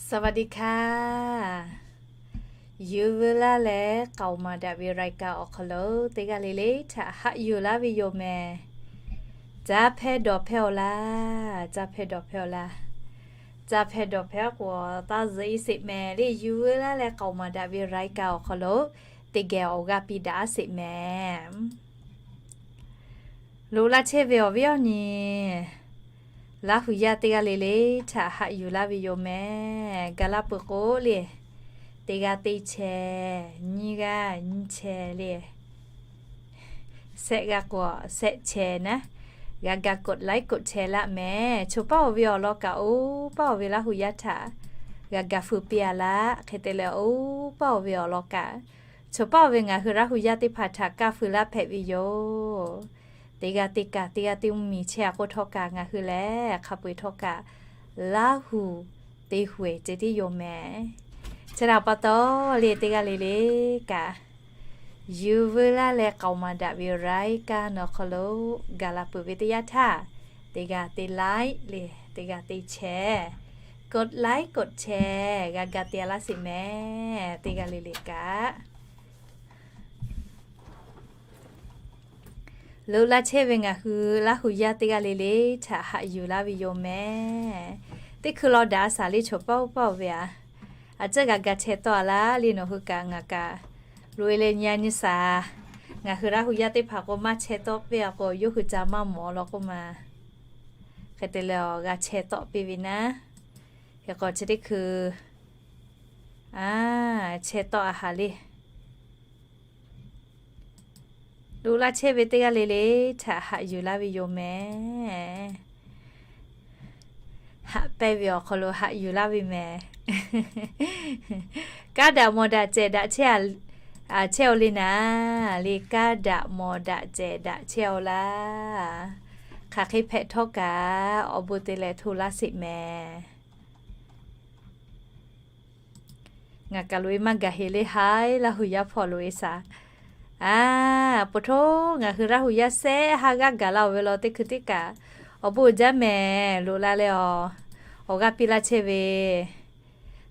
สวัสดีค่ะ Yuˬ veu laˇ leh k'aoˍ maˍ daꞈ ve รายการ awˬ hk'aw lo teˇ g'aˇ le le htaꞈ haꞈ yuˬ laˇ ve yoˬ mehˍ. Caˇ hpehˇ dawˬ hpehˇ-oˬ laˇ, caˇ hpehˇ dawˬ hpehˇ-oˬ laˇ. Caˇ hpehˇ dawˬ hpehˇ k'o, taˇ zuhꞈ-e sheˍ mehˍ le. Yuˬ veu laˇ leh k'aoˍ maˍ daꞈ ve รายการ awˬ hk'aw lo teˇ geh awˬ g'aˇ piˇ daꞈ sheˍ mehˍ. Loꞈ la chehˇ ve awˬ viˉ awˬ nyi Laˇ hu yaˇ teˇ g'aˇ le le htaꞈ haꞈ yuˬ laˇ ve yoˬ mehˍ. Gaˬ la peuˬ k'o le, teˇ g'aˇ teˇ chehˇ, nyiˇ g'aˇ nyiˇ chehˇ le. Shehˆ g'aˇ k'o shehˆ chehˇ naˉ, g'a ga กดไลค์ กดแชร์ laˇ mehˍ. Choˬ paˉ-oˬ ve awˬ lawn kaꞈ, oˇ paˉ-oˬ ve Laˇ hu yaˇ htaꞈ g'a ga feu piˇ-a laˇ. Hk'e te leh, oˇ paˉ-oˬ ve awˬ lawn kaꞈ, choˬ paˉ-oˬ ve ngaˬ hui Laˇ hu yaˇ teˇ hpaˍ htaꞈ kaˇ feu laˇ hpehꞈ ve yoˬ. Teˇ g'aˇ teˇ kaꞈ, teˇ g'aˇ teˇ mvuhˇmiˬ chehˇ-a k'oˆ htawˇ kaꞈ, ngaˬ hui lehˬ hk'a peu-eˬ htawˇ kaꞈ Laˇ hu te hu-eˬ ceh tiˉ yoˬ mehˍ. Chi htaꞈ pa taw le, teˇ g'aˇ le le kaꞈ, yuˬ veu laˇ leh k'aoˍ maˍ daꞈ ve รายการ awˬ hk'aw lo gaˬ la peuˬ ve teˇ yanˇ htaˇ, teˇ g'aˇ teˇ ไลค์ le, teˇ g'aˇ teˇ แชร์, กดไลค์ กดแชร์ g'a ga te-a laˇ sheˍ mehˍ. Teˇ g'aˇ le le kaꞈ Loꞈ la chehˇ ve ngaˬ hui Laˇ hu yaˇ teˇ g'aˇ le le htaꞈ haꞈ yuˬ laˇ ve yoˬ mehˍ. Teˇ hkui law daꞈ-a shaˍ le, choˬ paˉ-oˬ paˉ-oˬ ve a, a ciˉ g'a ga chehˇ tawˆ-a laˇ le. Nawˬ hui kaꞈ ngaˬ kaꞈ loꞈ-e leh nyi-a nyi shaˍ. Ngaˬ hui Laˇ hu yaˇ teˇ hpaˍ k'o, maˇ chehˇ tawˆ piˇ-a k'o, yawˇ hui ca maˇ mawˬ law k'oˆ ma. Hk'e te leh, g'a chehˇ tawˆ piˇ ve naˉ. Hk'e k'o chi teˇ hkui a, chehˇ tawˆ-a haˍ le. Loꞈ la chehˇ ve teˇ g'aˇ le le htaꞈ haꞈ yuˬ laˇ ve yoˬ mehˍ. Haꞈ pehnˇ ve awˬ hk'aw lo haꞈ yuˬ laˇ ve mehˍ. Kaˇ daꞈ mawˬ daꞈ cehˬ daꞈ chehˇ-a, chehˇ-oˆ le naˉ le. Kaˇ daꞈ mawˬ daꞈ cehˬ daꞈ chehˇ-oˆ laˇ. Hk'aˬ hk'e hpehꞈ htawˇ kaꞈ, awˬ bon te leh hto laˇ sheˍ mehˍ. Ngaˬ kaꞈ loꞈ-e maˇ gaˬ heˍ le, haiˉ Laˇ hu yaˇ hpawˇ loꞈ-e shaˍ. A, po htoˇ ngaˬ hui Laˇ hu yaˇ shehˆ ha g'aˇ gaˬ la-oˬ ve law, teˇ hkui teˇ kaꞈ awˬ bon uiˍ jaˇ mehˍ. Loꞈ la leh awˬ, awˬ g'aˇ piˇ laˇ chehˇ ve,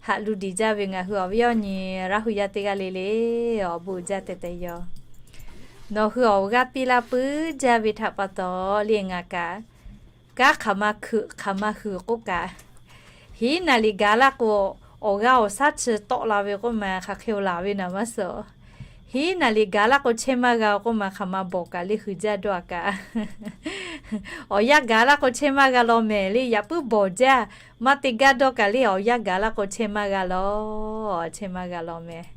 haꞈ lu diˍ jaˇ ve ngaˬ hui awˬ viˉ awˬ nyi Laˇ hu yaˇ teˇ g'aˇ le le, awˬ bon uiˍ jaˇ tehꞈ tehꞈ yoˬ. Nawˬ hui awˬ g'aˇ piˇ laˇ puiˉ jaˇ ve htaꞈ pa taw le, ngaˬ kaꞈ kanˉ hk'aˬ ma hkuiꞈ hk'aˬ ma huiˍ k'oˆ kaꞈ, hiˉ naˍ liꞈ gaˬ laˇ k'o, awˬ g'aˇ awˬ shaˉ chi tawˆ la ve k'oˆ ma, hk'aˬ hk'e-oˬ laˬ ve naˍ maˇ suh. Hiˉ naˍ liꞈ gaˬ laˇ k'o chehˇ maˇ g'a k'oˆ ma, hk'aˬ ma bawˬ kaꞈ le, huiˍ jaˇ dawˇ-a kaꞈ. Awˬ yanˇ gaˬ laˇ k'o chehˇ maˇ g'a law mehˍ le, yaꞈ puiˉ bawˬ jaˇ. Maˇ te gaˇ dawˇ kaꞈ le, awˬ yanˇ gaˬ laˇ k'o chehˇ maˇ g'a law, chehˇ maˇ g'a law mehˍ.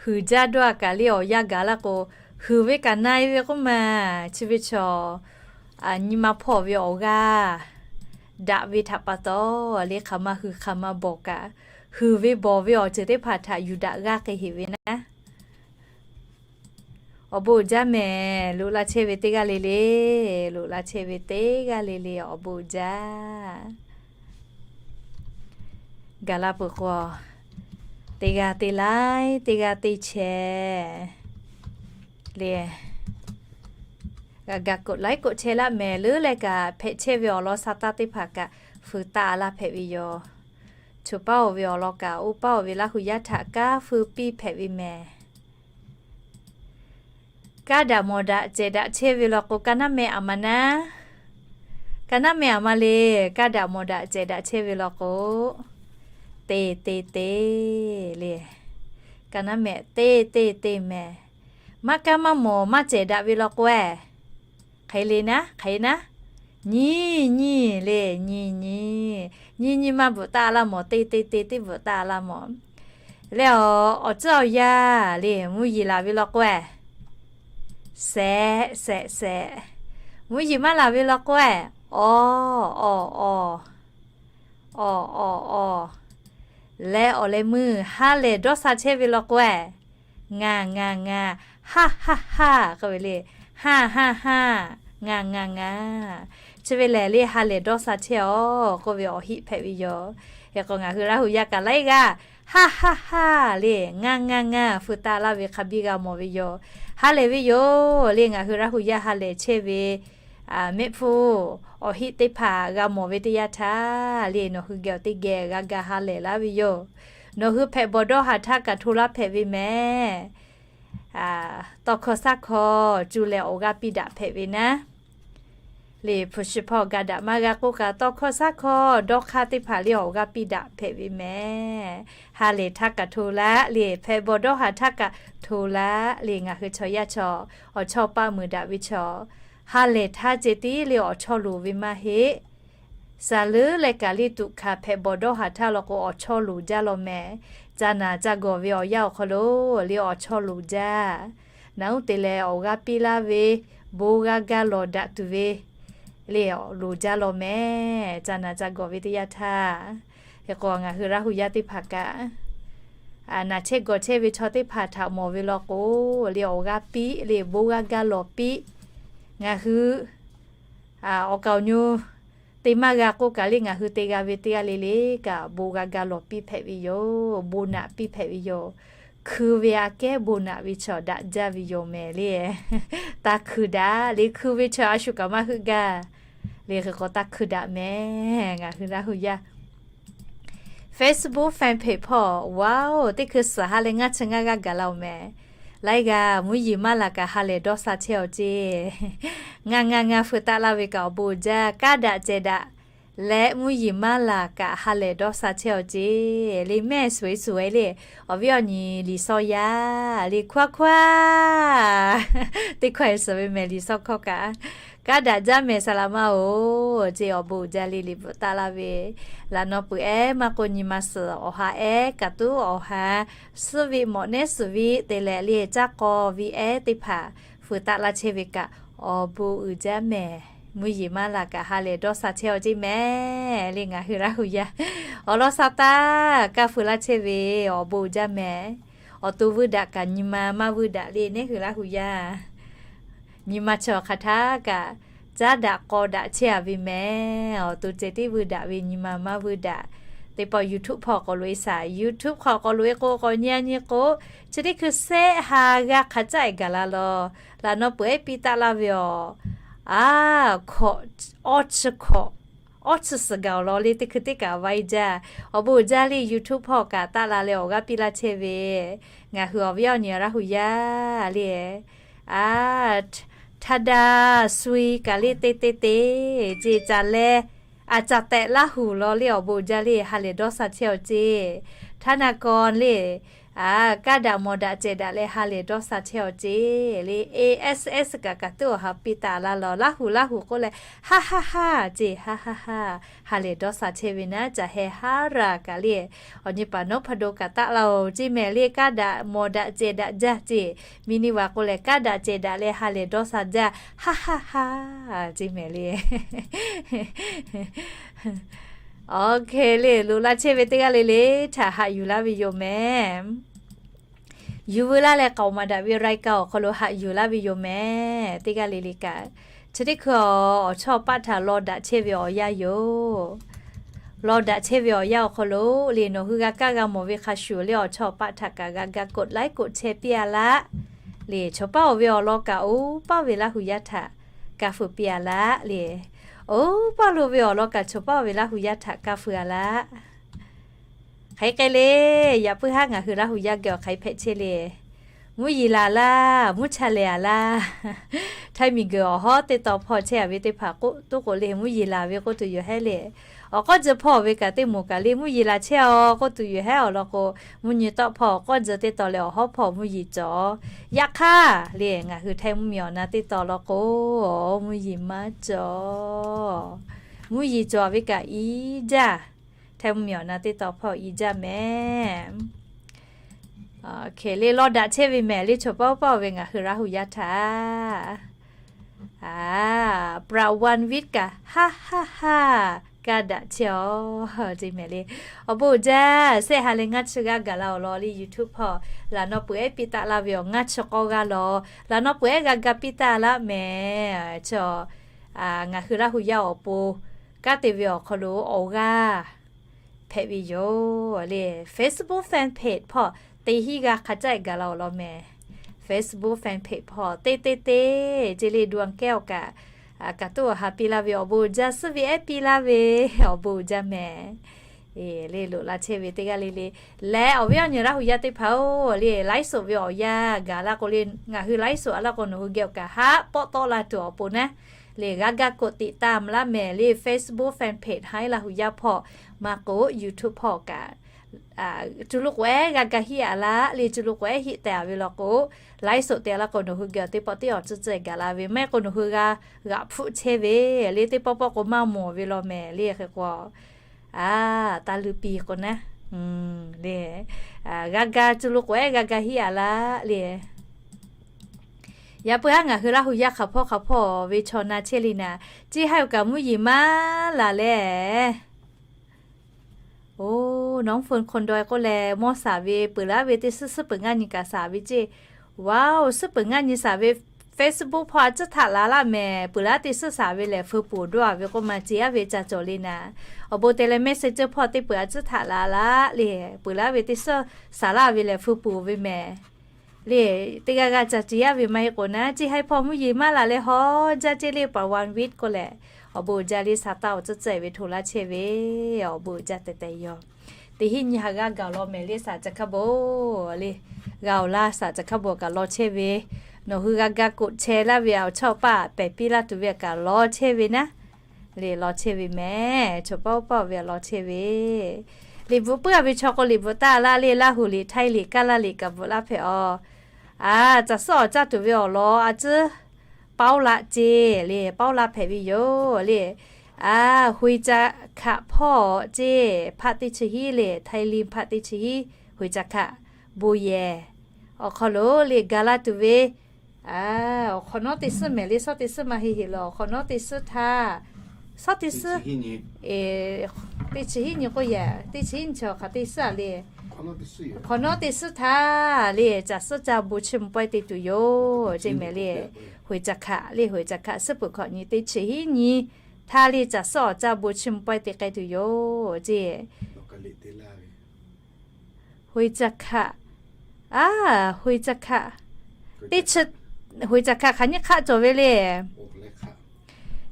Huiˍ jaˇ dawˇ-a kaꞈ le, awˬ yanˇ gaˬ laˇ k'o, huiˍ ve kaꞈ na-e ve k'oˆ ma. Chi ve chaw nyi ma hpawˇ ve awˬ g'aˇ daꞈ ve htaꞈ pa taw le, hk'aˬ ma huiˍ hk'aˬ ma bawˬ kaꞈ, huiˍ ve bawˬ ve awˬ ceuˬ teˇ hpaˍ htaꞈ yuˬ daꞈ g'aˇ hk'e heˍ ve naˉ. Awˬ bon uiˍ jaˇ mehˍ. Loꞈ la chehˇ ve teˇ g'aˇ le le, loꞈ la chehˇ ve teˇ g'aˇ le le awˬ bon uiˍ jaˇ. Gaˬ la peuˬ k'o, teˇ g'aˇ teˇ ไลค์ teˇ g'aˇ teˇ แชร์ le, g'a ga กดไลค์ กดแชร์ laˇ mehˍ. Leuˉ leh kaꞈ hpehꞈ chehˇ ve awˬ lawn sha taˇ teˇ hpaˍ kaꞈ feu taˆ-a laˇ hpehꞈ ve yoˬ. Choˬ paˉ-oˬ ve awˬ lawn kaꞈ, oˇ paˉ-oˬ ve Laˇ hu yaˇ htaꞈ kanˉ feu piˇ hpehꞈ ve mehˍ. Kaˇ daꞈ mawˬ daꞈ cehˬ daꞈ chehˇ ve law k'o, ka naˉ meh aˬ ma naˉ, ka naˉ meh aˬ ma le. Kaˇ daꞈ mawˬ daꞈ cehˬ daꞈ chehˇ ve law k'o, te te te le. Ka naˉ meh te te te mehˍ. Maˇ kaˇ maˇ mawˬ maˇ cehˬ daꞈ ve law k'o-e, hk'e le naˉ, hk'e naˉ, nyi nyi le, nyi nyi. Nyi nyi maˇ bvuhꞈ taˆ laˇ mawˬ, te te te teˇ bvuhꞈ taˆ laˇ mawˬ. Leh awˬ, awˬ tcuhˉ awˬ yanˇ le, mvuhˇ yeˬ laˬ ve law k'o-e, shehˍ shehˍ shehˍ. Mvuhˇ yeˬ maˇ laˬ ve law k'o-e, awˬ awˬ awˬ, awˬ awˬ awˬ. Leh awˬ leh meuˇ ha lehˬ dawˇ sha chehˇ ve law k'o-e, ngaˬ ngaˬ ngaˬ, haˇ haˇ haˇ k'oˆ ve le, haˇ haˇ haˇ, ngaˬ ngaˬ ngaˬ. Chi ve lehˬ le, ha lehˬ dawˇ sha chehˇ-oˬ k'oˆ ve awˬ heˆ hpehꞈ ve yoˬ. Hk'e k'o, ngaˬ hui Laˇ hu yaˇ kaꞈ laiˉ g'aˇ haˇ haˇ haˇ le, ngaˬ ngaˬ ngaˬ feu taˆ laˇ ve hk'a biˇ g'a mawˬ ve yoˬ. Ha lehˬ ve yoˬ le, ngaˬ hui Laˇ hu yaˇ ha lehˬ chehˇ ve Mehˆ hpfuhˇ awˬ heˆ teˇ hpaˍ g'a mawˬ ve teˇ yanˇ htaˇ le, nawˬ hui geh awˬ teˇ geh g'a ga ha lehˬ laˇ ve yoˬ. Nawˬ hui hpehꞈ bawˬ dawˇ haˍ htaˇ kaꞈ hto laˇ hpehꞈ ve mehˍ. Tawˇ hkawˇ shaˉ hkawˇ cuˇ leh awˬ g'aˇ piˇ daꞈ hpehꞈ ve naˉ. Le hpu shi hpawˇ ga daꞈ maˇ g'a k'oˆ kaꞈ, tawˇ hkawˇ shaˉ hkawˇ dawˇ hk'aˇ teˇ hpaˍ le awˬ g'aˇ piˇ daꞈ hpehꞈ ve mehˍ. Ha lehˬ htaˇ kaꞈ hto laˇ le, hpehꞈ bawˬ dawˇ haˍ htaˇ kaꞈ hto laˇ le, ngaˬ hui chaw yaˇ chaw awˬ chawˇ paˆ meuˍ daꞈ ve chaw, ha lehˬ htaˇ ceh tiˉ le awˬ chawˇ loˍ ve maˇ heˆ. Saˍ leuˉ leh kaꞈ le tuꞈ hkanˍ hpehꞈ bawˬ dawˇ haˍ htaˇ law k'o awˬ chawˇ loˍ jaˇ law mehˍ. Ca naˬ ca gawˬ ve awˬ yanˇ awˬ hk'aw lo le awˬ chawˇ loˍ jaˇ. Naˬ uˉ te leh awˬ g'aˇ piˇ laˇ ve, bon g'a ga lawˬ daꞈ tuˬ ve le loˍ jaˇ law mehˍ. Ca naˬ ca gawˬ ve teˇ yanˇ htaˇ, hk'e k'o ngaˬ hui Laˇ hu yaˇ teˇ hpaˍ kaꞈ, naˬ chehˇ gawˬ chehˇ ve chaw teˇ hpaˍ htaꞈ mawˬ ve law k'o le awˬ g'aˇ piˇ le bon g'a ga lawˬ piˇ. Ngaˬ hui awˬ kaˍ awˬ nyi te maˇ g'a k'oˆ kaꞈ le, ngaˬ hui te g'a ve teˇ g'aˇ le le kaꞈ bon g'a ga lawˬ piˇ hpehꞈ ve yoˬ. Bon naꞈ piˇ hpehꞈ ve yoˬ. Hkui ve aꞈ kehˉ bon naꞈ ve chaw daꞈ jaˇ ve yoˬ mehˍ le. Taˇ hkui daꞈ le, hkui ve chaw a shu kaꞈ maˇ heuˆ gaˇ le. Hk'e k'o taˇ hkui daꞈ mehˍ ngaˬ hui Laˇ hu yaˇ. Facebook fan page hpawˇ, wow, teˇ hkui suhˍ ha leh ngaˇ chi ngaˇ g'aˇ gaˬ la-oˬ mehˍ. Laiˉ g'aˇ mvuhˇ yeˬ maˇ laˬ kaꞈ ha lehˬ dawˇ sha chehˇ-aw ceˇ. Ngaˇ ngaˇ ngaˇ feu taˆ laˇ ve kaꞈ awˬ bon uiˍ jaˇ. Kaˇ daꞈ cehˬ daꞈ leh mvuhˇ yeˬ maˇ laˬ kaꞈ ha lehˬ dawˇ sha chehˇ-aw ceˇ le. Mehˆ suhˍ-e suhˍ-e le, awˬ viˉ awˬ nyi liꞈ sawˇ yaˇ le, hkawˇ hkawˇ teˇ hkawˇ-e suhˍ ve mehˍ liꞈ sawˇ hkawˇ kaꞈ. Kaˇ daꞈ jaˇ mehˍ saˍ laꞈ ma-oˬ ceˇ, awˬ bon uiˍ jaˇ le. Liꞈ bvuhꞈ taˆ laˇ ve, laꞈ naw peuˬ ehˉ maˇ k'o nyi ma suhˍ awˬ ha ehˉ kaꞈ tuˉ awˬ ha suhˉ ve mawꞈ nehˉ suhˍ ve te leh le caˇ k'aw ve ehˉ teˇ hpaˍ feu taˆ laˇ chehˇ ve kaꞈ awˬ bon uiˍ jaˇ mehˍ. Mvuhˇ yeˬ maˇ laˬ kaꞈ ha lehˬ dawˇ sha chehˇ-aw ceˇ mehˍ le ngaˬ hui Laˇ hu yaˇ. Awˬ lawn sha taˇ kaˇ feu laˇ chehˇ ve awˬ bon uiˍ jaˇ mehˍ. Awˬ to vuiˇ daꞈ kaꞈ nyi ma maˇ vuiˇ daꞈ le ngaˬ hui Laˇ hu yaˇ. Nyi ma chi awˬ hk'aˬ htaˇ kaꞈ caˉ daꞈ k'aw daꞈ chehˇ-a ve mehˍ. Awˬ to ceh tiˉ vuiˇ daꞈ ve nyi ma maˇ vuiˇ daꞈ. Teˇ pawˆ YouTube hpawˇ k'awꞈ loꞈ-e shaˍ, YouTube hk'aw k'awꞈ loꞈ-e k'o k'awꞈ nyi-a nyi k'o, chi teˇ hkui sehˆ ha g'aˇ hk'a caˆ-e gaˬ la law. Laꞈ naw peuˬ ehˉ piˇ taˆ laˇ ve awˬ, a, awˇ chi hkawꞈ, awˇ chi suhˍ gaˬ awˬ lawn le teˇ hkui teˇ kaꞈ va-e jaˇ. Awˬ bon uiˍ jaˇ le YouTube hpawˇ kaꞈ taˆ la leh awˬ g'aˇ piˇ laˇ chehˇ ve ngaˬ hui awˬ viˉ awˬ nyi Laˇ hu yaˇ le. A, htaˇ daꞈ sui kaꞈ le te te te ceˇ caˬ leh, a caˬ tehꞈ Laˇ hu law le awˬ bon uiˍ jaˇ le ha lehˬ dawˇ sha chehˇ-aw ceˇ. Htaˇ naˆ kaw le, a, kaˇ daꞈ mawˬ daꞈ cehˬ daꞈ leh ha lehˬ dawˇ sha chehˇ-aw ceˇ le. A S S kaꞈ kaꞈ tuˉ awˬ ha piˇ taˍ laˇ law. Laˇ hu Laˇ hu k'oˆ leh, ha ha ha ceˇ, ha ha ha. Ha lehˬ dawˇ sha chehˇ ve naˉ, caˬ heh haˉ raˬ kaꞈ le, awˬ nyi paˍ nawˉ hpa do kaꞈ taˆ la-oˬ ceˇ mehˍ le. Kaˇ daꞈ mawˬ daꞈ cehˬ daꞈ jaˇ ceˇ. Miˇ niˇ vaˬ k'o lehˬ kaˇ daꞈ cehˬ daꞈ leh ha lehˬ dawˇ sha jaˇ, ha ha ha ceˇ mehˍ le. Awˬ hk'e le loꞈ la chehˇ ve teˇ g'aˇ le le htaꞈ haꞈ yuˬ laˇ ve yoˬ mehˍ. Yuˬ veu laˇ leh k'aoˍ maˍ daꞈ ve รายการ awˬ hk'aw lo haꞈ yuˬ laˇ ve yoˬ mehˍ. Teˇ g'aˇ le le kaꞈ, chi teˇ hkui awˬ chawˇ paˆ htaꞈ law daꞈ chehˇ ve awˬ yanˇ yoˬ. Law daꞈ chehˇ ve awˬ yanˇ awˬ hk'aw lo le nawˬ hui g'a kaˇ g'a mawˬ ve hk'a shuˍ le awˬ chawˇ paˆ htaꞈ kaꞈ g'a ga กดไลค์ กดแชร์ piˇ-a laˇ. Le chaw paˆ-oˬ ve awˬ lawn kaꞈ oˇ paˆ ve Laˇ hu yaˇ htaꞈ kaˇ feu piˇ-a laˇ le. Oˇ paˆ lo ve awˬ lawn kaꞈ chaw paˆ-oˬ ve Laˇ hu yaˇ htaꞈ kaˇ feu-a laˇ. Hk'aˬ hk'e le, yaꞈ puiˉ haˉ ngaˬ hui Laˇ hu yaˇ geh awˬ hk'aˬ hpehꞈ chehˇ le. Mvuhˇ yeˬ laˬ laˇ, mvuhˇ cha lehˬ-a laˇ. Htaiˇ miˬ guiˬ awˬ hawˉ teˇ tawn hpawˇ chehˇ-a ve teˇ hpaˍ k'oˆ tuˉ k'o le mvuhˇ yeˬ laˬ ve k'oˆ tuˬ yoˬ hehˉ le. Awˬ k'awˇ jeu hpawˇ ve kaꞈ teˇ moˍ kaꞈ le mvuhˇ yeˬ laˬ chehˇ-aw k'oˆ tuˬ yoˬ hehˉ awˬ lawn k'o, mvuhˇ nyi tawˆ hpawˇ awˬ k'awˇ jeu teˇ tawn leh awˬ hawˉ hpawˇ mvuhˇ yeˬ cawˬ. Yaꞈ hk'aˇ le ngaˬ hui Htaiˇ mvuhˇ miˬ awˬ na teˇ tawn lawn k'o, mvuhˇ yeˬ maˇ cawˬ. Mvuhˇ yeˬ cawˬ ve kaꞈ i jaˇ. Htaiˇ mvuhˇ miˬ awˬ na teˇ tawn hpawˇ i jaˇ mehˍ. Hk'e le law daꞈ chehˇ ve mehˍ le chaw paˆ paˆ-oˬ ve ngaˬ hui Laˇ hu yaˇ htaꞈ. A, ประวันวิทย์ kaꞈ ha ha ha, kaˇ daꞈ chehˇ-aw ceˇ mehˍ le. Awˬ bon uiˍ jaˇ, sehˆ ha leh ngaˇ chi g'aˇ gaˬ la awˬ lawn le YouTube hpawˇ laꞈ naw peuˬ ehˉ piˇ taˆ laˇ ve awˬ ngaˇ chi k'awˇ g'aˇ law. Laꞈ naw peuˬ ehˉ g'a ga piˇ taˆ laˇ mehˍ. Chi ngaˬ hui Laˇ hu yaˇ awˬ pon kanˉ te ve awˬ hk'aw lo awˬ g'aˇ hpehꞈ ve yoˬ le. Facebook fan page hpawˇ teˇ hinˉ g'aˇ hk'a caˆ-e gaˬ la awˬ lawn mehˍ. Facebook fan page hpawˇ teˇ teˇ teˇ ceˇ le ดวงแก้ว kaꞈ Kaꞈ toˆ awˬ ha piˇ laˇ ve awˬ bon uiˍ jaˇ, suhˉ ve ehˉ piˇ laˇ ve awˬ bon uiˍ jaˇ mehˍ. Le loꞈ la chehˇ ve teˇ g'aˇ le le. Leh awˬ viˉ awˬ nyi Laˇ hu yaˇ teˇ hpaˍ-oˬ, le laiˉ soꞈ ve awˬ yanˇ gaˬ la k'o le, ngaˬ hui laiˉ soꞈ a laˇ k'o nawˬ hui geh awˬ kaˍ haˆ pawˆ tawˆ la tuˬ awˬ pon naˉ, le g'a ga กดติดตาม laˇ mehˍ le Facebook fan page Haiˉ Laˇ hu yaˇ hpawˇ, maˇ k'oˆ YouTube hpawˇ kaꞈ, cuˇ lo k'oꞈ ehˉ g'a ga hiˆ a laˇ le, cuˇ lo k'oꞈ ehˉ hiˆ teh a ve law k'o, laiˉ soꞈ te a laˇ k'o nawˬ hui geh awˬ teˇ pawˆ teˇ awˬ tcuhˇ tcuhˇ gaˬ la ve maˇ heˆ k'o nawˬ hui g'a g'aꞈ hpfuhˆ chehˇ ve le, teˇ pawˆ pawˆ k'o maˇ mawˬ ve law mehˍ le hk'e k'o, a, taˇ luˇ piˇ k'o naˉ, le g'a ga cuˇ lo k'oꞈ ehˉ g'a ga hiˆ a laˇ le. Yaꞈ puiˉ haˉ ngaˬ hui Laˇ hu yaˇ hk'aˬ hpawˇ hk'aˬ hpawˇ ve chaw na chehˇ le naˍ, ceˇ haiˉ awˬ kaꞈ mvuhˇ yeˬ maˇ laˬ leh, oˬ, nawˉ เฟิร์นคนดอย k'oˆ leh mawˇ shaˍ ve peuˬ laˇ ve teˇ suhˉ suhˉ peuˬ ngaˇ nyi kaꞈ shaˍ ve ceˇ. Wow, suhˉ peuˬ ngaˇ nyi shaˍ ve Facebook hpawˇ a tcuhˉ htaꞈ laˬ laˇ mehˍ, peuˬ laˇ teˇ suhˉ shaˍ ve lehˬ feu puˍ dawˇ a ve k'oˆ ma ceˇ aˉ ve ca cawˬ le naˍ. Awˬ bon te leh message hpawˇ teˇ peuˬ a tcuhˉ htaꞈ laˬ laˇ le, peuˬ laˇ ve teˇ suhˉ shaˍ laˇ ve lehˬ feu puˍ ve mehˍ. Le, teˇ g'aˇ g'aˇ ca ceˇ aˉ ve maˇ heˆ k'o naˉ, ceˇ haiˉ hpawˇ mvuhˇ yeˬ maˇ laˬ leh haw jaˇ ceˇ le, pa one week k'oˆ leh, awˬ bon uiˍ jaˇ le sa taˇ awˬ tcuhˉ tcuhˇ ve hto laˇ chehˇ ve, awˬ bon uiˍ jaˇ teh teh yoˬ. Teˇ hinˉ nyi ha g'aˇ gaˬ law mehˍ le saˍ ca hkaˇ bon le, g'a awˬ laˇ saˍ ca hkaˇ bon kaꞈ law chehˇ ve, nawˬ hui g'a ga กดแชร์ laˇ ve awˬ chawˇ paˇ pehˬ piˇ laˇ tuˬ ve kaꞈ law chehˇ ve naˉ. Le law chehˇ ve mehˍ, chaw paˇ oˇ paˇ ve law chehˇ ve. Liꞈ bvuhꞈ puiˉ a ve chaw k'o liꞈ bvuhꞈ taˇ laˇ le, Laˇ hu liꞈ, Htaiˇ liꞈ, Kaˇ laˇ liꞈ kaꞈ bvuhꞈ laˇ hpehꞈ a. A, caˬ suhˉ awˬ caˇ tuˬ ve awˬ lawn a tcuhˉ paoˉ laˇ ceˇ le, paoˉ laˇ hpehꞈ ve yoˬ le. A, ฮុยจักขะ hpawˇ ceˇ, hpaˆ teˇ chi hiˉ le, Htaiˇ liꞈ hpaˆ teˇ chi hiˉ, ฮุยจักขะ bon yehˬ awˬ hk'aw lo le ga laˇ tuˬ ve, awˬ hk'awꞈ nawˉ teˇ suhˉ mehˍ le, shawˉ teˇ suhˉ maˇ heˆ heˆ le, awˬ hk'awꞈ nawˉ teˇ suhˉ htaˇ, shawˉ teˇ suhˉ, teˇ chi hiˉ nyi k'oˆ yehˬ, teˇ chi hiˉ nyi chi awˬ hk'aˬ teˇ suhˉ a le, hk'awꞈ nawˉ teˇ suhˉ htaˇ le, caˬ suhˉ ca bon chiˇ mvuh pawehˇ te tuˬ yoˬ ceˇ mehˍ le. ฮุยจักขะ le, ฮุยจักขะ suhˉ peuˬ hkawꞈ nyi teˇ chi hiˉ nyi htaˇ le caˬ suhˉ awˬ caˇ bon chiˇ mvuh pawehˇ te k'ai tuˬ yoˬ ceˇ. ฮุยจักขะ a, ฮุยจักขะ teˇ chi, ฮุยจักขะ hk'aˬ nyiˇ hk'aˆ cawˬ ve le.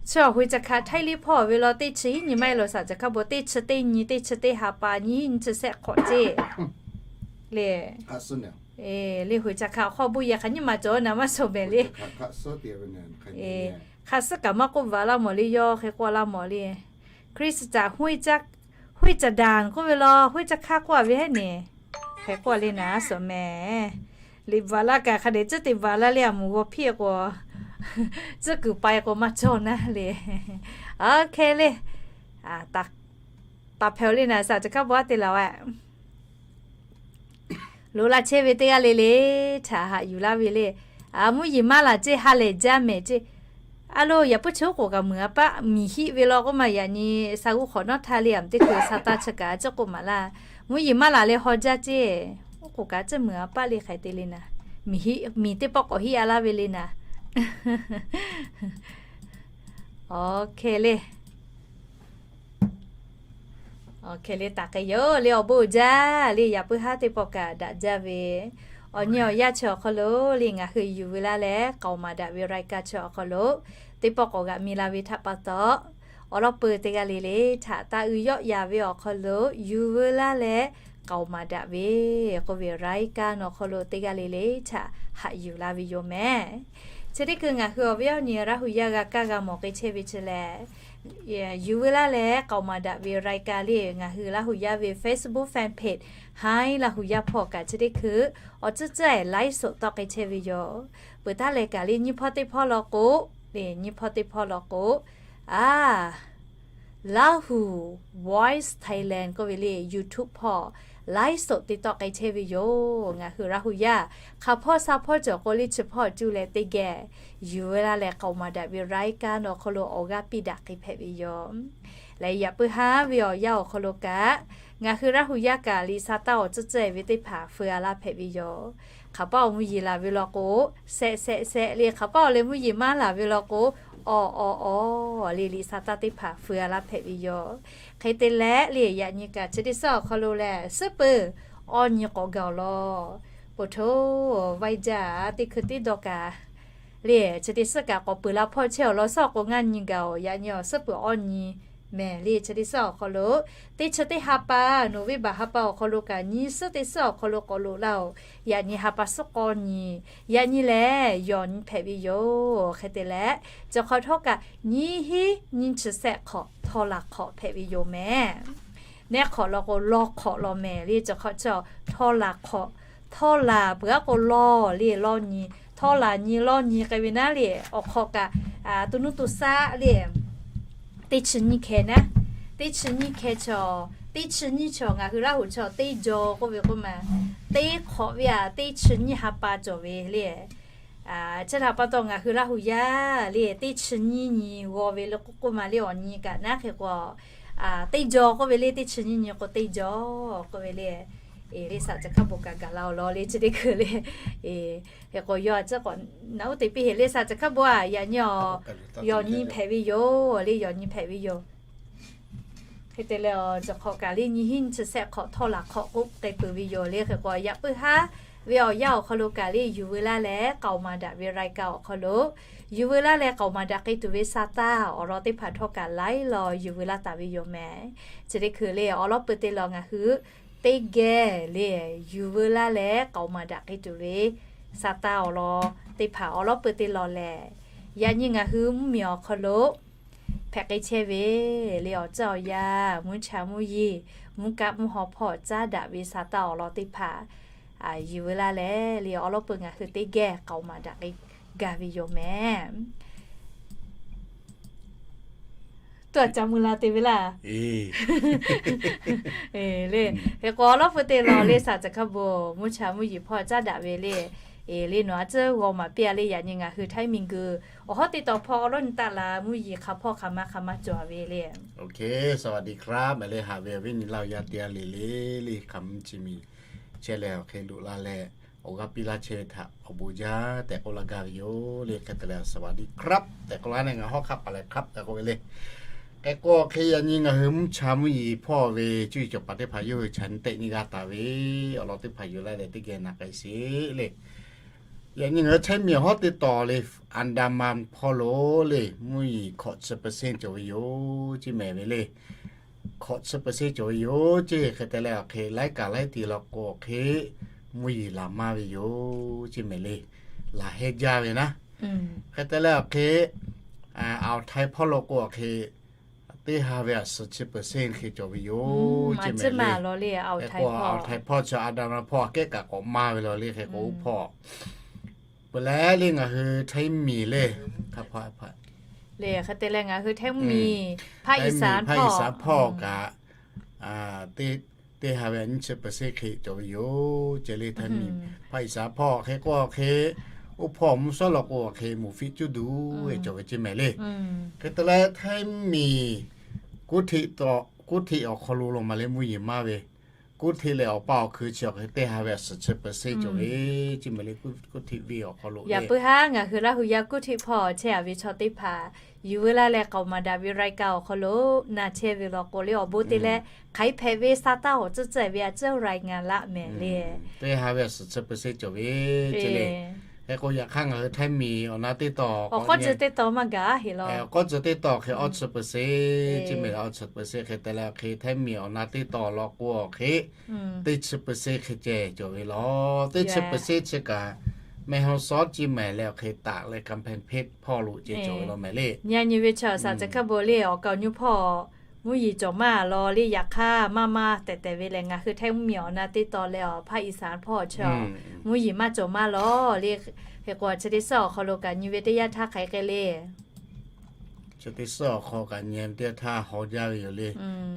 Chi awˬ ฮุยจักขะ Htaiˇ liꞈ hpawˇ ve law teˇ chi hiˉ nyi maˇ heˆ lo saˍ ca hkaˇ bon teˇ chi teˇ nyi, teˇ chi teˇ ha pa nyi, nyi chi shehˆ hk'awꞈ ceˇ le. Le ฮุยจักขะ hk'aw bon yehˬ hk'aˬ nyiˇ ma cawˬ naˍ maˇ shawˍ mehˍ le. Hk'aˬ suhˉ kaꞈ maˇ k'oˆ vaˬ laˇ mawˬ le, yawˇ hk'e k'oˆ laˇ mawˬ le. คริสตจักร ห้วยจักด่าน k'oˆ ve law, ห้วยจักขะ k'oˆ a ve heˉ neˍ. Hk'e k'oˆ le naˍ, suhˍ mehˍ. Liꞈ bvuhꞈ laˇ kaꞈ hk'a dehꞈ tcuhˉ te bvuhꞈ laˇ le, a moˍ g'aw hpiˇ k'o, tcuhˉ kuiˬ pai k'o maˇ cawˬ naˉ le. Oˇ hk'e le, taˍ hpehꞈ le naˍ, saˍ ca hkaˇ bon a te laˬ a. Loꞈ la chehˇ ve teˇ g'aˇ le le htaꞈ haꞈ yuˬ laˇ ve le. Mvuhˇ yeˬ maˇ laˬ ceˇ, ha lehˬ jaˇ mehˍ ceˇ. A lo, yaꞈ puiˉ chi oˉ k'oˍ kaꞈ muiˬ a paˆ miˬ hiˆ ve law k'oˆ ma, yaꞈ nyi sa g'uˇ hk'awꞈ nawˉ htaˇ le, a mvuhˇ teˇ hkui sa taˇ chi kaꞈ a ciˉ k'oˆ maˍ laˇ. Mvuhˇ yeˬ maˇ laˬ leh haw jaˇ ceˇ. Oˉ k'oˍ kaꞈ a ciˉ muiˬ a paˆ le hk'aˬ hk'e te le naˍ. Miˬ hiˆ, miˬ teˇ pawˆ k'awꞈ hiˆ a laˇ ve le naˍ. Oˇ hk'e le. Oˇ hk'e le taˍ hk'e yoˬ le, awˬ bon uiˍ jaˇ le, yaꞈ puiˉ haˉ teˇ pawˆ kaꞈ daꞈ jaˇ ve. Awˬ nyi awˬ yanˇ chi awˬ hk'aw lo le ngaˬ hui yuˬ veu laˇ leh k'aoˍ maˍ daꞈ ve รายการ chi awˬ hk'aw lo teˇ pawˆ k'awꞈ g'aꞈ mi la ve htaꞈ pa taw, awˬ lawn peuˬ teˇ g'aˇ le le htaꞈ taˇ uiˍ yawˆ ya ve awˬ hk'aw lo yuˬ veu laˇ leh k'aoˍ maˍ daꞈ ve k'oˆ ve รายการ awˬ hk'aw lo teˇ g'aˇ le le htaꞈ haꞈ yuˬ la ve yoˬ mehˍ. Chi teˇ hkui ngaˬ hui awˬ viˉ awˬ nyi Laˇ hu yaˇ g'a kaˇ g'a mawˬ k'ai chehˇ ve chi lehˬ, yuˬ veu laˇ leh k'aoˍ maˍ daꞈ ve รายการ le ngaˬ hui Laˇ hu yaˇ ve Facebook fan page Haiˉ Laˇ hu yaˇ hpawˇ kaꞈ chi teˇ hkui awˬ tcuhˉ tcuhˉ e ไลฟ์สด tawˆ k'ai chehˇ ve yoˬ. Peuˬ taˉ leh kaꞈ le nyiˇ hpawˇ teˇ hpawˇ law k'o, le nyiˇ hpawˇ teˇ hpawˇ law k'o, a, Lahu Voice Thailand k'oˆ ve le YouTube hpawˇ ไลฟ์สด te tawˆ k'ai chehˇ ve yoˬ. Ngaˬ hui Laˇ hu yaˇ hk'aˬ hpawˇ sha hpawˇ cawˬ k'o le chi hpawˇ cuˇ leh teˇ geh yuˬ veu laˇ leh k'aoˍ maˍ daꞈ ve รายการ awˬ hk'aw lo awˬ g'aˇ piˇ daꞈ k'ai hpehꞈ ve yoˬ. Leh yaꞈ puiˉ haˉ ve awˬ yanˇ awˬ hk'aw lo kaꞈ, ngaˬ hui Laˇ hu yaˇ kaꞈ liꞈ sha taˇ awˬ tcuhˉ tcuhˉ e ve teˇ hpaˍ feu a laˇ hpehꞈ ve yoˬ. Hk'aˬ paˇ awˬ mvuhˇ yeˬ laˬ ve law k'o, shehˆ shehˆ shehˆ le, hk'aˬ paˇ awˬ leh mvuhˇ yeˬ maˇ laˬ ve law k'o, awˬ awˬ awˬ le liꞈ sha taˇ teˇ hpaˍ feu a laˇ hpehꞈ ve yoˬ. Hk'e te leh le yaꞈ nyi kaꞈ chi teˇ suhˉ awˬ hk'aw lo lehˬ suhˉ peuˬ awˬ nyi k'awꞈ gaˬ awˬ lawn, poˬ htoˇ vaiˇ jaˇ teˇ hkui teˇ dawˇ kaꞈ le, chi teˇ suhˉ kaꞈ k'awꞈ peuˬ la hpawˇ chehˇ awˬ lawn suhˉ awˬ k'o ngaˇ nyi gaˬ-oˬ. Yaꞈ nyi awˬ suhˉ peuˬ awˇ nyi mehˍ le. Chi teˇ suhˉ awˬ hk'aw lo teˇ chi teˇ ha pa, November ha pa awˬ hk'aw lo kaꞈ nyi suhˉ teˇ suhˉ awˬ hk'aw lo k'awꞈ loꞈ laˇ-oˬ. Yaꞈ nyi ha pa suhˉ k'awˇ nyi, yaꞈ nyi lehˬ yawˬ nyi hpehꞈ ve yoˬ. Hk'e te leh, chi hk'aw htawˇ kaꞈ nyiˇ hinˉ nyiˇ chi sehˆ hk'awꞈ htawˇ laˬ hk'awꞈ hpehꞈ ve yoˬ mehˍ. Nehˉ hk'awꞈ law k'o lawˇ hk'awꞈ law mehˍ le. Chi hk'aw chi htawˇ laˬ hk'awꞈ, htawˇ laˬ peuˬ aˉ k'o lawˇ le, lawˇ nyi, htawˇ laˬ nyi lawˇ nyi k'ai ve naˉ le. Awˬ hk'awꞈ kaꞈ to nuˇ to shaˆ le. Teˇ chi nyiˇ hkeh naˉ, teˇ chi nyiˇ hkeh chaw, teˇ chi nyiˇ chaw ngaˬ hui Laˇ huˍ chaw teˇ jaw k'oˆ ve k'oˆ ma, teˇ hk'awꞈ ve aꞈ teˇ chi nyiˇ ha pa cawˬ ve le. Chi htaꞈ pa taw ngaˬ hui Laˇ huˍ yaˇ le teˇ chi nyiˇ nyi g'aw ve le k'oˆ k'oˆ ma le. Awˬ nyi kaꞈ naˉ hk'e k'o teˇ jaw k'oˆ ve le. Teˇ chi nyiˇ nyi k'o teˇ jaw k'oˆ ve le. Le saꞈ ca hkaˇ bon kaꞈ gaˬ la awˬ lawn le chi teˇ hkui le. Hk'e k'o yawˇ a ciˉ k'awꞈ naˉ uˉ te piˇ heˍ le saꞈ ca hkaˇ bon aꞈ. Yaꞈ nyi awˬ, yawˬ nyi hpehꞈ ve yoˬ le. Yawˬ nyi hpehꞈ ve yoˬ. Hk'e te leh awˬ, chi hk'awꞈ kaꞈ le nyiˇ hinˉ nyiˇ chi sehˆ hk'awꞈ htawˇ laˬ hk'awꞈ k'oˆ k'ai peuˬ ve yoˬ le. Hk'e k'o yaꞈ puiˉ haˉ ve awˬ yanˇ awˬ hk'aw lo kaꞈ le yuˬ veu laˇ leh k'aoˍ maˍ daꞈ ve รายการ awˬ hk'aw lo yuˬ veu laˇ leh k'aoˍ maˍ daꞈ k'ai tuˬ ve sa taˇ awˬ lawn teˇ hpaˍ htawˇ kaꞈ laiˉ lawˬ yuˬ veu laˇ taˍ ve yoˬ mehˍ. Chi teˇ hkui le awˬ lawn peuˬ te lawˬ ngaˬ hui teˇ geh le yuˬ veu laˇ leh k'aoˍ maˍ daꞈ k'ai tuˬ ve sa taˇ awˬ lawn teˇ hpaˍ awˬ lawn peuˬ te lawˬ lehˬ, yaꞈ nyi ngaˬ hui mvuhˇmiˬ awˬ hk'aw lo hpehꞈ k'ai chehˇ ve le awˬ ceuˬ awˬ yanˇ mvuhˇ cha mvuhˇ yeˬ, mvuhˇ kaˆ mvuhˇ haw hpawˇ caˉ daꞈ ve sa taˇ awˬ lawn teˇ hpaˍ yuˬ veu laˇ leh le awˬ lawn peuˬ ngaˬ hui teˇ geh k'aoˍ maˍ daꞈ k'ai gaˬ ve yoˬ mehˍ. Tuˇ aꞈ ca mui la te ve laˇ. Le, hk'e k'o awˬ lawn peuˬ te lawˬ le saꞈ ca hkaˇ bon mvuhˇ cha mvuhˇ yeˬ hpawˇ caˉ daꞈ ve le. Le nawˬ a ciˉ g'aw maˍ piˇ a le. Yaꞈ nyi ngaˬ hui Htaiˇ miˬguiˬ awˬ hawˉ teˇ taw hpawˇ awˬ lawn nyi taˆ la mvuhˇ yeˬ hk'a hpawˇ hk'aˬ ma hk'aˬ ma cawˬ ve le. สวัสดีครับ mehˍ le. Haꞈ ve awˬ viˉ nyi Laˇ huˍ yaˇ teˇ g'aˇ le le le hk'aˬ mvuhˇ chi miˬ chehˇ leh awˬ hk'e loꞈ la leh awˬ g'aˇ piˇ laˇ chehˇ ve htaꞈ awˬ bon jaˇ tehꞈ k'oˆ laˇ gaˇ ve yoˬ le. Hk'e te leh สวัสดีครับ tehꞈ k'oˆ laˇ nehˬ ngaˬ hawˉ hk'aˆ paˍ lehˬ ครับ tehꞈ k'oˆ ve le. Hk'e k'o hk'e yaꞈ nyi ngaˬ hui mvuhˇ cha mvuhˇ yeˬ hpawˇ ve cuˇ yiˍ cawˬ paˍ teˇ hpaˍ yawˇ hui chaꞈ nyi tehˆ nyi g'a taˍ ve awˬ lawn teˇ hpaˍ yuˬ laˇ leh teˇ geh naꞈ k'ai sheˍ le. Yaꞈ nyi ngaˬ hui Htaiˇ miˬ awˬ hawˉ teˇ taw le, Andaman hpawˇ lo le mvuhˇ yeˬ hkawꞈ chi เปอร์เซ็นต์ cawˬ ve yoˬ ceˇ mehˍ ve le. Hkawꞈ chi เปอร์เซ็นต์ cawˬ ve yoˬ ceˇ. Hk'e te leh awˬ hk'e laiˉ kaꞈ laiˉ ti law k'o awˬ hk'e mvuhˇ yeˬ laˬ maˇ ve yoˬ ceˇ mehˍ le. Laˬ hehnˇ jaˇ ve naˉ. Hk'e te leh awˬ hk'e Aoˍ htaiˍ hpawˇ lo k'o awˬ hk'e teˇ ha ve aꞈ suhˍ chi เปอร์เซ็นต์ hk'e cawˬ ve yoˬ ceˇ mehˍ le. Aoˍ htaiˍ hpawˇ chi Andaman hpawˇ aꞈ kehˉ kaꞈ k'awꞈ maˇ ve law le. Hk'e k'o oˇ hpawˇ peuˬ leh le ngaˬ hui Htaiˇ miˬ le, hk'aˬ hpawˇ le hk'e te leh ngaˬ hui Htaiˇ miˬ, Htaiˇ miˬ ภาคอีสาน hpawˇ kaꞈ teˇ ha ve aꞈ nyiˇ chi เปอร์เซ็นต์ hk'e cawˬ ve yoˬ ceˇ le. Htaiˇ miˬ ภาคอีสาน hpawˇ hk'e k'o hk'e oˇ hpawˇ mvuhˇ shawˉ law k'o hk'e mvuhˇ fiˆ cuˇ duˬ ve cawˬ ve ceˇ mehˍ le. Hk'e te leh Htaiˇ miˬ kuˇ hteꞈ awˬ hk'aw lo law maˬ le mvuhˇ yeˬ maˇ ve, kuˇ hteꞈ leh awˬ pa awˬ hkui chi awˬ hk'e teˇ ha ve aꞈ suhˍ chi เปอร์เซ็นต์ cawˬ ve ceˇ mehˍ le. Kuˇ hteꞈ ve awˬ hk'aw lo yaꞈ puiˉ haˉ ngaˬ hui Laˇ huˍ yaˇ kuˇ hteꞈ hpawˇ chehˇ a ve chaw teˇ hpaˍ yuˬ veu laˇ leh k'aoˍ maˍ daꞈ ve รายการ awˬ hk'aw lo na chehˇ ve law k'o le awˬ bon te leh hk'aˬ hk'e hpehꞈ ve sa taˇ awˬ ceuˬ ceuˬ ve aꞈ ceuˬ รายงาน laˇ mehˍ le. Teˇ ha ve aꞈ suhˍ chi เปอร์เซ็นต์ cawˬ ve ceˇ le. Hk'e k'o yaꞈ hk'aˇ ngaˬ hui Htaiˇ miˬ awˬ na teˇ taw awˬ k'awˇ ceuˬ teˇ taw maˇ gaˬ heˆ law. K'awˇ ceuˬ teˇ taw hk'e awˇ chi เปอร์เซ็นต์ ceˇ mehˍ le. Awˇ chi เปอร์เซ็นต์ hk'e te leh awˬ hk'e Htaiˇ miˬ awˬ na teˇ taw law k'o awˬ hk'e teˇ chi เปอร์เซ็นต์ hk'e ceh cawˬ ve law. Teˇ chi เปอร์เซ็นต์ chi kaꞈ แม่ฮ่องสอน ceˇ mehˍ leh awˬ hk'e taꞈ leh กำแพงเพชร hpawˇ lo ceh cawˬ ve law mehˍ le. Nyi nyi ve chaw saˍ ceh hkaˇ bon le awˬ kaˍ awˬ nyu hpawˇ mvuhˇ yeˬ cawˬ maˇ law le. Yaꞈ hk'aˇ maˇ maˇ tehˬ tehˬ ve lehˬ ngaˬ hui Htaiˇ mvuhˇ miˬ awˬ na teˇ taw leh awˬ ภาคอีสาน hpawˇ chaw mvuhˇ yeˬ maˇ cawˬ maˇ law le. Hk'e k'o chi teˇ suhˉ awˬ hk'aw lo kaꞈ nyi ve teˇ yanˇ htaˇ hk'aˬ hk'e le. Chi teˇ suhˉ awˬ hk'aw kaꞈ nyi ve teˇ yanˇ htaˇ haw jaˇ ve yoˬ le.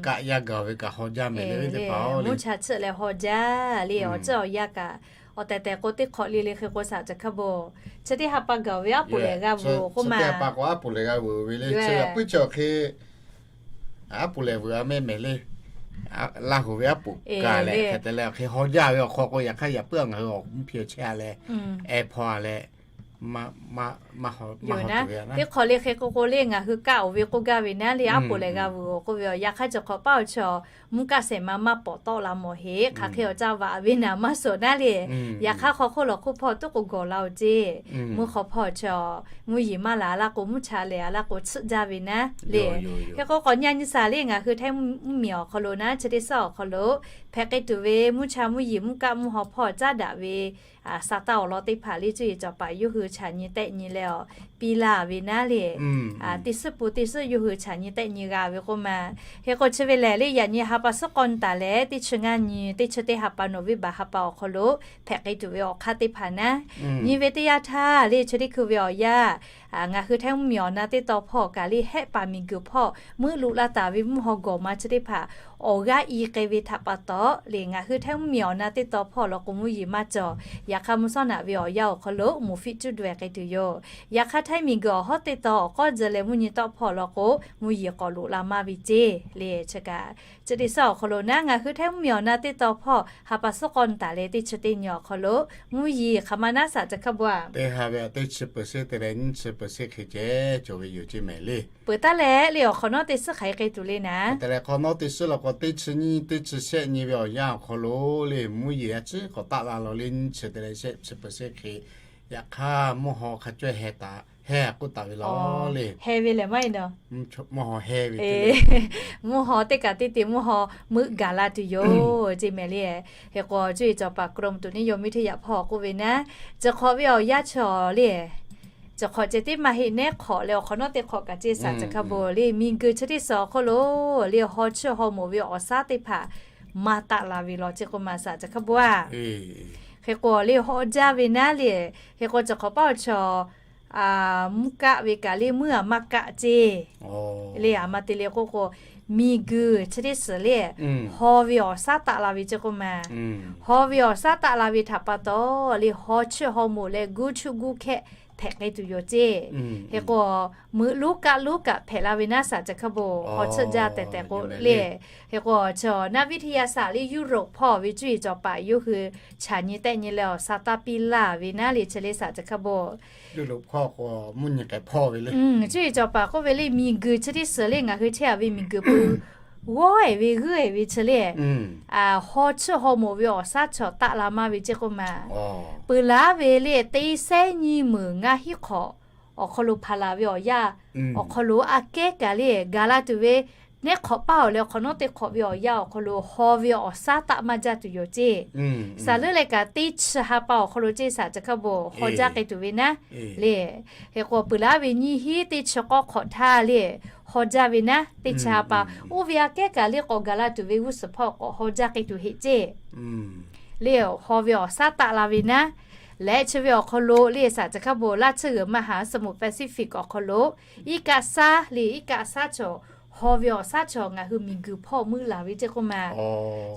Kaꞈ yaˇ gaˬ ve kaꞈ haw jaˇ mehˍ le. Mvuhˇ cha chiˆ leh haw jaˇ le. Awˬ ceuˬ awˬ yanˇ kaꞈ awˬ tehˬ tehˬ k'o teˇ hk'awꞈ le le. Hk'e k'o saˍ ceh hkaˇ bon chi teˇ ha pa gaˬ ve aˉ poꞈ lehˬ g'a veuˬ k'oˆ ma. Chi teˇ ha pa k'o aˉ poꞈ lehˬ g'a veuˬ ve le. Chi aꞈ puiˉ chi awˬ hk'e aˉ poꞈ lehˬ veuˬ a mehˍ mehˍ le. Laˇ huˍ ve aˉ poꞈ kaꞈ lehˬ hk'e te leh awˬ hk'e haw jaˇ ve awˬ hk'aw k'o yaꞈ hk'aˇ yaꞈ puiˉ a ngaˬ hui awˬ mvuhˇ hpehꞈ chehˇ a leh, ehˉ hpawˇ a leh, Yoˬ naˉ, teˇ hk'awꞈ le hk'e k'o k'o le ngaˬ hui kaˆ oˬ ve k'oˆ gaˇ ve naˉ le, aˉ poˍ lehˬ g'a vuiˬ oˬ k'oˆ ve a, yaꞈ hk'aˇ chi hk'awꞈ paˇ awˬ chi a, mvuhˇ kaˆ shehˍ ma maˇ pawˍ tawˆ la mawˬ heˆ. Hk'aˬ hk'e awˬ caˇ vaꞈ ve naˍ maˇ suhˍ naˉ le. Yaꞈ hk'aˇ hk'aw hk'oˆ lawˬ hk'oˆ hpawˇ tuˉ k'o gawˬ la oˬ ceˇ. Mvuhˇ hk'awꞈ hpawˇ chi a, mvuhˇ yeˬ maˇ laˬ laˇ k'o, mvuhˇ cha lehˬ a laˇ k'o, tsuhˆ jaˇ ve naˉ le. Hk'e k'o k'awꞈ nyi a nyi shaˍ le, ngaˬ hui Htaiˇ mvuhˇ miˬ awˬ hk'aw lo naˉ chi teˇ suhˉ awˬ hk'aw lo hpehꞈ k'ai tuˬ ve mvuhˇ cha mvuhˇ yeˬ mvuhˇ kaˆ mvuhˇ haw hpawˇ caˉ daꞈ ve a, sa taˇ awˬ lawn teˇ hpaˍ le cuˇ yiˍ cawˬ paˍ yawˇ hui chaꞈ nyi tehˆ nyi leh awˬ piˇ laˇ ve naˉ le. Teˇ suhˉ pun teˇ suhˉ yawˇ hui chaꞈ nyi tehˆ nyi g'a ve k'oˆ ma. Hk'e k'o chi ve lehˬ le, yaꞈ nyi ha pa suhˉ k'awˇ nyi taˍ leh teˇ chi ngaˇ nyi, teˇ chi teˇ ha pa November ha pa awˬ hk'aw lo hpehꞈ k'ai tuˬ ve awˬ hk'aˇ teˇ hpaˍ naˉ, nyi ve teˇ yanˇ htaˇ le chi teˇ hkui ve awˬ yanˇ, ngaˬ hui Htaiˇ mvuhˇ miˬ awˬ na teˇ taw hpawˇ kaꞈ le hehˆ paˍ miˬ guiˬ hpawˇ meuˆ loꞈ la taˍ ve mvuhˇ haw gawˬ ma chi teˇ hpaˍ awˬ g'aˇ i k'ai ve htaꞈ pa taw le, ngaˬ hui Htaiˇ mvuhˇ miˬ awˬ na teˇ taw hpawˇ law k'o mvuhˇ yeˬ maˇ cawˬ. Yaꞈ hk'aˇ mvuhˇ sawˉ naꞈ ve awˬ yanˇ awˬ hk'aw lo moˍ fiˆ cuˇ daweh k'ai tuˬ yoˬ. Yaꞈ hk'aˇ Htaiˇ miˬ guiˬ awˬ hawˉ teˇ taw awˬ k'awˇ dzuh leh mvuhˇ nyi tawˆ hpawˇ law k'o mvuhˇ yeˬ k'awꞈ loꞈ la maˇ ve ceˇ le. Chi kaꞈ chi teˇ suhˉ awˬ hk'aw lo naˉ, ngaˬ hui Htaiˇ mvuhˇ miˬ awˬ na teˇ taw hpawˇ ha pa suhˉ k'awˇ nyi taˍ leh teˇ chi teˇ nyi awˬ hk'aw lo mvuhˇ yeˬ hk'aˬ ma naˉ shaˍ chi hk'aˇ bon a, teˇ ha ve a teˇ chi peuˬ seˉ te leh nyiˇ chi peuˬ seˉ hk'e ceh cawˬ ve yoˬ ceˇ mehˍ le. Peuˬ taˉ leh le awˬ hk'awꞈ nawˉ teˇ suhˉ hk'aˬ hk'e k'ai tuˬ le naˉ, hk'e te leh hk'awꞈ nawˉ teˇ suhˉ law k'o teˇ chi nyiˇ teˇ chi shehˆ nyi ve awˬ yanˇ awˬ hk'aw lo le mvuhˇ yeˬ a ciˉ k'awꞈ taˆ la law le nyiˇ chi te leh shehˆ chi peuˬ seˉ hk'e. Yaꞈ hk'aˇ mvuhˇ haw hk'a cawehˇ heh taˍ heh k'oˆ taˍ ve law le. Heh ve lehˬ maˇ heˆ naˉ, mvuhˇ haw teˇ kaꞈ teˇ te mvuhˇ haw meuˆ gaˬ la tuˬ yoˬ ceˇ mehˍ le. Hk'e k'o cuˇ yiˍ cawˬ paˍ กรมอุตุนิยมวิทยา hpawˇ k'oˆ ve naˉ, chi hk'awꞈ ve awˬ yanˇ chi awˬ le, chi hk'awꞈ ceh tiˉ maˇ heˆ, neˉ hk'awꞈ leh awˬ hk'awꞈ nawˉ teˇ hk'awꞈ kaꞈ ceˇ shaˍ chi hk'aˇ bon le, miˬ guiˬ chi teˇ suhˍ awˬ hk'aw lo le haw chiˇ haw moˍ ve awˬ shaˉ teˇ hpaˍ maˇ taˆ la ve law ceˇ k'oˆ ma shaˍ chi hk'aˇ bon a. Hk'e k'o le haw jaˇ ve naˉ le, hk'e k'o chi hk'awꞈ paˇ awˬ chi a, mvuhˇ kaˆ ve kaꞈ le meuˇ a maˇ kaˆ ceˇ le, a ma te le k'oˆ k'o, miˬ guiˬ chi teˇ suhˍ le haw ve awˬ shaˉ taˆ la ve ceˇ k'oˆ ma. Haw ve awˬ shaˉ taˆ la ve htaꞈ pa taw le haw chiˇ haw moˍ leh guˇ chuˇ guˇ hkehˇ hpehꞈ k'ai tuˬ yoˬ ceˇ. Hk'e k'o meuꞈ lonˉ kaˆ lonˉ kaꞈ hpehꞈ la ve naˉ shaˍ chi hk'aˇ bon haw chiˇ jaˇ tehˬ tehˬ k'o le. Hk'e k'o chi naˆ วิทยาศาสตร์ le Europe hpawˇ ve cuˇ yiˍ cawˬ paˍ yawˇ hui chaꞈ nyi tehˆ nyi leh awˬ sa taˇ piˇ laˇ ve naˉ le chi le shaˍ chi hk'aˇ bon. Cuˇ yiˍ cawˬ paˍ k'oˆ ve le miˬ guiˬ chi teˇ suhˍ le ngaˬ hui chehˇ a ve miˬ guiˬ pui g'awˇ ehˍ ve g'uiˇ ehˍ ve chi le, haw chiˇ haw moˍ ve awˬ shaˉ chaw taˆ la maˇ ve ceˇ k'oˆ ma. Peuˬ laˉ ve le teˇ sehˉ nyiˇ meunˍ ngaˇ hinˉ hk'awꞈ awˬ hk'aw lo hpaˍ laˬ ve awˬ yanˇ awˬ hk'aw lo aꞈ kehˉ kaꞈ le gaˬ la tuˬ ve, neˉ hk'awꞈ paˇ awˬ leh awˬ hk'awꞈ nawˉ teˇ hk'awꞈ ve awˬ yanˇ awˬ hk'aw lo haw ve awˬ shaˉ taˆ maˇ jaˇ tuˬ yoˬ ceˇ. Saˍ leuˉ leh kaꞈ teˇ chi ha pa awˬ hk'aw lo ceˇ shaˍ chi hk'aˇ bon haw jaˇ k'ai tuˬ ve naˉ le. Hk'e k'o peuˬ laˉ ve nyiˇ hinˉ teˇ chi k'awˇ hk'awꞈ htaˇ le haw jaˇ ve naˉ teˇ chi ha pa. Oˇ ve aꞈ kehˉ kaꞈ le k'awꞈ gaˬ la tuˬ ve g'uˇ suhˍ hpawˇ k'awꞈ haw jaˇ k'ai tuˬ heˆ ceˇ. Le haw ve awˬ shaˉ taˆ la ve naˉ leh chi ve awˬ hk'aw lo le shaˍ chi hk'aˇ bon laˇ tsuhˇ g'uiˬ maˇ ha สมุทร Pacific awˬ hk'aw lo iˉ kaˆ shaˉ le iˉ kaˆ shaˉ chaw, haw ve awˬ shaˉ chaw ngaˬ hui miˬ guiˬ hpawˇ meuˇ laˬ ve ceˇ k'oˆ ma.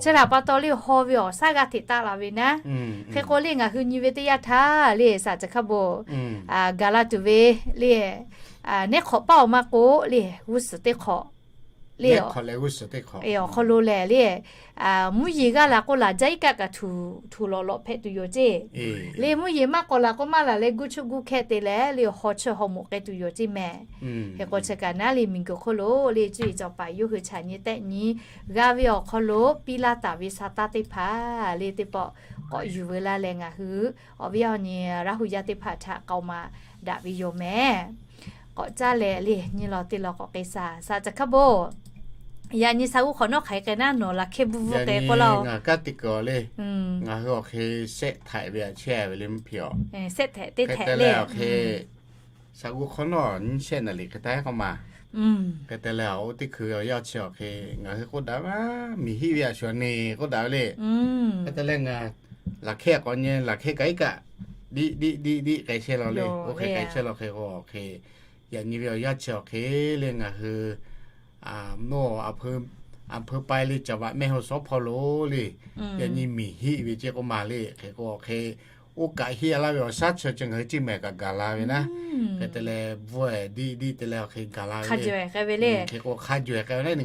Chi htaꞈ pa taw le haw ve awˬ shaˉ g'aˇ hteꞈ taˆ la ve naˉ. Hk'e k'o le ngaˬ hui nyi ve teˇ yanˇ htaˇ le shaˍ chi hk'aˇ bon gaˬ la tuˬ ve le neˉ hk'awꞈ paˇ awˬ maˇ k'o le g'uˇ suhˍ teˇ hk'awꞈ le awˬ hk'aw lo lehˬ le mvuhˇ yeˬ g'aˇ la k'oˆ laˬ jaˇ iˉ kaˆ kaꞈ htuˬ lawꞈ lawꞈ hpehꞈ tuˬ yoˬ ceˇ. Le mvuhˇ yeˬ maˇ k'awꞈ la k'oˆ maˇ laˬ leh guˇ chuˇ guˇ hkehˇ te leh le haw chiˇ haw moˍ k'ai tuˬ yoˬ ceˇ mehˍ. Hk'e k'o chi kaꞈ naˉ le miˬ guiˬ hk'oˆ lo le cuˇ yiˍ cawˬ paˍ yawˇ hui chaꞈ nyi tehˆ nyi g'a ve awˬ hk'aw lo piˇ laˇ taˍ ve sa taˇ teˇ hpaˍ le teˇ pawˆ k'awꞈ yuˬ veu laˇ leh ngaˬ hui awˬ viˉ awˬ nyi Laˇ huˍ yaˇ teˇ hpaˍ htaꞈ k'aoˍ maˍ daꞈ ve yoˬ mehˍ. K'awꞈ caˇ leh le nyi law teˇ law k'awꞈ k'ai shaˍ shaˍ chi hk'aˇ bon. Yaꞈ nyi sa g'uˇ hk'awꞈ nawˉ hk'aˬ hk'e k'ai naˉ nawˬ laˬ hkehˇ bvuhˇ bvuhˇ k'ai k'oˆ laˇ oˬ. Ngaˬ kaˉ te kuiˬ awˬ le, ngaˬ hui awˬ hk'e shehˆ htaiꞈ ve aꞈ chehˇ ve le mvuhˇ hpe awˬ, shehˆ htaiꞈ teˇ htaiꞈ le awˬ hk'e, sa g'uˇ hk'awꞈ nawˉ nyiˇ shehˆ naˍ liꞈ hk'e taˇ k'awˇ ma. Hk'e te leh oˇ teˇ hkui ve awˬ yaˇ chi awˬ hk'e ngaˬ hui k'oˆ daꞈ ve miˬ hiˆ ve aꞈ shuˍ neˬ k'oˆ daꞈ ve le. Hk'e te leh ngaˬ laˬ hkehˇ k'awꞈ nyi laˬ hkehˇ kaꞈ iˉ kaˆ diˆ diˆ diˆ diˆ k'ai chehˇ law le. Oˇ hk'e k'ai chehˇ law hk'e k'o awˬ hk'e, yaꞈ nyi ve awˬ yaˇ chi awˬ hk'e le ngaˬ hui, no, aˬ hpeu pai le caˍ vaꞈ mehˆ haw shawˉ hpawˇ lo le, yaꞈ nyi miˬ hiˆ ve ceˇ k'oˆ ma le. Hk'e k'o awˬ hk'e oˇ kaꞈ heˆ laˇ ve awˬ shaˉ chi chi ngaˬ hui ceˇ mehˍ kaꞈ gaˬ la ve naˉ. Hk'e te leh bvuhˇ-ehˍ diˇ diˇ te leh awˬ hk'e gaˬ la ve le. Hk'e k'o hk'a jawˬ-ehˍ k'ai ve le.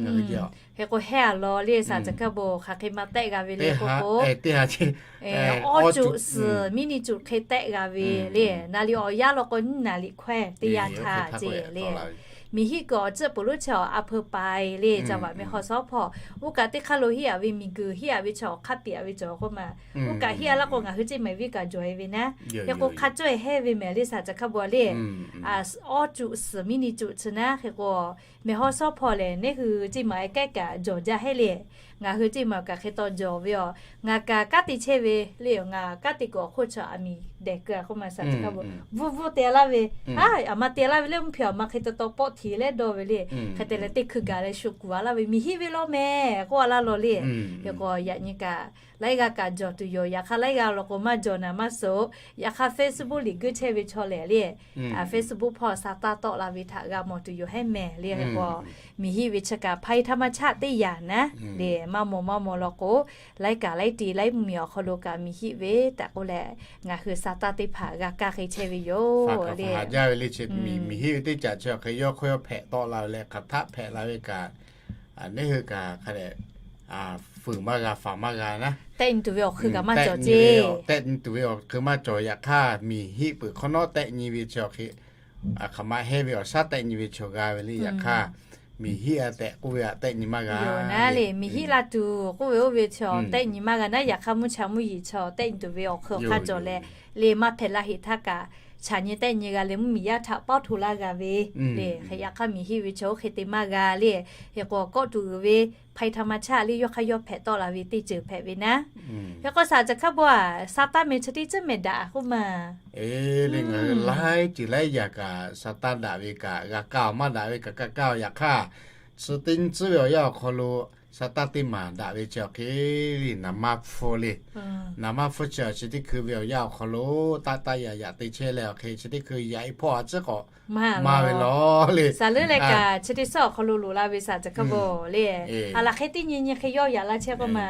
Hk'e k'o heh-a lawˬ le, shaˍ caˬ hkaˇ bon hk'aˬ hk'e maˇ tehˆ g'a ve le k'o k'o, teˇ ha ce, awˇ cuꞈ suhˍ miˉ ni cuꞈ hk'e tehˆ g'a ve le. Naˍ liꞈ awˬ yanˇ law k'o nyiˇ naˍ liꞈ hkawehˇ teˇ yanˇ htaˇ ce le. Miˬ hiˆ kuiˬ awˬ ceuˬ peuˬ lonˉ chi awˬ a hpeu paiˍ le, caˇ vaꞈ meh haw shawˉ hpawˇ. Oˇ kaꞈ teˇ hk'aˇ lo heˆ-a ve miˬ guiˬ heˆ-a ve chi awˬ hk'aˇ piˇ-a ve cawˬ k'oˆ ma. Oˇ kaꞈ heˆ-a laˇ k'o ngaˬ hui ceˇ mehˍ viˉ kaꞈ jawˬ-e ve naˉ. Hk'e k'o hk'a cawˇ-e hehˇ ve mehˍ le shaˍ caˬ hkaˇ bon le. Awˇ cuꞈ suhˍ miˉ ni cuꞈ chi naˉ hk'e k'o, mehˍ haw shawˉ hpawˇ lehˬ neˇ hui ceˇ mehˍ-e kehˉ kaꞈ jawˬ jaˇ hehˇ le. Ngaˬ hui ceˇ mehˍ kaꞈ hk'e taw jawˬ ve aˬ. Ngaˬ kaꞈ kanˉ te chehˇ ve le, ngaˬ kanˉ te kuiˬ awˬ hk'oˆ chi aˬ miˍ dehˬ keu-a k'oˆ ma shaˍ caˬ hkaˇ bon. Bvuhˇ bvuhˇ te laˇ ve, a, aˬ ma te laˇ ve le, mvuhˇ hpiꞈ aˬ ma hk'e taw taw pawˆ hteˍ leh dawˇ ve le. Hk'e te leh teˇ hkui gaˬ leh shu kuˬ-a laˇ ve, miˬ hiˆ ve lawˇ mehˍ k'oˆ-a laˇ lawˬ le. Hk'e k'o yaꞈ nyi kaꞈ laiˉ g'aˇ kaꞈ jawˬ tuˬ yoˬ. Yaꞈ hk'aˇ laiˉ g'aˇ law k'o maˇ jawˬ naˍ maˇ suhˍ. Yaꞈ hk'aˇ Facebook liꞈ guiˇ chehˇ ve chaw lehˬ le, Facebook hpawˇ sa taˇ tawˆ la ve htaꞈ g'a mawˬ tuˬ yoˬ hehˉ mehˍ le. Hk'e k'o miˬ hiˆ ve chi kaꞈ ภัยธรรมชาติ teˇ yanˇ naˉ le, maˇ mawˬ maˇ mawˬ law k'o, laiˉ kaꞈ laiˉ ti laiˉ mvuhˇmiˬ awˬ hk'aw lo kaꞈ miˬ hiˆ ve tehꞈ k'oˆ leh, ngaˬ hui sa taˇ teˇ hpaˍ g'a kaˇ hk'e chehˇ ve yoˬ le. Miˬ hiˆ ve teˇ caꞈ chi awˬ hk'e yawˇ hk'aw yawˇ hpehꞈ tawˆ la ve leh hk'aˬ htaˆ hpehꞈ la ve kaꞈ, neˇ hui kaꞈ hk'a dehꞈ fuiˍ maˇ g'a, faˍ maˇ g'a naˉ. Tehˆ nyi tuˬ ve awˬ hk'ui kaꞈ maˇ cawˬ ceˇ. Tehˆ nyi tuˬ ve awˬ hk'ui maˇ cawˬ. Yaꞈ hk'aˇ miˬ hiˆ peuˬ hk'awꞈ nawˉ tehˆ nyi ve chi awˬ hk'e, hk'aˬ ma hehˇ ve awˬ shaˉ tehˆ nyi ve chaw g'a ve le. Yaꞈ hk'aˇ miˬ hiˆ-a tehꞈ k'oˆ ve htaꞈ tehˆ nyi maˇ g'a le. Miˬ hiˆ la tuˬ k'oˆ ve oˇ ve chaw tehˆ nyi maˇ g'a naˉ. Yaꞈ hk'aˇ mvuhˇ cha mvuhˇ yeˬ chaw tehˆ nyi tuˬ ve awˬ hk'ui awˬ hk'aˇ cawˬ leh, le maˇ hpehꞈ la heˆ htaˇ kaꞈ, chaꞈ nyi tehˆ nyi g'a leh mvuhˇmiˬ yaˇ htaꞈ pawˇ hto laˇ g'a ve le. Hk'e yaꞈ hk'aˇ miˬ hiˆ ve chaw oˇ hk'e te maˇ g'a le. Hk'e k'o kawˆ tuˬ uiˍ ve ภัยธรรมชาติ le yawˇ hk'aˇ yawˇ hpehꞈ tawˆ la ve teˇ ceuˬ hpehꞈ ve naˉ. Hk'e k'o shaˍ caˬ hkaˇ bon-a, sa taˇ meh chi teˇ ceuˬ meh daꞈ k'oˆ ma. Eˬ le, ngaˬ hui laiˉ ceuˬ laiˉ yaꞈ kaꞈ sa taˇ daꞈ ve kaꞈ g'a kaˇ-oˬ, maˇ daꞈ ve kaꞈ kaˇ kaˇ-oˬ. Yaꞈ hk'aˇ, chi teˇ nyi tcuhˉ ve awˬ yanˇ awˬ hk'aw lo sa taˇ teˇ maˬ daꞈ ve chi awˬ hk'e le, naˍ maˇ hpfuhˇ le. Naˍ maˇ hpfuhˇ chi awˬ chi teˇ hkui ve awˬ yanˇ awˬ hk'aw lo taˆ taˆ yaꞈ yaꞈ te chehˇ leh awˬ hk'e chi teˇ hkui yaꞈ-e hpawˇ-a tcuhˉ k'awꞈ maˇ ve lawˬ le. Saˍ leuˉ leh kaꞈ chi teˇ suhˉ awˬ hk'aw lo loꞈ la ve shaˍ caˬ hkaˇ bon le. A laˬ hk'e teˇ nyi nyi hk'e yawˇ yaꞈ la chehˇ k'oˆ ma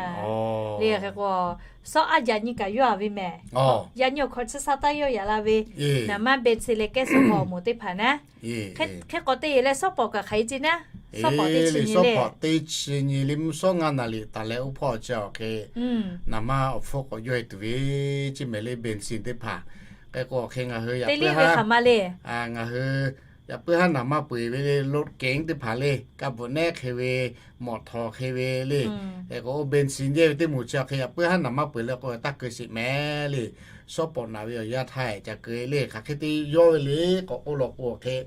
le. Hk'e k'o, suhˉ aˉ jaꞈ nyi kaꞈ yawˇ-a ve mehˍ. Yaꞈ nyi awˬ hk'awꞈ chi sa taˇ yawˇ yaꞈ la ve, naˍ maˇ เบนซิน leh แก๊สโซฮอล์ moˍ teˇ hpaˍ naˉ. Hk'e k'o te leh suhˉ pawˍ kaꞈ hk'aˬ hk'e ceˇ naˉ. Suhˉ pawˍ teˇ chi nyi le, suhˉ pawˍ teˇ chi nyi le, mvuhˇ shawˉ ngaˇ naˍ liꞈ taˍ leh oˇ hpawˇ chi awˬ hk'e naˍ maˇ awˬ hpfuhˇ k'awꞈ yawˇ-e tuˬ ve ceˇ mehˍ le, เบนซิน teˇ hpaˍ. Hk'e k'o awˬ hk'e ngaˬ hui yaꞈ puiˉ haˉ, ngaˬ hui yaꞈ puiˉ haˉ naˍ maˇ peu-eˬ ve le, รถเก๋ง teˇ hpaˍ le, kaˆ bvuhꞈ nehˉ hk'e ve, มอเตอร์ hk'e ve le. Hk'e k'o เบนซิน yehˇ ve teˇ moˍ chi awˬ hk'e yaꞈ puiˉ haˉ naˍ maˇ peu-eˬ leh k'o taˇ keu sheˍ mehˍ le. Suhˉ pawˍ naꞈ ve awˬ yanˇ htaˇ ca keu le, hk'aˬ hk'e te yawˇ ve le k'awꞈ k'oˆ law k'o awˬ hk'e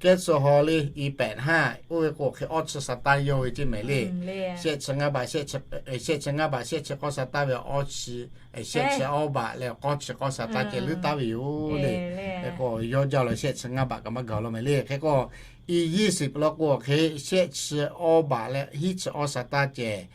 แก๊สโซฮอล์ le, อีแปดห้า oˇ ve k'o awˬ hk'e awˇ chi sa taˇ yawˇ ve ceˇ mehˍ le. Shehˆ chi ngaˇ baꞈ, shehˆ chi ngaˇ baꞈ, shehˆ chi k'awˇ sa taˇ ve awˇ chi, shehˆ chi awˇ baꞈ leh k'awˇ chi k'awˇ sa taˇ ceh leuˉ taˉ ve yoˬ le. Hk'e k'o yawˇ jaˇ lawˬ shehˆ chi ngaˇ baꞈ kaꞈ maˇ gaˬ law mehˍ le. Hk'e k'o อียี่สิบ law k'o awˬ hk'e shehˆ chi awˇ baꞈ leh hiˉ chi awˇ sa taˇ ceh,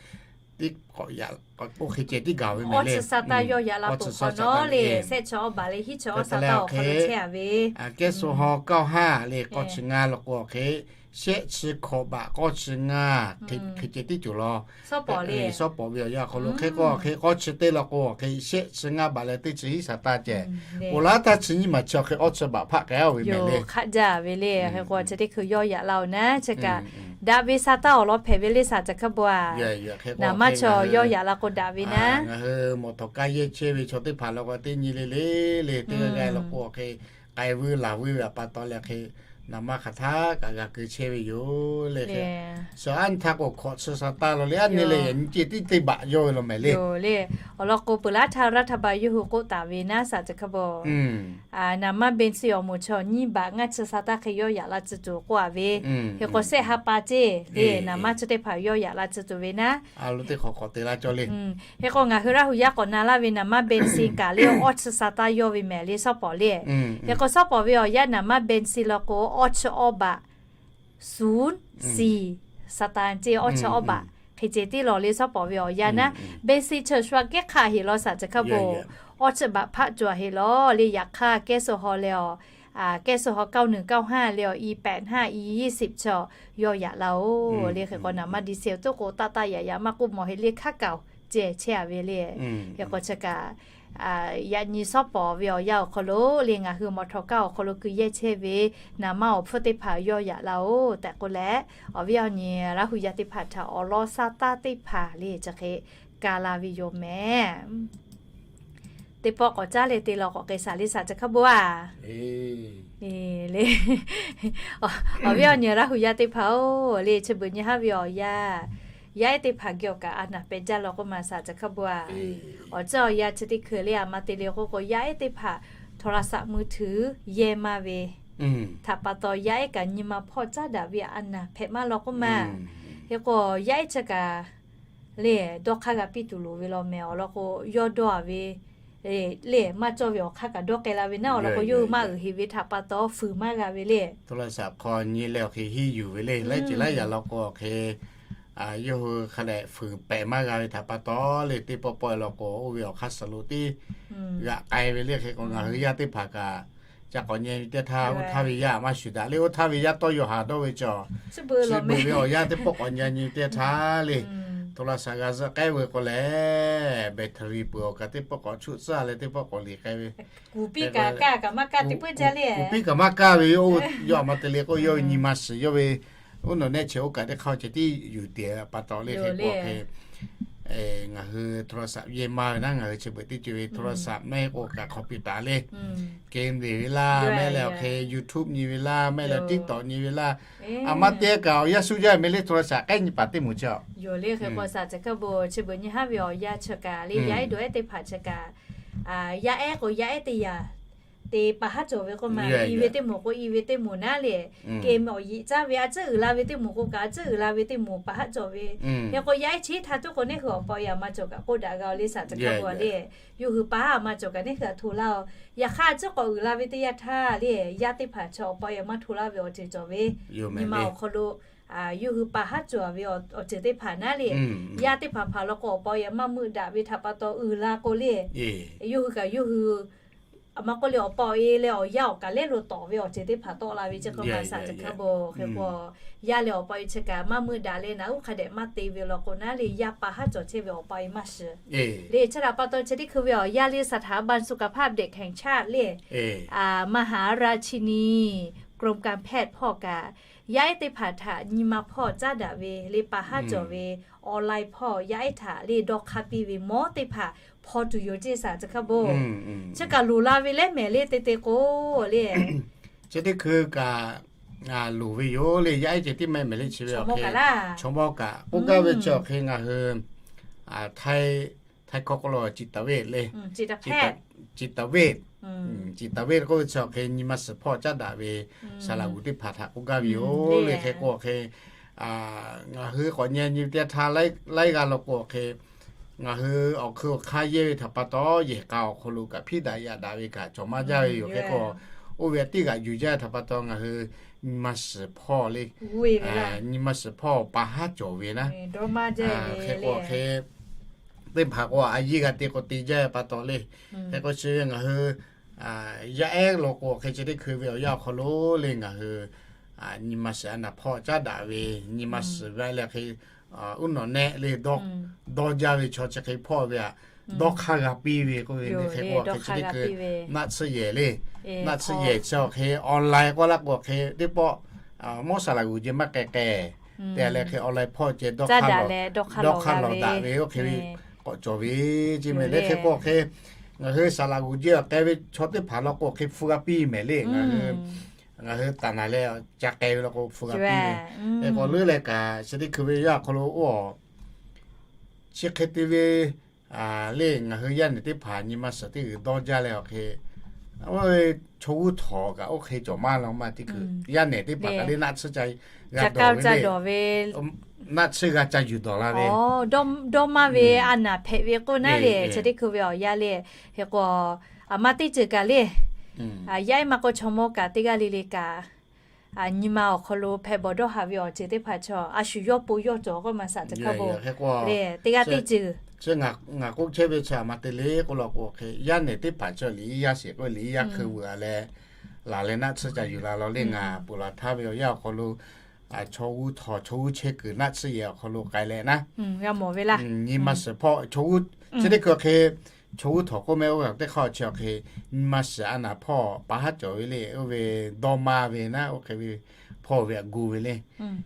teˇ k'awꞈ yaꞈ, oˇ hk'e ceh tiˉ gaˬ ve mehˍ le. Awˇ chi sa taˇ yawˇ yaꞈ la peuˬ hk'awꞈ nawˉ le, shehˆ chi awˇ baꞈ leh hiˉ chi awˇ sa taˇ awˬ hk'aw lo chehˇ-a ve. แก๊สโซฮอล์ เก้าห้า le, k'awˇ chi ngaˇ law k'o awˬ hk'e shehˆ chi hkawꞈ baꞈ k'awˇ chi ngaˇ, hk'e ceh tiˉ cawˬ law. Suhˉ pawˍ ve awˬ yanˇ awˬ hk'aw lo hk'e k'o awˬ hk'e k'awˇ chi teˇ law k'o awˬ hk'e shehˆ chi ngaˇ baꞈ leh teˇ chi hiˉ sa taˇ ceh, oˬ laˇ htaˇ chi nyiˇ maˬ chi awˬ hk'e awˇ chi baꞈ hpaˆ k'ai-a ve mehˍ le. Hk'aˆ jaˇ ve le. Hk'e k'o chi teˇ hkui yawˇ yaꞈ la-oˬ naˉ, chi kaꞈ daꞈ ve sa taˇ awˬ lawn hpehꞈ ve le shaˍ caˬ hkaˇ bon-a. Naˍ maˇ chaw yawˇ yaꞈ la k'o daꞈ ve naˉ. Ngaˬ hui mawˬ htawꞈ kaˇ yehˇ chehˇ ve chaw teˇ hpaˍ law k'o teˇ nyi le le le teˇ g'aˇ g'aˇ law k'o awˬ hk'e k'ai vuiˇ laˬ vuiˇ ve pa taw leh hk'e naˍ maˇ hk'aˬ htaˇ kaꞈ g'a keu chehˇ ve yoˬ le. Hk'e suhˉ aˉ nyi htaˇ k'o hkawꞈ chi sa taˇ law le, aˉ nyi le yaꞈ nyi ceh tiˉ teˇ baꞈ yawˇ ve law mehˍ le. Awˬ lawn k'o peuˬ laˇ htaˇ รัฐบาล yawˇ hui k'oˆ taˍ ve naˉ shaˍ caˬ hkaˇ bon. Naˍ maˇ เบนซิน awˬ moˍ chaw nyiˇ baꞈ ngaˇ chi sa taˇ hk'e yawˇ yaꞈ la tcuh tuˬ k'oˆ-a ve. Hk'e k'o shehˆ ha pa ceˇ le, naˍ maˇ chi teˇ hpaˍ yawˇ yaꞈ la tcuh tuˬ ve naˉ. Hk'e k'o ngaˬ hui Laˇ huˍ yaˇ k'awꞈ na laˇ ve naˍ maˇ เบนซิน kaꞈ le awˇ chi sa taˇ yawˇ ve mehˍ le suhˉ pawˍ le. Hk'e k'o suhˉ pawˍ ve awˬ yanˇ naˍ maˇ เบนซิน law k'o awˇ chi awˇ baꞈ suhˍ siˍ sa taˇ ceˇ, awˇ chi awˇ baꞈ hk'e ceh tiˉ law le suhˉ pawˍ ve awˬ yanˇ naˉ. เบนซิน chi shu aꞈ kehˉ hk'aˆ heˆ law shaˍ caˬ hkaˇ bon. Awˇ chi baꞈ hpaˆ cawˬ heˆ law le. Yaꞈ hk'aˇ แก๊สโซฮอล์ leh awˬ แก๊สโซฮอล์ เก้าหนึ่ง เก้าห้า leh awˬ อีแปดห้า อียี่สิบ chi yawˇ yaꞈ la-oˬ le. Hk'e k'o naˍ maˇ ดีเซล toˆ k'o taˆ taˆ yaꞈ yaꞈ maˇ k'oˆ mawˬ heˆ le hk'aˉ kaoˬ ceh chehˇ-a ve le. Hk'e k'o chi kaꞈ yaꞈ nyi shawˉ pawˍ ve awˬ yanˇ awˬ hk'aw lo le ngaˬ hui mawˬ htawˍ kaˇ awˬ hk'aw lo keu yehˇ chehˇ ve naˍ manˇ awˬ hpfuhˇ teˇ hpaˍ yawˇ yaꞈ la-oˬ tehꞈ k'oˆ leh, awˬ viˉ awˬ nyi Laˇ hu yaˇ teˇ hpaˍ htaꞈ awˬ lawn shaˉ taˇ teˇ hpaˍ le chi hk'e ka la ve yoˬ mehˍ. Teˇ pawˆ k'awꞈ caˉ leh te la k'awꞈ k'ai shaˍ le shaˍ chi hk'a bon-a. Awˬ viˉ awˬ nyi Laˇ hu yaˇ teˇ hpaˍ-oˬ le, chi beuꞈ nyi haˉ ve awˬ yanˇ, yaˇ ehˉ teˇ hpaˍ geh awˬ kaꞈ a naˬ pehꞈ jaˇ law k'oˆ ma shaˍ chi hk'a bon-a. Awˬ ceuˬ awˬ yanˇ chi teˇ hkui le a ma te le k'oˆ k'o, yaˇ ehˉ teˇ hpaˍ โทรศัพท์มือถือ yehˇ maˇ ve htaꞈ pa taw, yaˇ ehˉ kaꞈ nyi ma hpawˇ caˉ daꞈ ve a naˬ hpehꞈ maˇ law k'oˆ ma. Hk'e k'o, yaˇ ehˉ chi kaꞈ le dawˇ hk'aˇ g'a piˇ tuˬ loˍ ve law mehˍ. Awˬ lawn k'o, yawˇ dawˇ-a ve le maˇ cawˇ ve awˬ hk'aˇ kaꞈ dawˇ k'ai la ve naˉ, awˬ lawn k'o, yawˇ hui maˇ uiˍ heꞈ ve htaꞈ pa taw fuiˍ maˇ g'a ve le. โทรศัพท์ hk'aw nyi leh awˬ hk'e hiˉ yuˬ ve le, laiˉ ceuˬ laiˉ yaꞈ law k'o awˬ hk'e yawˇ hui hk'a dehꞈ fuiˍ pehˍ maˇ g'a ve htaꞈ pa taw le, teˇ pawˆ pawˆ-e law k'o, oˇ ve awˬ hk'aˇ suh lo teˇ g'aꞈ k'ai ve le. Hk'e k'o, ngaˬ hui yaˇ teˇ hpaˍ kaꞈ ca k'awꞈ nyi teˇ htaˇ, oˇ htaˇ ve yaˇ maˇ shuˍ daꞈ le, oˇ htaˇ ve yaˇ tawˇ yaw haˍ dawˇ ve cawˬ. Chi beuꞈ ve awˬ yanˇ teˇ pawˆ k'awꞈ nyi nyi teˇ htaˇ le, โทรศัพท์ g'a zuhˆ k'ai ve k'o lehˬ, battery peuˬ awˬ kaꞈ teˇ pawˆ k'awꞈ chuˆ tcuhˉ leh teˇ pawˆ k'awꞈ liꞈ k'ai ve. Kuˬ piˇ kaꞈ maˇ kaˇ, kuˬ piˇ kaꞈ maˇ kaˇ ve yoˬ. Yawˇ a ma te le k'o, yawˇ ve nyi ma suhˍ yawˇ ve uˉ nawˬ nehˆ chi oˇ kaꞈ teˇ hk'aˇ ceh tiˉ yuˬ te pa taw le. Hk'e k'o hk'e ngaˬ hui โทรศัพท์ yehˇ maˇ ve naˉ, ngaˬ hui chi beuꞈ teˇ ceuˬ ve โทรศัพท์ mehˆ k'o kaꞈ computer le, game deˬ ve laˇ, mehˆ leh awˬ hk'e YouTube nyi ve laˇ, mehˆ leh TikTok nyi ve laˇ. A ma te kaꞈ awˬ yanˇ shu jaˇ mehˍ le, โทรศัพท์ k'ehˉ nyi paˍ teˇ moˍ chi a yoˬ le. Hk'e k'o shaˍ chi hk'a bon, chi beuꞈ nyi haˉ ve awˬ yanˇ chi kaꞈ le, yaˇ ehˉ dawˇ ehˉ teˇ hpaˍ chi kaꞈ, yaˇ ehˉ k'o yaˇ ehˉ teˇ yaꞈ te pa haˉ cawˬ ve k'oˆ ma, i ve teˇ moˍ k'o i ve teˇ moˍ naˉ le, game awˬ yeꞈ caˇ ve a tcuhˉ uiˍ la ve teˇ moˍ k'o kaꞈ a tcuhˉ uiˍ la ve teˇ moˍ pa haˉ cawˬ ve. Hk'e k'o yaˇ ehˉ chi htaˇ tuˉ k'o neˇ hui awˬ pa awˬ yaꞈ ma cawˬ kaꞈ k'oˆ daꞈ g'a le shaˍ chi hk'a bon le. Yawˇ hui pa haˉ a ma cawˬ kaꞈ neˇ hui htaꞈ hto laˇ-oˬ. Yaꞈ hk'aˇ a tcuhˉ k'awꞈ uiˍ la ve teˇ yanˇ htaˇ le, yaˇ teˇ hpaˍ chi awˬ pa awˬ yaꞈ ma hto laˇ ve awˬ ceuˬ cawˬ ve. Nyi ma awˬ hk'aw lo yawˇ hui pa haˉ cawˬ ve awˬ ceuˬ teˇ hpaˍ naˉ le, yaˇ teˇ hpaˍ hpaˍ law k'o awˬ pa awˬ yaꞈ maˇ meuˆ daꞈ ve htaꞈ pa taw uiˍ la k'o le, yawˇ hui kaꞈ yawˇ hui a ma k'oˆ le awˬ pa awˬ e leh awˬ yanˇ awˬ kaꞈ lehˉ lo tawˍ ve awˬ ceuˬ teˇ hpaˍ tawˆ la ve chi hk'a ma shaˍ chi hk'a bon. Hk'e k'o yaˇ leh awˬ pa awˬ e chi kaꞈ maˇ meuˆ daꞈ leh naꞈ uˉ hk'a dehꞈ maˇ te ve law k'o naˉ le, yaˇ pa haˉ cawˬ chehˇ ve awˬ pa awˬ e maˇ shiˍ le. Chi htaꞈ pa taw chi teˇ hkui ve awˬ yanˇ le สถาบันสุขภาพเด็กแห่งชาติ le มหาราชินี กรมการแพทย์ hpawˇ kaꞈ yaˇ ehˉ teˇ hpaˍ htaꞈ nyi ma hpawˇ caˉ daꞈ ve le pa haˉ cawˬ ve online hpawˇ yaˇ ehˉ htaꞈ le dawˇ hk'aˇ piˇ ve mawˇ teˇ hpaˍ hpaw tuˬ yoˬ ceˇ shaˍ chi hk'a bon. Chi kaꞈ loˍ la ve lehˉ mehˍ le te te k'o le, chi teˇ hkui kaꞈ loˍ ve yoˬ le. Yaˇ ehˉ ceh tiˉ mehˆ mehˍ le chi ve awˬ hk'e chaw mawˇ kaꞈ k'oˆ gaˇ ve chi awˬ hk'e ngaˬ hui Htaiˇ hkawˇ k'oˆ lo จิตเวช le, จิตแพทย์ จิตเวช จิตเวช k'oˆ ve chi awˬ hk'e nyi ma suhˍ hpawˇ caˉ daꞈ ve saˍ laꞈ g'uˬ teˇ hpaˍ htaꞈ k'oˆ gaˇ ve yoˬ le. Hk'e k'o awˬ hk'e ngaˬ hui k'awꞈ nyi nyi teˇ htaˇ laiˉ g'aˇ law k'o awˬ hk'e ngaˬ hui awˬ hkui awˬ hk'aˇ yehˇ ve htaꞈ pa taw yehˬ k'a awˬ hk'aw lo kaꞈ hpiˇ daꞈ yaꞈ daꞈ ve kaꞈ cawˬ maˇ jaˇ ve yoˬ. Hk'e k'o oˇ ve teˇ g'aꞈ yuˬ jaˇ ve htaꞈ pa taw ngaˬ hui nyi ma suhˍ hpawˇ le, nyi ma suhˍ hpawˇ pa haˉ cawˬ ve naˉ. Hk'e k'o awˬ hk'e teˇ hpaˍ k'o a yiˇ g'a te k'o te jaˇ ve pa taw le. Hk'e k'o chi ve ngaˬ hui yaˇ ehˉ law k'o awˬ hk'e chi teˇ hkui ve awˬ yanˇ awˬ hk'aw lo le ngaˬ hui nyi ma suhˍ a naˍ hpawˇ caˉ daꞈ ve, nyi ma suhˍ ve leh hk'e uˉ nawˬ nehˆ le dawˇ jaˇ ve chaw chi hk'e hpawˇ ve aꞈ dawˇ hk'aˇ g'a piˇ ve k'oˆ ve, hk'e k'o awˬ hk'e chi teˇ hkui naˆ tsuhˇ yehˬ le, naˆ tsuhˇ yehˬ chi awˬ hk'e online k'oˆ laˇ k'o awˬ hk'e teˇ pawˆ mawˇ saˍ laꞈ g'uˬ jeh maˇ k'ai k'ai te leh hk'e online hpawˇ ceh dawˇ hk'aˇ lawˬ daꞈ ve oˇ hk'e ve k'awꞈ cawˬ ve ceˇ mehˍ le. Hk'e k'o awˬ hk'e ngaˬ hui saˍ laꞈ g'uˬ jeh awˬ k'ai ve chaw teˇ hpaˍ law k'o hk'e hpu g'a piˇ mehˍ le. Ngaˬ hui ngaˬ hui taˍ naˍ leh ca k'ai ve law k'o hpu g'a piˇ ve. Hk'e k'o leuˉ leh kaꞈ chi teˇ hkui ve yaˇ awˬ hk'aw lo oˇ aw chi hk'e te ve le ngaˬ hui yaˇ nehˬ teˇ hpaˍ nyi ma suhˍ teˇ g'uiˬ dawˇ jaˇ leh awˬ hk'e chaw g'uˇ htawnˍ kaꞈ oˇ hk'e cawˬ maˇ law maˇ teˇ hkui yaˇ nehˬ teˇ hpaˍ kaꞈ le naˆ tsuhˇ ca g'a dawˬ ve le, naˆ tsuhˇ g'a ca yuˬ dawˬ la ve dawˇ maˇ ve a naˍ hpehꞈ ve k'oˆ naˉ le. Chi teˇ hkui ve awˬ yanˇ le, hk'e k'o a ma teˇ ceuˬ kaꞈ le, yaˇ ehˉ maˇ k'o chaw mawˇ kaꞈ teˇ g'aˇ le le kaꞈ nyi ma awˬ hk'aw lo hpehꞈ bawˬ dawˇ haˍ ve awˬ ceuˬ teˇ hpaˍ chaw a shu yawˇ po yawˇ cawˬ k'oˆ ma shaˍ chi hk'a bon le teˇ g'aˇ teˇ ceuˬ. Ngaˬ k'oˆ chehˇ ve chi a ma te le k'oˆ law k'o hk'e yaˇ nehˬ teˇ hpaˍ chaw liꞈ iˉ yaˇ sheˍ k'oˆ ve liꞈ iˉ yaˇ hkui veuꞈ a leh laˬ leh naˆ tsuhˇ ca yuˬ la law le ngaˬ ponˬ laˬ htaˇ ve awˬ yanˇ awˬ hk'aw lo chaw g'uˇ htawnˍ chaw g'uˇ chehˇ kuiˬ naˆ tsuhˇ yehˬ awˬ hk'aw lo k'ai leh naˉ nyi ma suhˍ hpawˇ chaw g'uˇ chi teˇ hkui awˬ hk'e Chaw g'uˇ htawnˍ k'oˆ meh, oˇ kaꞈ teˇ hk'aˇ chi awˬ hk'e nyi ma shiˍ a naˍ hpawˇ paˍ haˉ cawˬ ve le, oˇ ve dawˇ maˇ ve naˉ, oˇ hk'e ve hpawˇ ve aꞈ gu ve le.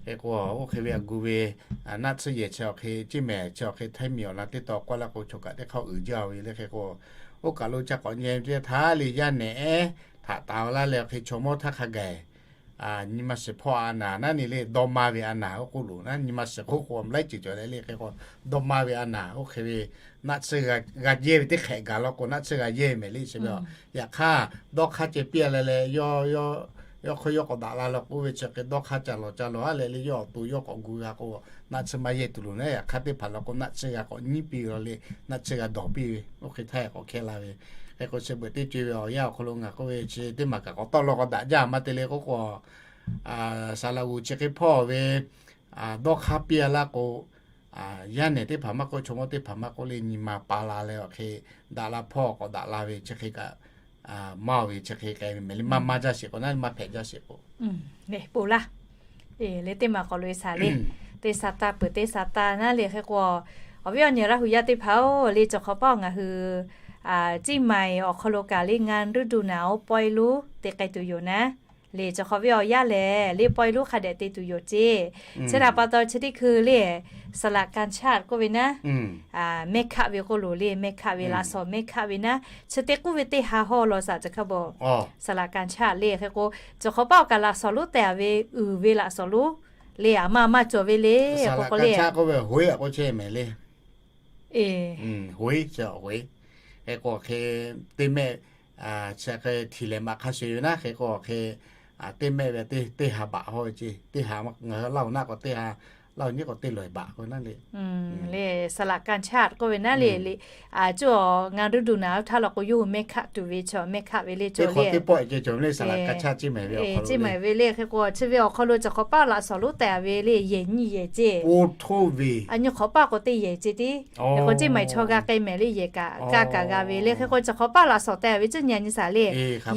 Hk'e k'o, oˇ hk'e ve aꞈ gu ve naˆ tsuhˇ yehˬ chi awˬ hk'e, ceˇ mehˍ chi awˬ hk'e htaiˇ miˬ awˬ na teˇ taw k'awˇ laˇ k'o, chaw kaꞈ teˇ hk'aˇ uiˍ jaˇ ve le. Hk'e k'o, oˇ kaˬ lo ca k'awꞈ nyi ve teˇ htaˇ le, yaˇ nehˬ ehˉ htaꞈ taˍ laˇ leh awˬ hk'e chaw mawˇ htaˇ hk'a gaˬ nyi ma shiˍ hpawˇ a naˍ naˉ ni le, dawˇ maˇ ve a naˍ oˇ k'oˆ loˬ naˉ, nyi ma shiˍ k'oˆ k'o laiˉ ceuˬ cawˬ leh le. Hk'e k'o, dawˇ maˇ ve a naˍ oˇ hk'e ve naˆ tsuhˇ g'a yehˇ ve teˇ hk'ehꞈ gaˬ law k'o, naˆ tsuhˇ g'a yehˇ mehˍ le. Chi ve a, yaꞈ hk'aˇ dawˇ hk'aˇ ceh piˇ a leh leh, yawˇ hk'aw yawˇ k'awꞈ daꞈ la law k'oˆ ve chi hk'e dawˇ hk'aˇ ca lawˬ ca lawˬ a leh le, yawˇ awˬ to yawˇ k'awꞈ gu g'a k'o, naˆ tsuhˇ maˇ yehˇ tuˬ loˬ naˉ, yaꞈ hk'aˇ teˇ hpaˍ law k'o naˆ tsuhˇ g'a k'awꞈ nyiˉ piˇ ve law le, naˆ tsuhˇ g'a dawˬ piˇ ve, oˇ hk'e htaˇ k'awꞈ hkehˇ la ve. Hk'e k'o, chi beuꞈ teˇ co ve awˬ yanˇ awˬ hk'aw lo ngaˬ k'oˆ ve chi teˇ maˬ kaꞈ k'awꞈ tawˆ law k'awꞈ daꞈ jaˇ ma te le k'oˆ k'o, saˍ laꞈ g'uˬ chi hk'e hpawˇ ve dawˇ hk'aˇ piˇ a laˇ k'o, yaˇ nehˬ teˇ hpaˍ maˇ k'oˆ, chaw mawˇ teˇ hpaˍ maˇ k'oˆ le, nyi ma pa la leh awˬ hk'e daꞈ la hpawˇ k'awꞈ daꞈ la ve chi hk'e kaꞈ maˇ oˬ ve chi hk'e k'ai ve mehˍ le. Maˇ maˇ jaˇ sheˍ k'o naˉ, maˇ hpehꞈ jaˇ sheˍ k'o, le teˇ maˬ k'awꞈ loꞈ e shaˍ le. Teˇ sha taˇ peuˬ teˇ sha taˇ naˉ le. Hk'e k'o, awˬ viˉ awˬ nyi Laˇ hu yaˇ teˇ hpaˍ-oˬ, le cawˬ hk'awꞈ paˇ ngaˬ hui ceˇ maiˬ awˬ hk'aw lo kaꞈ le ngaˇ duˇ duˬ naˍ oˇ pawehˇ lonˉ te k'ai tuˬ yoˬ naˉ. Le cawˬ hk'awꞈ viˉ awˬ yaˇ lehˬ le pawehˇ lonˉ hk'a dehꞈ te tuˬ yoˬ ceˇ. Chi htaꞈ pa taw chi teˇ hkui le saˍ laꞈ ka chaˇ k'oˆ ve naˉ, mehˆ hkaˆ ve k'oˆ loˬ le, mehˆ hkaˆ ve laꞈ shawˍ mehˆ hkaˆ ve naˉ, chi teˇ k'oˆ ve teˇ ha hawˇ law shaˍ chi hk'a beuꞈ. Saˍ laꞈ ka chaˇ le hk'e k'o, cawˬ hk'awꞈ paˇ awˬ kaꞈ laꞈ shawˍ lonˉ tehꞈ a ve uiˍ ve laꞈ shawˍ lonˉ le, a maˇ maˇ cawˬ ve le k'o k'o le, hk'e k'o hk'e teˇ mehˆ chi hk'e htiˍ lehˍ maꞈ hk'a shuˍ ve naˉ, hk'e k'o hk'e teˇ mehˆ ve teˇ ha baꞈ hawˇ ve ceˇ. Teˇ ha ngaˬ hui Laˇ hu naˆ k'o teˇ ha, Laˇ hu nyiˉ k'o teˇ lawˬ baꞈ k'o naˉ le. Le saˍ laꞈ ka chaˇ k'oˆ ve naˉ le, le aˬ cuˇ awˬ ngaˇ duˇ duˬ naˍ oˇ htaˇ law k'o yawˇ hui mehˆ hkaˆ tuˬ ve chaw mehˆ hkaˆ ve le cawˬ le. Ceˇ maiˬ ve le hk'e k'o, chi ve awˬ hk'aw lo cawˬ hk'awꞈ paˇ laꞈ shawˍ lonˉ tehꞈ a ve le yehˬ nyiˇ yehˬ ceˇ. A nyi hk'awꞈ paˇ k'o teˇ yehˬ ceˇ tiˉ. Hk'e k'o ceˇ maiˬ chaw g'a k'ai mehˍ le yehˬ kaꞈ kaˇ kaꞈ g'a ve le. Hk'e k'o cawˬ hk'awꞈ paˇ laꞈ shawˍ tehꞈ a ve cuˇ nyi a nyi shaˍ le,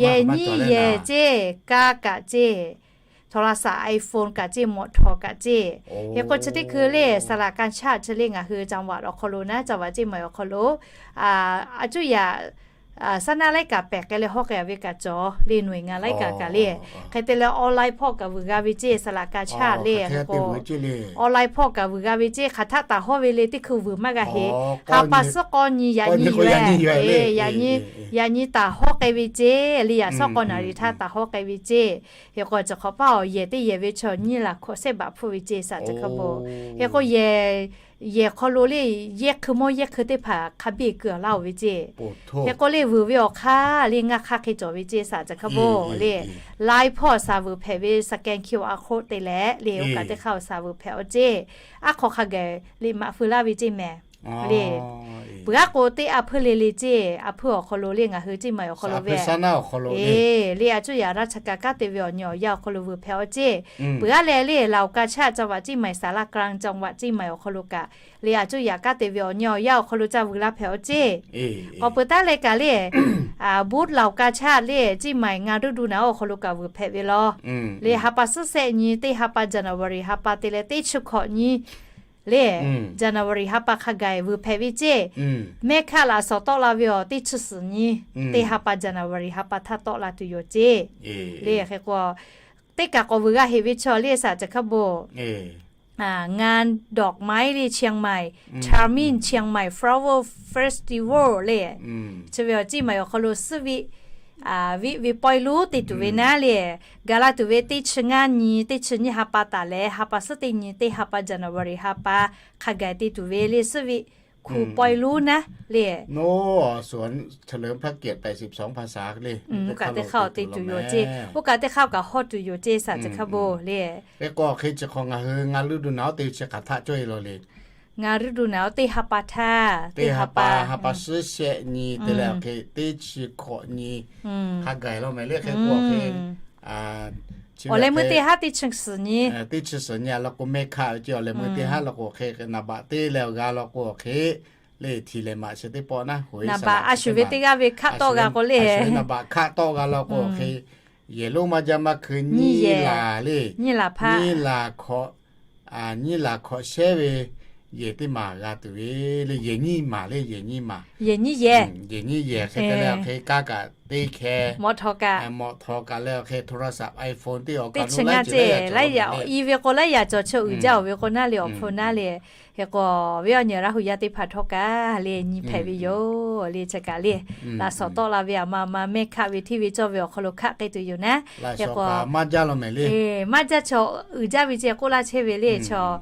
yehˬ nyiˇ yehˬ ceˇ, kaˇ kaꞈ ceˇ, โทรศัพท์ iPhone kaꞈ ceˇ, มอเตอร์ kaꞈ ceˇ. Hk'e k'o chi teˇ hkui le saˍ laꞈ ka chaˇ chi le ngaˬ hui จังหวัด awˬ hk'aw lo naˉ, จังหวัด ceˇ maiˬ awˬ hk'aw lo a cuˇ yaꞈ saˉ naˆ laiˉ kaꞈ pehˬ k'ai leh hawˉ k'ai a ve kaꞈ cawˬ le, หน่วยงาน laiˉ kaꞈ kaꞈ le. Hk'e te leh online hpawˇ kaꞈ vuiˬ g'a ve ceˇ saˍ laꞈ ka chaˇ le. Hk'e k'o online hpawˇ kaꞈ vuiˬ g'a ve ceˇ, hk'aˬ htaˆ taˍ hawˉ ve le teˇ hkui vuiˬ maˇ g'a heˍ. Ha pa suhˉ k'aw nyi yaꞈ nyi yaꞈ nyi taˍ hawˉ k'ai ve ceˇ le, yaꞈ sawˉ k'aw naˍ riˍ htaˇ taˍ hawˉ k'ai ve ceˇ. Hk'e k'o cawˬ hk'awꞈ paˇ awˬ yehˬ teˇ yehˬ ve chaw nyiˇ laˬ hkawꞈ shehˆ baꞈ hpfuhˇ ve ceˇ saˍ chi hk'a beuꞈ. Hk'e k'o yehˬ hk'aw lo le yehˬ hkui mawˇ yehˬ hkui teˇ hpaˍ hk'a biˇ kuiˬ awˬ laˇ oˬ ve ceˇ. Hk'e k'o le vuiˬ ve awˬ hk'aˇ le ngaˇ hk'aˇ hk'e cawˬ ve ceˇ saˍ chi hk'a beuꞈ le. Live hpawˇ shaˍ vuiˬ hpehꞈ ve scan QR code te leh le oˇ kaꞈ teˇ hk'aˇ shaˍ vuiˬ hpehꞈ awˬ ceˇ. Aˉ hk'aw hk'a gaˬ le maꞈ feu laˇ ve ceˇ mehˍ le. Peuˬ aˉ k'o teˇ a hpuiˇ le le ceˇ, a hpuiˇ awˬ hk'aw lo le ngaˬ hui ceˇ maiˬ awˬ hk'aw lo ve le a cuˇ yaꞈ ราชการ kanˉ te ve awˬ nyi awˬ yanˇ awˬ hk'aw lo vuiˬ hpehꞈ awˬ ceˇ. Peuˬ aˉ leh le เหล่ากาชาด จังหวัดเชียงใหม่ ศาลากลางจังหวัดเชียงใหม่ awˬ hk'aw lo kaꞈ le a cuˇ yaꞈ kanˉ te ve awˬ nyi awˬ yanˇ awˬ hk'aw lo ca vuiˬ la hpehꞈ awˬ ceˇ. K'awꞈ peuˬ taˉ leh kaꞈ le booth เหล่ากาชาด le ceˇ maiˬ ngaˇ duˇ duˬ naˍ oˇ awˬ hk'aw lo kaꞈ vuiˬ hpehꞈ ve law. Le ha pa suhˉ shehˆ nyi teˇ ha pa January ha pa te leh teˇ chi hkawꞈ nyi le January ha pa hk'a gaˬ vuiˬ hpehꞈ ve ceˇ. Mehˆ hkaˆ laꞈ shawˍ tawˆ la ve awˬ teˇ chi suhˍ nyi teˇ ha pa January ha pa htaˇ tawˆ la tuˬ yoˬ ceˇ. Le hk'e k'o teˇ kaˬ k'awꞈ vuiˬ g'a heˍ ve chaw le saˍ chi hk'a beuꞈ งานดอกไม้ le เชียงใหม่ Charming Chiang Mai Flower Festival le chi ve awˬ ceˇ maiˬ awˬ hk'aw lo suhˉ viˆ viˆ ve pawehˇ lonˉ te tuˬ ve naˉ le gaˬ la tuˬ ve teˇ chi ngaˇ nyi teˇ chi nyiˇ ha pa taˍ leh ha pa suhˉ teˇ nyi teˇ ha pa January ha pa hk'a gaˬ te tuˬ ve le suhˉ viˆ hku pawehˇ lonˉ naˉ le ภาคเจ็ด แปดสิบสองภาษา le. Oˇ kaꞈ teˇ hk'aˇ te tuˬ yoˬ ceˇ. Oˇ kaꞈ teˇ hk'aˇ kaꞈ hawˇ tuˬ yoˬ ceˇ saˍ chi hk'a beuꞈ le. Hk'e k'o hk'e chi hk'awꞈ ngaˬ hui ngaˇ duˇ duˬ naˍ oˇ te chi hk'aˬ htaˆ cawˇ e law le. Ngaˇ duˇ duˬ naˍ oˇ teˇ ha pa htaˇ, teˇ ha pa ha pa suhˉ shehˆ nyi te leh awˬ hk'e teˇ chi hkawꞈ nyi hk'a gaˬ law mehˍ le. Hk'e k'o hk'e awˬ leh meuˇ teˇ haˉ teˇ chi suhˍ nyi, teˇ chi suhˍ nyi a law k'o mehˆ hkaˆ ve ceˇ. Awˬ leh meuˇ teˇ haˉ law k'o hk'e naˍ baꞈ teˇ leh awˬ g'a law k'o awˬ hk'e le htiˍ lehˍ maꞈ chi teˇ pawˆ naˉ hoꞈ e naˍ baꞈ a shuˍ ve teˇ g'aˇ ve hkaˆ tawˆ g'a k'o le, naˍ baꞈ hkaˆ tawˆ g'a law k'o awˬ hk'e yehˬ lonˉ maˇ jaˇ maˇ hkui nyiˇ laˬ le, nyiˇ laˬ hpaˆ, nyiˇ laˬ hkawꞈ, nyiˇ laˬ hkawꞈ shehˉ ve yehˬ teˇ maˬ g'a tuˬ ve le, yehˬ nyiˇ maˬ le, yehˬ nyiˇ maˬ. Yehˬ nyiˇ yehˬ. Yehˬ nyiˇ yehˬ hk'e te leh awˬ hk'e kaˇ kaꞈ teˇ hkeh, mawꞈ htaw kaꞈ, mawꞈ htaw kaꞈ leh awˬ hk'e โทรศัพท์ iPhone teˇ awˬ kaꞈ nu laiˉ ceuˬ laiˉ yaꞈ cawˬ ve k'o, laiˉ yaꞈ cawˬ chi uiˍ jaˇ-oˬ ve k'o naˉ le, awˬ hpfuhˇ naˉ le. Hk'e k'o, awˬ viˉ awˬ nyi Laˇ hu yaˇ teˇ hpaˍ htawˇ kaꞈ le nyi hpehꞈ ve yoˬ le, chi kaꞈ le. Laꞈ shawˍ tawˆ la ve aˬ ma aˬ ma mehˇ hkaˆ ve hteˇ ve cawˇ ve awˬ hk'aw lo hkaˆ k'ai tuˬ yoˬ naˉ. Hk'e k'o, maˇ jaˇ law mehˍ le. Maˇ jaˇ chaw uiˍ jaˇ ve ceh k'oˆ laˇ chehˇ ve le, chaw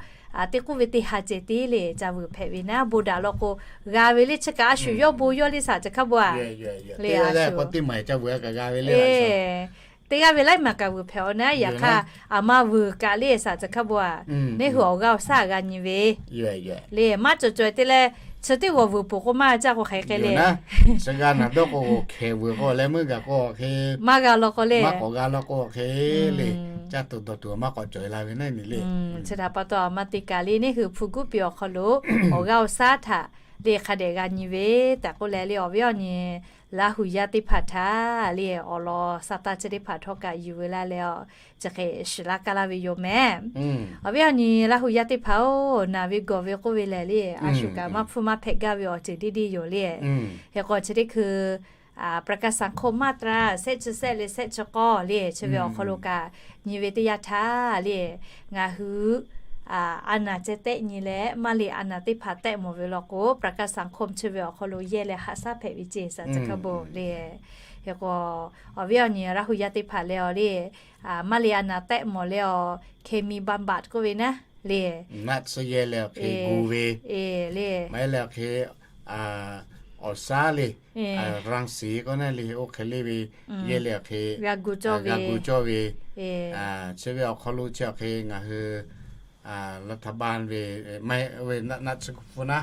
teˇ k'oˆ ve teˇ ha ceh te le ca vuiˬ hpehꞈ ve naˉ, bon daꞈ law k'o g'a ve le, chi kaꞈ a shu yawˇ bon yawˇ le saˍ ca hkaˇ bon a le, a shu teˇ g'aˇ ve laiˉ maˬ kaꞈ vuiˬ hpehꞈ-aw naˉ, yaꞈ hk'aˇ aˬ ma vuiˬ kaꞈ le saˍ ca hkaˇ bon a, neˇ hui awˬ g'aˇ awˬ shaˉ g'a nyi ve le. Maˇ cawˬ cawˬ-e te leh, chi teˇ g'awˬ vuiˬ poˬ k'o maˇ jaˇ k'o hk'aˬ hk'e le. Chi g'a naˬ dawˇ k'o hkehˍ vuiˬ k'o leh meuˇ gaˬ k'o hk'e, maˇ g'a law k'o le, maˇ k'awꞈ g'a law k'o hk'e le, caˇ tuˬ dawˬ tuˬ maˇ k'awꞈ cawˬ-e la ve naˉ ne le. Chi htaꞈ pa taw aˬ ma te kaꞈ le, neˇ hui hpu guˇ piˍ awˬ hk'aw lo awˬ g'aˇ awˬ shaˉ htaꞈ le hk'a dehꞈ g'a nyi ve tehꞈ k'oˆ leh le, awˬ viˉ awˬ nyi Laˇ hu yaˇ teˇ hpaˍ htaꞈ le awˬ lawn sa taˇ chi teˇ hpaˍ htawˇ kaꞈ yuˬ ve laˇ leh, chi hk'e shiˍ laˇ kaˇ laˇ ve yoˬ mehˍ. Awˬ viˉ awˬ nyi Laˇ hu yaˇ teˇ hpaˍ-oˬ, naˬ ve gawˬ ve k'oˆ ve lehˬ le, a shu kaꞈ maˇ hpfuhˇ maˇ hpehꞈ gaˇ ve awˬ ceuˬ deˇ deˇ yoˬ le. Hk'e k'o chi teˇ hkui ประกันสังคม มาตรา shehˆ chi shehˆ leh shehˆ chi k'awˇ le, chi ve awˬ hk'aw lo kaꞈ nyi ve teˇ yanˇ htaˇ le, ngaˬ hui a naˬ ceh tehˆ nyi leh maˇ le a naˬ teˇ hpaˍ tehˆ mawˬ ve law k'o, ประกันสังคม chi ve awˬ hk'aw lo yehˇ leh haꞈ shaˉ hpehꞈ ve ceˇ saˍ ca hkaˇ bon le. Hk'e k'o, awˬ viˉ awˬ nyi Laˇ hu yaˇ teˇ hpaˍ leh awˬ le, maˇ le a naˬ tehˆ mawˬ leh awˬ เคมีบำบัด k'oˆ ve naˉ le, naˆ tsuhˇ yehˇ leh awˬ hk'e gu ve le, maˇ heˆ leh awˬ hk'e awˬ shaˉ le, รังสี k'oˆ naˉ le, oˇ hk'e le ve yehˇ leh awˬ hk'e g'a gu cawˇ ve, chi ve awˬ hk'aw lo chi awˬ hk'e ngaˬ hui รัฐบาล ve, maˇ heˆ ve naˆ tsuhˇ hpu naˉ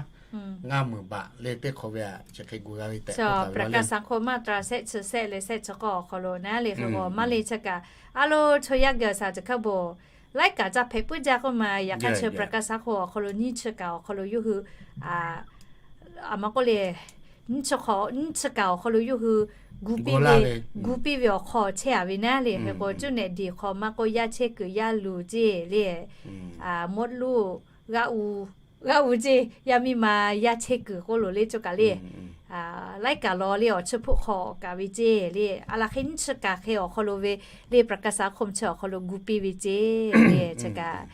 ngaˇ meunˍ baꞈ le teˇ hk'awꞈ ve a chi hk'e gu g'a ve tehꞈ k'oˆ taˍ ve le. ประกันสังคม มาตรา shehˆ chi shehˆ leh shehˆ chi k'awˇ awˬ hk'aw lo naˉ le, hk'e k'o maˇ le chi kaꞈ a lo chaw yaˇ gaˬ saˍ ca hkaˇ bon laiˉ kaꞈ ca hpehꞈ puiˉ jaˇ k'oˆ ma, yaꞈ hk'aˇ chi ประกันสังคม awˬ hk'aw lo nyiˇ chi kaꞈ awˬ hk'aw lo yawˇ hui a maˇ k'oˆ le, nyiˇ chi kaꞈ, nyiˇ chi kaꞈ awˬ hk'aw lo yawˇ hui gu piˇ ve, gu piˇ ve awˬ hk'aw chehˇ a ve naˉ le. Hk'e k'o cuˇ nehˬ diˬ hk'aw maˇ k'oˆ yaˇ chehˇ kuiˬ yaˇ luˬ ceˇ le, mawˇ luˇ, g'aˇ u ceˇ, yaˇ miˇ ma yaˇ chehˇ kuiˬ k'oˆ lo le cawˬ kaꞈ le, laiˉ kaꞈ law le awˬ chi hpoˆ hk'aw kaꞈ ve ceˇ le, a laˬ hk'e nyiˇ chi kaꞈ hk'e awˬ hk'aw lo ve le ประกันสังคม chi awˬ hk'aw lo gu piˇ ve ceˇ le, chi kaꞈ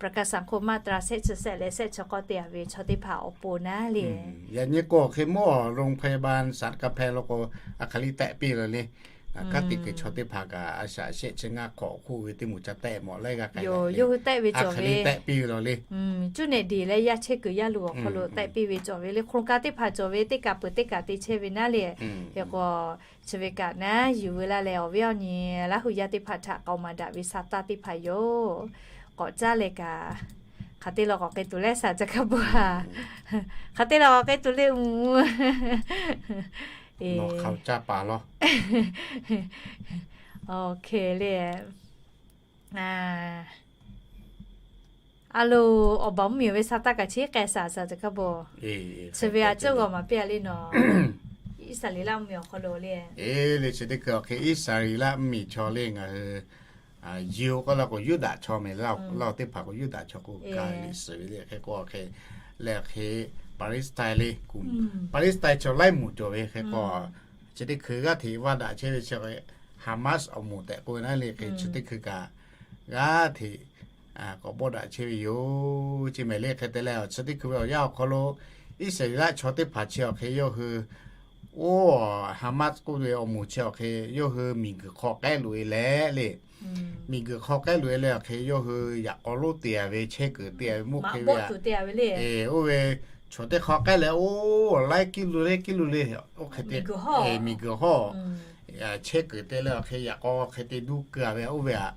ประกันสังคม มาตรา shehˆ chi shehˆ leh shehˆ chi k'awˇ te a ve chaw teˇ hpaˍ awˬ pon naˉ le. Yaꞈ nyi k'o hk'e mawˇ โรงพยาบาล สัตว์ กำแพง law k'o a hk'aˬ le tehˆ piˇ la le. Kaˉ te kuiˬ chaw teˇ hpaˍ kaꞈ a shaꞈ shehˆ chi ngaˇ hk'awꞈ hk'oˆ ve teˇ moˍ ca tehˆ mawˬ leh g'a k'ai, yawˇ hui tehˆ ve cawˬ ve, tehˆ piˇ ve la le. Cuˇ nehˬ diˬ leh yaˇ chehˇ kuiˬ yaˇ luˬ awˬ hk'aw lo tehˆ piˇ ve cawˬ ve le, โครงการ teˇ hpaˍ cawˬ ve teˇ kaꞈ peuˬ teˇ kaꞈ te chehˇ ve naˉ le. Hk'e k'o chi ve kaꞈ naˉ yuˬ ve laˇ leh awˬ viˉ awˬ nyi Laˇ hu yaˇ teˇ hpaˍ htaꞈ k'aoˍ maˍ daꞈ ve sa taˇ teˇ hpaˍ yoˬ. K'awꞈ caˇ leh kaꞈ hk'aˬ te la k'awꞈ k'ai tuˬ leh saˍ ca hkaˇ bon a, hk'aˬ te la k'awꞈ k'ai tuˬ le, nawˬ hk'aˬ caˇ paˍ law. Oˇ hk'e le. A loˬ, awˬ baˬ mvuhˇ miˬ ve sa taˇ kaꞈ chi k'ai saˍ saˍ ca hkaˇ bon. Chi ve a ceuˇ g'aw maˍ piˇ a le nawˬ, Iˉsaˍreˍlaˆ mvuhˇ miˬ awˬ hk'aw lo le. Eˬ le, chi teˇ hkui awˬ hk'e Iˉsaˍreˍlaˆ mvuhˇ miˬ chaw le ngaˬ hui Jew k'oˆ la k'o Yuˇdaꞈ chaw mehˍ laˇ, laˇ teˇ hpaˍ k'o Yuˇdaꞈ chaw k'o ka liꞈ suhˍ ve le. Hk'e k'o awˬ hk'e leh awˬ hk'e Palestine le, Palestine chaw laiˉ moˍ cawˬ ve. Hk'e k'o chi teˇ hkui g'aˇ hteꞈ vaˇ daꞈ chehˇ ve chi Hamas awˬ moˍ tehꞈ k'oˆ ve naˉ le. Hk'e chi teˇ hkui kaꞈ g'aˇ hteꞈ k'awꞈ bawˆ daꞈ chehˇ ve yoˬ. Chi mehˍ le hk'e te leh chi teˇ hkui ve awˬ yanˇ awˬ hk'aw lo Iˉsaˍreˍlaˆ chaw teˇ hpaˍ chi awˬ hk'e yawˇ hui oˇ Hamas k'oˆ ve awˬ moˍ chi awˬ hk'e yawˇ hui miˬguiˬ hk'aw k'ehˉ loꞈ e leh le, miˬguiˬ hk'aw k'ehˉ loꞈ e leh awˬ hk'e yawˇ hui yaꞈ k'aw lonˉ te a ve, chehˇ kuiˬ te a ve, mvuhˇ hk'e ve a, oˇ ve chaw teˇ hk'aw k'ehˉ leh oˇ laiˉ kiˇ lu le kiˇ lu le, oˇ hk'e te miˬguiˬ hawˇ chehˇ kuiˬ te leh awˬ hk'e yaꞈ k'aw hk'e te duˇ keu a ve oˇ ve a,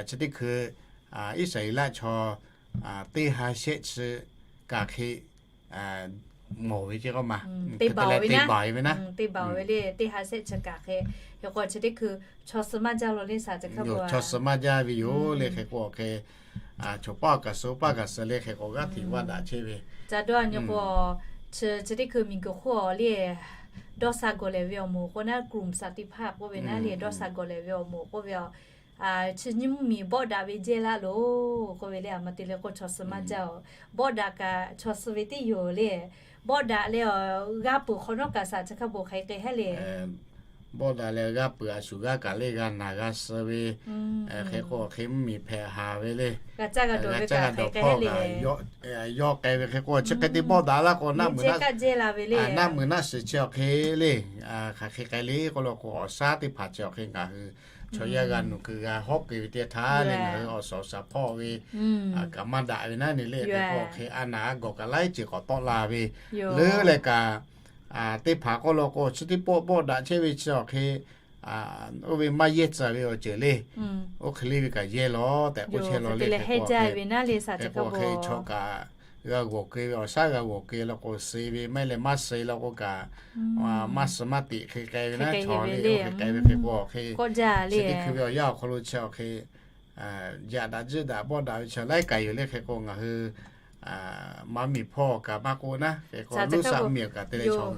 chi teˇ hkui Iˉsaˍreˍlaˆ chaw teˇ ha shehˆ chi kaꞈ hk'e mawˬ ve ce k'o ma, te baˬ ve naˉ, te baˬ ve le teˇ ha shehˆ chi kaꞈ hk'e. Hk'e k'o chi teˇ hkui chaw suh maˇ jaˇ law le saˍ ca hkaˇ bon, chaw suh maˇ jaˇ ve yoˬ le. Hk'e k'o awˬ hk'e chaw paˇ kaꞈ suh, paˇ kaꞈ suh le. Hk'e k'o g'aˇ hteꞈ vaˇ daꞈ chehˇ ve. Ca dawˇ nyi k'o chi teˇ hkui miˬguiˬ hk'oˆ awˬ le dawˇ sha gawˬ lehˬ ve awˬ moˍ k'oˆ naˉ, กลุ่มสันติภาพ k'oˆ ve naˉ le, dawˇ sha gawˬ lehˬ ve awˬ moˍ k'oˆ ve a Chi nyiˇ mvuhˇmiˬ bawˆ daꞈ ve jehˇ laˇ loˬ k'oˆ ve le. A ma te le k'o chaw suh maˇ jaˇ-oˬ. Bawˆ daꞈ kaꞈ chaw suh ve teˇ yoˬ le. Bawˆ daꞈ leh a, g'a peuˬ hk'awꞈ nawˉ kaꞈ saˍ chi hk'a bon hk'aˬ hk'e hehˉ le. Bawˆ daꞈ leh g'a peuˬ a shuˍ g'a kaꞈ le g'a naˬ g'a suh ve. Hk'e k'o hk'e mvuhˇmiˬ hpehꞈ haˍ ve le. G'a caˇ g'a dawˬ ve kaꞈ hk'e hehˉ le. Yawˇ k'ai ve hk'e k'o chi hk'e te bawˆ daꞈ laˇ k'o, naˆ meuꞈ naˆ shiˍ chi awˬ hk'e le. Hk'aˬ hk'e k'ai le k'oˆ law k'o, awˬ shaˉ teˇ hpaˍ chi awˬ hk'e ngaˬ hui chaw yaˇ g'a nuˬ keu g'a hawˉ keu ve teˇ htaˇ le, ngaˬ hui awˬ shaˍ awˬ shaˍ hpawˇ ve kaꞈ maˇ daꞈ ve naˉ ne le. Hk'e k'o hk'e a naˬ a gawˬ kaꞈ laiˉ ceuˬ k'awꞈ tawˆ la ve leuˉ leh kaꞈ, teˇ hpaˍ k'oˆ law k'o chi teˇ pawˆ bawˆ daꞈ chehˇ ve chi awˬ hk'e oˇ ve maˇ yehˇ tcuh ve awˬ ceuˬ le. Oˇ hk'e le ve kaꞈ yehˇ law tehꞈ k'oˆ chehˇ law le. Hk'e k'o hk'e chaw kaꞈ g'a g'awˬ keu ve, awˬ shaˉ g'a g'awˬ keu law k'o, suh ve maˇ heˆ leh maˇ suh law k'o kaꞈ, maˇ suh maˇ tiꞈ hk'e k'ai ve naˉ chaw le. Oˇ hk'e k'ai ve hk'e k'o hk'e, chi teˇ hkui ve awˬ yanˇ awˬ hk'aw lo chi awˬ hk'e yaꞈ daꞈ jiˆ daꞈ bawˆ daꞈ ve chi laiˉ kaꞈ yoˬ le. Hk'e k'o ngaˬ hui maˇ miˬ hpawˇ kaꞈ maˇ k'oˆ naˉ, hk'e k'o Luˇsaˆ mvuhˇmiˬ awˬ kaꞈ te leh chaw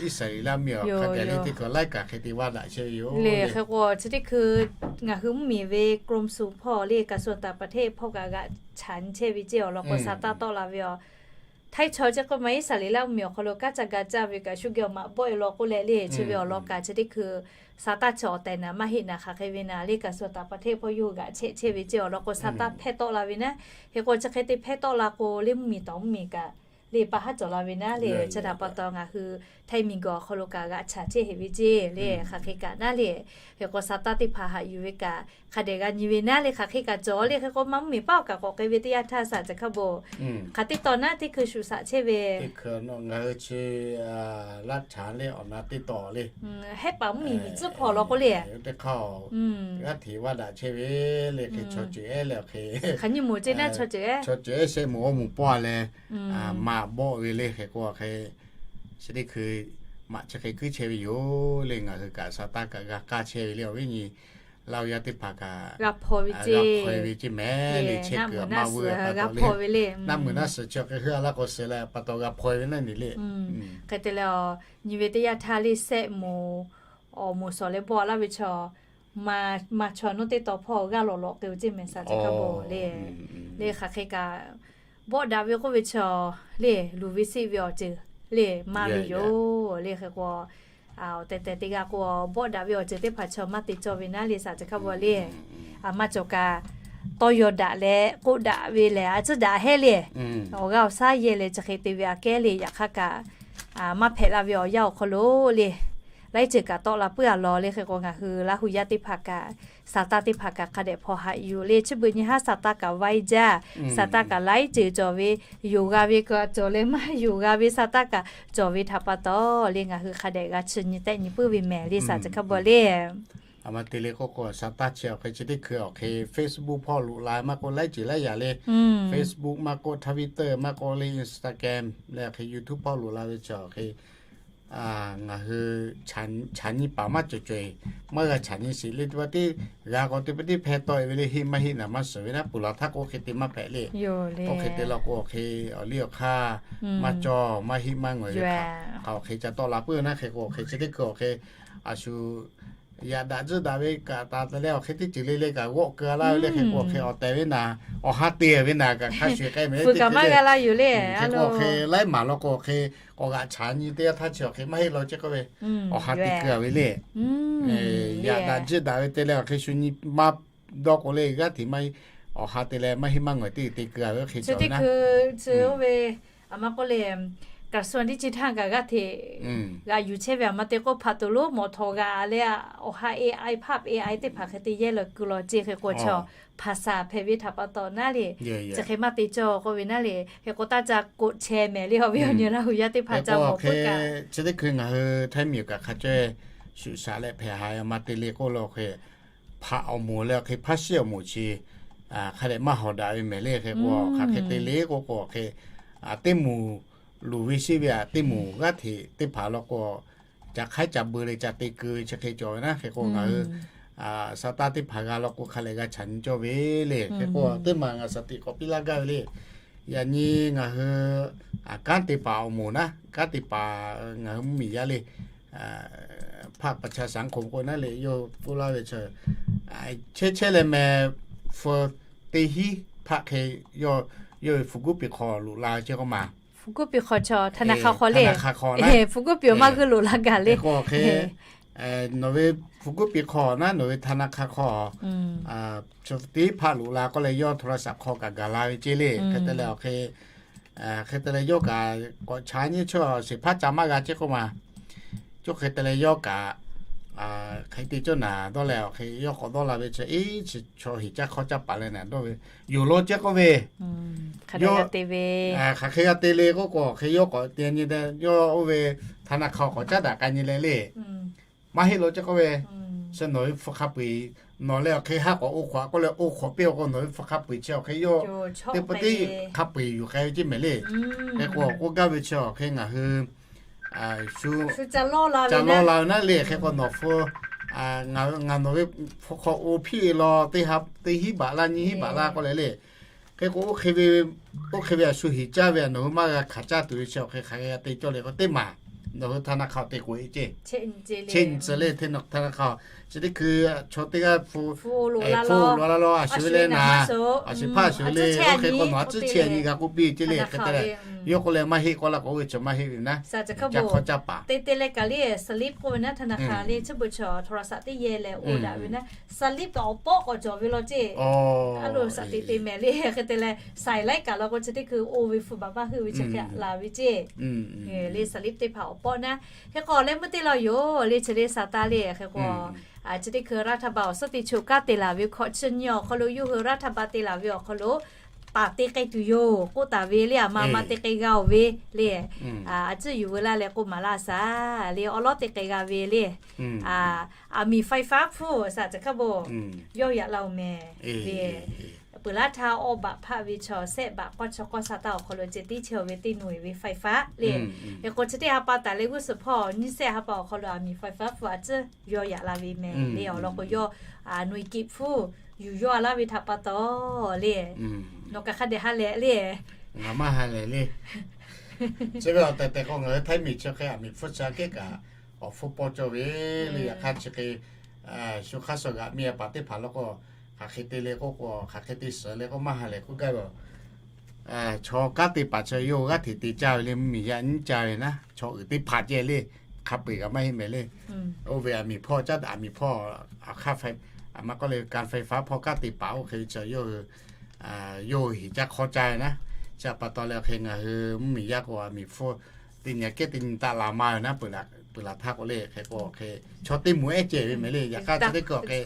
Iˉsaˍreˍlaˆ mvuhˇmiˬ awˬ hk'a gaˬ le teˇ hkui laiˉ kaꞈ hk'e te vaˇ daꞈ chehˇ ve yoˬ le. Hk'e k'o chi teˇ hkui ngaˬ hui mvuhˇmiˬ ve กรมศุล hpawˇ le กระทรวงต่างประเทศ hpawˇ kaꞈ g'aꞈ chaꞈ nyi chehˇ ve ceˇ awˬ lawn k'o, sa taˇ tawˆ la ve awˬ htaiˇ chaw chi k'o maˇ Iˉsaˍreˍlaˆ mvuhˇmiˬ awˬ hk'aw lo kanˉ ca ga caˇ ve kaꞈ shu geh awˬ maꞈ bawˆ e law k'oˆ leh le. Chi ve awˬ lawn kaꞈ chi teˇ hkui sa taˇ chi awˬ tehˬ naˍ maˇ heˆ naˍ hk'aˬ hk'e ve naˍ le, กระทรวงต่างประเทศ hpawˇ yawˇ hui g'aꞈ chehˇ chehˇ ve ceˇ awˬ lawn k'o, sa taˇ hpehˇ tawˆ la ve naˉ. Hk'e k'o chi hk'e te hpehˇ tawˆ la k'o le, mvuhˇmiˬ tawˍ mvuhˇmiˬ kaꞈ le pa haˉ cawˬ la ve naˉ le. Chi htaꞈ pa taw ngaˬ hui htaiˇ miˬguiˬ awˬ hk'aw lo kaꞈ g'aꞈ chaꞈ chehˇ heˍ ve ceˇ le. Hk'aˬ hk'e kaꞈ naˉ le, hk'e k'o sa taˇ teˇ hpaˍ haꞈ yuˬ ve kaꞈ hk'a dehꞈ g'a nyi ve naˉ le. Hk'aˬ hk'e kaꞈ cawˬ le. Hk'e k'o maˇ mvuhˇmiˬ paˉ awˬ kaꞈ k'awꞈ k'ai ve teˇ yanˇ htaˇ saˍ ceuˬ hk'a bon hk'aˬ teˇ taw naˉ teˇ hkui shuˍ shaꞈ chehˇ ve ngaˬ hui chi laˇ htaꞈ le awˬ na teˇ taw le. Hehˉ paˍ mvuhˇmiˬ miˬ tcuhˉ hpawˇ law k'oˆ le, teˇ hk'aˇ g'aˇ hteꞈ vaˇ daꞈ chehˇ ve le. Hk'e chaw ceuˬ ehˉ le awˬ hk'e, hk'aˬ nyiˇ moˍ ceˇ naˉ chaw ceuˬ ehˉ, chaw ceuˬ ehˉ shehˆ moˍ awˇ moˍ pawˇ leh maꞈ bawˆ ve le. Hk'e k'o hk'e chi teˇ hkui maꞈ chi hk'e kuiˉ chehˇ ve yoˬ le. Ngaˬ hui kaꞈ sa taˇ kaꞈ g'a k'aˇ chehˇ ve le. Awˬ viˉ nyi Laˇ huˍ yaˇ teˇ hpaˍ kaꞈ g'a hpaw ve ceˇ, g'a hpaw ve ceˇ mehˍ le. Chehˇ kuiˬ maˇ vuiˬ g'a hpaw ve le. Naˆ meuꞈ naˆ suhˍ chi hk'e hui a laˇ k'o suhˍ leh pa taw g'a hpaw ve naˉ ne le. Hk'e te leh, nyi ve teˇ yanˇ htaˇ le sehˆ moˍ awˬ moˍ shawˍ leh bawˆ laˇ ve chaw, maˇ chaw nawˉ teˇ taw hpawˇ g'aˇ lawꞈ lawꞈ k'ai ve ceˇ mehˍ saˍ ceuˬ hk'a bon le. Le hk'aˬ hk'e kaꞈ bawˆ daꞈ ve k'oˆ ve chaw le, luˬ ve siˆ ve awˬ ceuˬ le maˇ ve yoˬ le. Hk'e k'o awˬ tehˬ tehˬ te g'a k'o, bawˆ daꞈ ve awˬ ceuˬ teˇ hpaˍ chaw maˇ te cawˇ ve naˉ le saˍ ceuˬ hk'a bon le. A maˇ cawˬ kaꞈ tawˇ yaw daꞈ leh k'oˆ daꞈ ve lehˬ a tcuhˉ daꞈ hehˉ le. Awˬ g'aˇ awˬ shaˉ yehˇ leh chi hk'e te ve aꞈ kehˉ le. Yaꞈ hk'aˇ kaꞈ maˇ hpehꞈ la ve awˬ yanˇ awˬ hk'aw lo le, laiˉ ceuˬ kaꞈ tawˆ la puiˉ a law le. Hk'e k'o ngaˬ hui Laˇ huˍ yaˇ teˇ hpaˍ kaꞈ sa taˇ teˇ hpaˍ kaꞈ hk'a dehꞈ hpaw haꞈ yuˬ le. Chi beuꞈ nyi haˉ sa taˇ kaꞈ vaiˇ jaˇ. Sa taˇ kaꞈ laiˉ ceuˬ cawˬ ve, yonˍ g'a ve kaꞈ cawˬ leh maˇ yonˍ g'a ve sa taˇ kaꞈ cawˬ ve htaꞈ pa taw le, ngaˬ hui hk'a dehꞈ g'a chi nyi tehˆ nyi puiˉ ve mehˍ le saˍ ceuˬ hk'a bon le. A ma te le k'oˆ k'o, sa taˇ chi awˬ hk'e chi teˇ hkui awˬ hk'e Facebook hpawˇ loꞈ la maˇ k'oˆ, laiˉ ceuˬ laiˉ yaꞈ le. Facebook maˇ k'oˆ, Twitter maˇ k'oˆ le, Instagram leh awˬ hk'e YouTube hpawˇ loꞈ la ve chi awˬ hk'e ngaˬ hui chaꞈ nyi paˍ maˇ cawˬ cawˬ-eˬ, maˇ g'a chaꞈ nyi sheˍ le. Teˇ pa teˇ g'a k'o teˇ pa teˇ hpehˇ tawˆ-e ve le. Heˆ maˇ heˆ naˍ maˇ suhˍ ve naˉ, puˬ laˬ htaˇ k'o hk'e te maˇ hpehꞈ le. Oˇ hk'e te law k'o awˬ hk'e awˬ liˇ awˬ hk'aˇ maˇ cawˬ, maˇ heˆ maˇ ngawˬ ve hk'aˬ hk'aˬ awˬ hk'e ca tawˆ la puiˉ naˉ. Hk'e k'o awˬ hk'e chi teˇ hkui awˬ hk'e a shu yaꞈ daꞈ tcuhˉ daꞈ ve kaꞈ taˍ te leh awˬ hk'e teˇ ceuˬ le le kaꞈ g'awˆ keu laˇ ve le. Hk'e k'o awˬ hk'e awˬ tehˬ ve naˍ, awˬ ha te ve naˍ kaꞈ hk'a shuˍ k'ai mehˍ ve teˇ hkui le. Hk'e k'o awˬ hk'e laiˉ maˬ law k'o awˬ hk'e k'awꞈ g'aꞈ chaꞈ nyi teˇ yanˇ htaˇ chi awˬ hk'e maˇ heˆ law ceh k'oˆ ve, awˬ ha te keu ve le. Yaꞈ daꞈ tcuhˉ daꞈ ve te leh awˬ hk'e shu nyi maˇ dawˇ k'o le g'aˇ hteꞈ maˇ, awˬ ha te leh maˇ heˆ maˇ ngawˬ teˇ te keu ve hk'e chi teˇ hkui, chi oˇ ve a ma k'oˆ le, กระทรวงดิจิทัล kaꞈ g'aˇ hteꞈ g'aꞈ yuˬ chehˇ ve a ma te k'o hpaꞈ tuˬ lonˉ mawˬ htawˍ g'a leh awˬ ha AI ภาพ AI teˇ hpaˍ hk'e te yehˇ leh keu law ceˇ. Hk'e k'o chaw hpaˍ saˍ hpehꞈ ve htaꞈ pa taw naˉ le, chi hk'e maˇ te cawˇ k'oˆ ve naˉ le. Hk'e k'o taˇ ca koꞈ chehˇ mehˍ le, awˬ viˉ awˬ nyi Laˇ huˍ yaˇ teˇ hpaˍ ca mawˬ puiˉ kaꞈ. Chi teˇ hkui ngaˬ hui Htaiˇ miˬ kaꞈ hk'a caweh shuˍ shaꞈ leh hpehꞈ ha a ma te le k'oˆ law hk'e hpaꞈ awˬ moˍ leh awˬ hk'e hpaˇ shiˉ awˬ moˍ chi hk'a dehꞈ maˇ hawˍ daꞈ ve mehˍ le. Hk'e k'o hk'aˬ hk'e te le k'oˆ k'o hk'e, teˇ moˍ luˬ ve shiˉ ve aꞈ teˇ moˍ g'aˇ hteꞈ teˇ hpaˍ law k'o, ca hk'aiˉ ca beu leh ca te keu ve chi hk'e cawˬ ve naˉ. Hk'e k'o ngaˬ hui sa taˇ teˇ hpaˍ g'a law k'o hk'a lehˬ g'a chaꞈ nyi cawˇ ve le. Hk'e k'o teˇ maˬ ngaˬ shaˍ tiꞈ k'awꞈ piˇ laˇ gaˇ ve le. Yaꞈ nyi ngaˬ hui kanˉ te paˍ awˬ moˍ naˉ, kanˉ te paˍ ngaˬ hui mvuhˇmiˬ yaˇ le. ภาคประชาสังคม k'o naˉ le, yawˇ k'oˆ laˇ ve chi, chehˇ chehˇ leh meh, hpu teˇ hinˉ hpaˆ hk'e yawˇ, yawˇ ve hpu guˉ piˍ hk'aw loꞈ la ve ceˇ k'oˆ ma. Hpu guˉ piˍ hk'aw, hpu guˉ piˍ awˬ maˇ g'uiˇ loꞈ la gaˬ le. Nawˬ ve hpu guˉ piˍ hk'aw naˉ, nawˬ ve ธนาคาร hk'aw, teˇ hpaˆ loꞈ la k'oˆ leh yawˇ โทรศัพท์ hk'aw kaꞈ gaˬ la ve ceˇ le. Hk'e te leh awˬ hk'e, hk'e te leh yawˇ kaꞈ k'awꞈ cha nyi chaw sheˍ hpaˇ ca maˇ g'a ceˇ k'oˆ ma. Cawˇ hk'e te leh yawˇ kaꞈ hk'e te cawˇ naˍ dawˇ leh awˬ hk'e yawˇ k'awꞈ dawˇ la ve chi, iˉ chi chaw heˍ caˇ hk'awˇ caˇ paˍ leh naˍ dawˇ ve yoˬ law ceˇ k'oˆ ve, hk'aˬ hk'e g'a te le k'oˆ k'o, hk'e yawˇ k'awꞈ te nyi leh yawˇ oˇ ve ธนาคาร k'awꞈ caˉ daꞈ k'ai nyi leh le. Maˇ heˆ law ceˇ k'oˆ ve, chi nawˬ ve hpu hk'a peu-eˬ, nawˬ leh awˬ hk'e haˉ k'awꞈ oˇ hk'awꞈ k'oˆ leh oˇ hk'awꞈ piˇ awˬ k'o, nawˬ ve hpu hk'a peu-eˬ chi awˬ hk'e yawˇ teˇ pawˆ teˇ hk'a peu-eˬ yuˬ k'ai ve ceˇ mehˍ le. Hk'e k'o k'oˆ gaˇ ve chi awˬ hk'e ngaˬ hui shu ca lawˇ la ve naˉ le. Hk'e k'o nawˬ hpu, ngaˬ nawˬ ve hpu hk'aw oˇ hpiˇ-e law, teˇ hinˉ baꞈ laˇ nyiˇ hinˉ baꞈ laˇ k'oˆ leh le. Hk'e k'o oˇ hk'e ve a shu heˍ caˇ ve a nawˬ hui maˇ g'a hkanˍ caˇ tuˬ ve chi awˬ hk'e hk'aˬ hk'e g'a te cawˇ le k'o teˇ maˬ, nawˬ hui ธนาคาร te k'oꞈ-e ceˇ. Chi nyi tcuh le ธนาคาร chi teˇ hkui chaw teˇ g'aˇ hpu law la law a shu ve le naˍ, a shu hpaˇ a shu ve le, oˇ hk'e k'o nawˬ a tcuhˉ chi nyi g'a k'oˆ piˇ ceˇ le. Hk'e te leh yawˇ k'oˆ leh maˇ heˆ k'oˆ la k'o, oˇ ve chi maˇ heˆ ve naˉ. Caˇ hk'awˇ caˇ paˍ te te leh kaꞈ le, slip k'oˆ ve naˉ ธนาคาร le, chi beuꞈ chaw โทรศัพท์ teˇ yehˬ leh oˇ daꞈ ve naˉ, slip kaꞈ awˬ pawˆ k'awꞈ cawˬ ve law ceˇ. A lo saꞈ te te mehˍ le. Hk'e te leh saiˍ laiˉ kaꞈ law k'o chi teˇ hkui oˇ ve hpu baˬ maˇ heuˆ ve chi hk'e la ve ceˇ. Le slip teˇ hpaˍ awˬ pawˆ naˉ. Hk'e k'o leh meuˇ teˇ law yoˬ le, chi le sa taˇ le. Hk'e k'o chi teˇ hkui รัฐบาล awˬ suhˉ te choˬ kanˉ te laˬ ve hkawꞈ chi nyi awˬ hk'aw lo yawˇ hui รัฐบาล te laˬ ve awˬ hk'aw lo paˍ te k'ai tuˬ yoˬ k'oˆ taˍ ve le. A ma ma te k'ai g'a-oˬ ve le. A tcuhˇ yuˬ veu laˇ leh k'oˆ maˍ laˇ shaˍ le, awˉ lawˉ te k'ai g'a ve le. Aˬ miˍ ไฟฟ้า hpfuhˇ saꞈ caˇ hk'aˇ bo yawˇ yaꞈ la-oˬ mehˍ le. Peuˬ laˇ htaˇ awˇ baꞈ hpaˆ ve chaw sehˆ baꞈ k'awˇ chi k'awˇ sa taˇ awˬ hk'aw lo ceh tiˉ chehˇ-oˬ ve teˇ หน่วย ve ไฟฟ้า le. Hk'e k'o chi teˇ ha pa taˍ leh g'uˇ suhˍ hpawˇ nyiˇ sehˆ ha pa awˬ hk'aw lo aˬ miˍ ไฟฟ้า hpfuhˇ a tcuhˇ yawˇ yaꞈ la ve mehˍ le. Awˬ lawn k'o yawˇ หน่วยกิจ hpfuhˇ yuˬ yawˇ a laˇ ve htaꞈ pa taw le. Nawˬ kaꞈ hk'a dehꞈ ha lehˬ le. Ngaˬ maˇ ha lehˬ le. Chi ve awˬ tehˬ tehˬ k'o ngaˬ hui Htaiˇ miˬ chi hk'e aˬ miˍ hpfuhˇ chi aꞈ kehˉ kaꞈ awˬ hpfuhˇ paw cawˇ ve le. Yaꞈ hk'aˇ chi hk'e shu hk'aˇ suh g'aꞈ miˇ a paˍ teˇ hpaˍ law k'o, hk'aˬ hk'e te le k'oˆ k'o, hk'aˬ hk'e te suhˍ le k'o maˇ ha lehˬ k'oˆ gaˇ ve. Chaw kanˉ te paˍ chi yawˇ g'aˇ hteꞈ te caˇ ve le, mvuhˇmiˬ yaˇ nyiˉ caˇ ve naˉ, chaw uiˍ teˇ hpaˍ ceh le, hk'a peu-eˬ kaꞈ maˇ heˆ mehˍ le. Oˇ ve aˬ miˍ hpawˇ caˉ daꞈ aˬ miˍ hpawˇ, aˬ hk'aˇ hpehꞈ, aˬ ma k'oˆ le การไฟฟ้า hpawˇ kanˉ te paˍ oˇ hk'e ve chi yawˇ hui yawˇ hui heˍ caˇ hk'awˇ caˇ ve naˉ. Chi pa taw leh awˬ hk'e ngaˬ hui mvuhˇmiˬ yaˇ k'o aˬ miˍ hpfuhˇ teˇ nyi kehˉ teˇ nyi taˆ la ma ve naˉ. Peuˬ laˬ htaˇ k'o le, hk'e k'o hk'e chaw teˇ moˍ ehˉ ceh ve mehˍ le. Yaꞈ hk'aˇ chi teˇ hkui awˬ hk'e,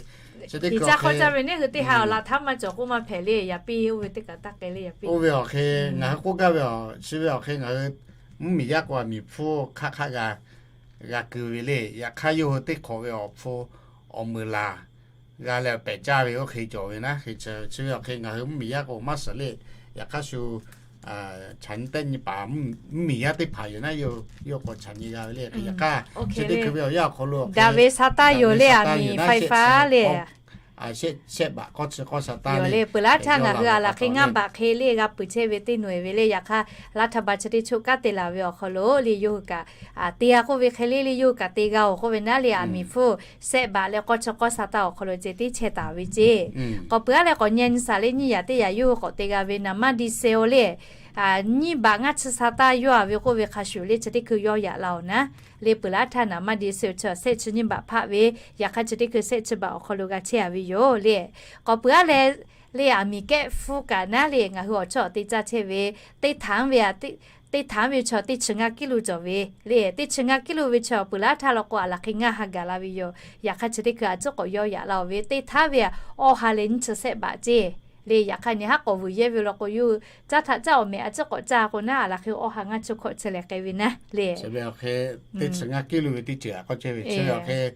chi teˇ hkui caˇ hk'awˇ caˇ ve neˇ hui teˇ ha awˬ laꞈ htaˇ maˇ cawˬ k'oˆ maˇ hpehꞈ le. Yaꞈ piˇ oˇ ve teˇ kaꞈ taˇ k'ai le. Yaꞈ piˇ oˇ ve awˬ hk'e ngaˬ hui k'oˆ gaˇ ve, chi ve awˬ hk'e ngaˬ hui mvuhˇmiˬ yaˇ k'o aˬ miˍ hpfuhˇ hk'aˆ hk'aˆ g'a, g'a keu ve le. Yaꞈ hk'aˇ yawˇ hui teˇ hk'awꞈ ve awˬ hpfuhˇ awˬ meuˍ laˬ g'a leh pehˬ caˇ ve oˇ hk'e cawˬ ve naˉ. Hk'e chi ve awˬ hk'e ngaˬ hui mvuhˇmiˬ yaˇ k'o maˇ suhˍ le. Yaꞈ hk'aˇ shu chaꞈ nyi tehˆ nyi paˍ mvuhˇmiˬ yaˇ teˇ hpaˍ yoˬ naˉ, yawˇ k'awꞈ chaꞈ nyi g'a ve le. Hk'e yaꞈ hk'aˇ chi teˇ hkui ve awˬ yanˇ awˬ hk'aw lo daꞈ ve sa taˇ yoˬ le, aˬ miˍ ไฟฟ้า le. Shehˆ baꞈ k'awˇ chi k'awˇ sa taˇ le. Peuˬ laˇ htaˇ ngaˬ hui aˬ laˬ hk'e ngaˇ baꞈ hk'e le g'a peuˬ chehˇ ve teˇ หน่วย ve le. Yaꞈ hk'aˇ รัฐบาล chi teˇ choˆ kanˉ te laˬ ve awˬ hk'aw lo le yawˇ hui kaꞈ te g'a k'oˆ ve hk'e le le yawˇ hui kaꞈ te g'a-oˬ k'oˆ ve naˉ le, aˬ miˍ hpfuhˇ shehˆ baꞈ leh k'awˇ chi k'awˇ sa taˇ awˬ hk'aw lo ceh tiˉ chehˇ taˍ ve ceˇ. K'awꞈ peuˬ aˉ leh k'awꞈ nyi nyi shaˍ le nyiˇ yaꞈ teˇ yaꞈ yawˇ hui k'awꞈ te g'a ve naˍ maˇ di se-o le. Nyiˇ baꞈ ngaˇ chi sa taˇ yawˇ a ve k'oˆ ve hk'a shuˍ le chi teˇ hkui yawˇ yaꞈ la-oˬ naˉ. Le peuˬ laˇ htaˇ naˍ maˇ di se-o chi shehˆ chi nyiˇ baꞈ hpaˆ ve, yaꞈ hk'aˇ chi teˇ hkui shehˆ chi baꞈ awˬ hk'aw lo g'a chehˇ a ve yoˬ le. K'awꞈ peuˬ aˉ leh le aˬ miˍ kehˆ hpfuhˇ kaꞈ naˉ le ngaˬ hui awˬ chawˇ awˬ te caˇ chehˇ ve teˇ htaˍ ve a teˇ htaˍ ve chaw teˇ chi ngaˇ กิโล cawˬ ve le. Teˇ chi ngaˇ กิโล ve chaw peuˬ laˇ htaˇ law k'o aˬ laˬ hk'e ngaˇ ha gaˬ la ve yoˬ. Yaꞈ hk'aˇ chi teˇ hkui a ciˉ k'awꞈ yawˇ yaꞈ la-oˬ ve teˇ htaˍ ve a awˇ ha leh nyiˇ chi shehˆ baꞈ ceˇ le. Yaꞈ hk'aˇ nyi haˉ k'awꞈ vuiˬ yehˇ ve law k'o yawˇ hui caˇ htaꞈ caˇ awˬ mehˍ a ciˉ k'awꞈ caˇ k'o naˉ aˬ laˬ hk'e awˇ ha ngaˇ chi hkawꞈ chi lehˬ k'ai ve naˉ le. Teˇ chi ngaˇ กิโล ve teˇ ceuˬ a k'awˇ chehˇ ve chi ve awˬ hk'e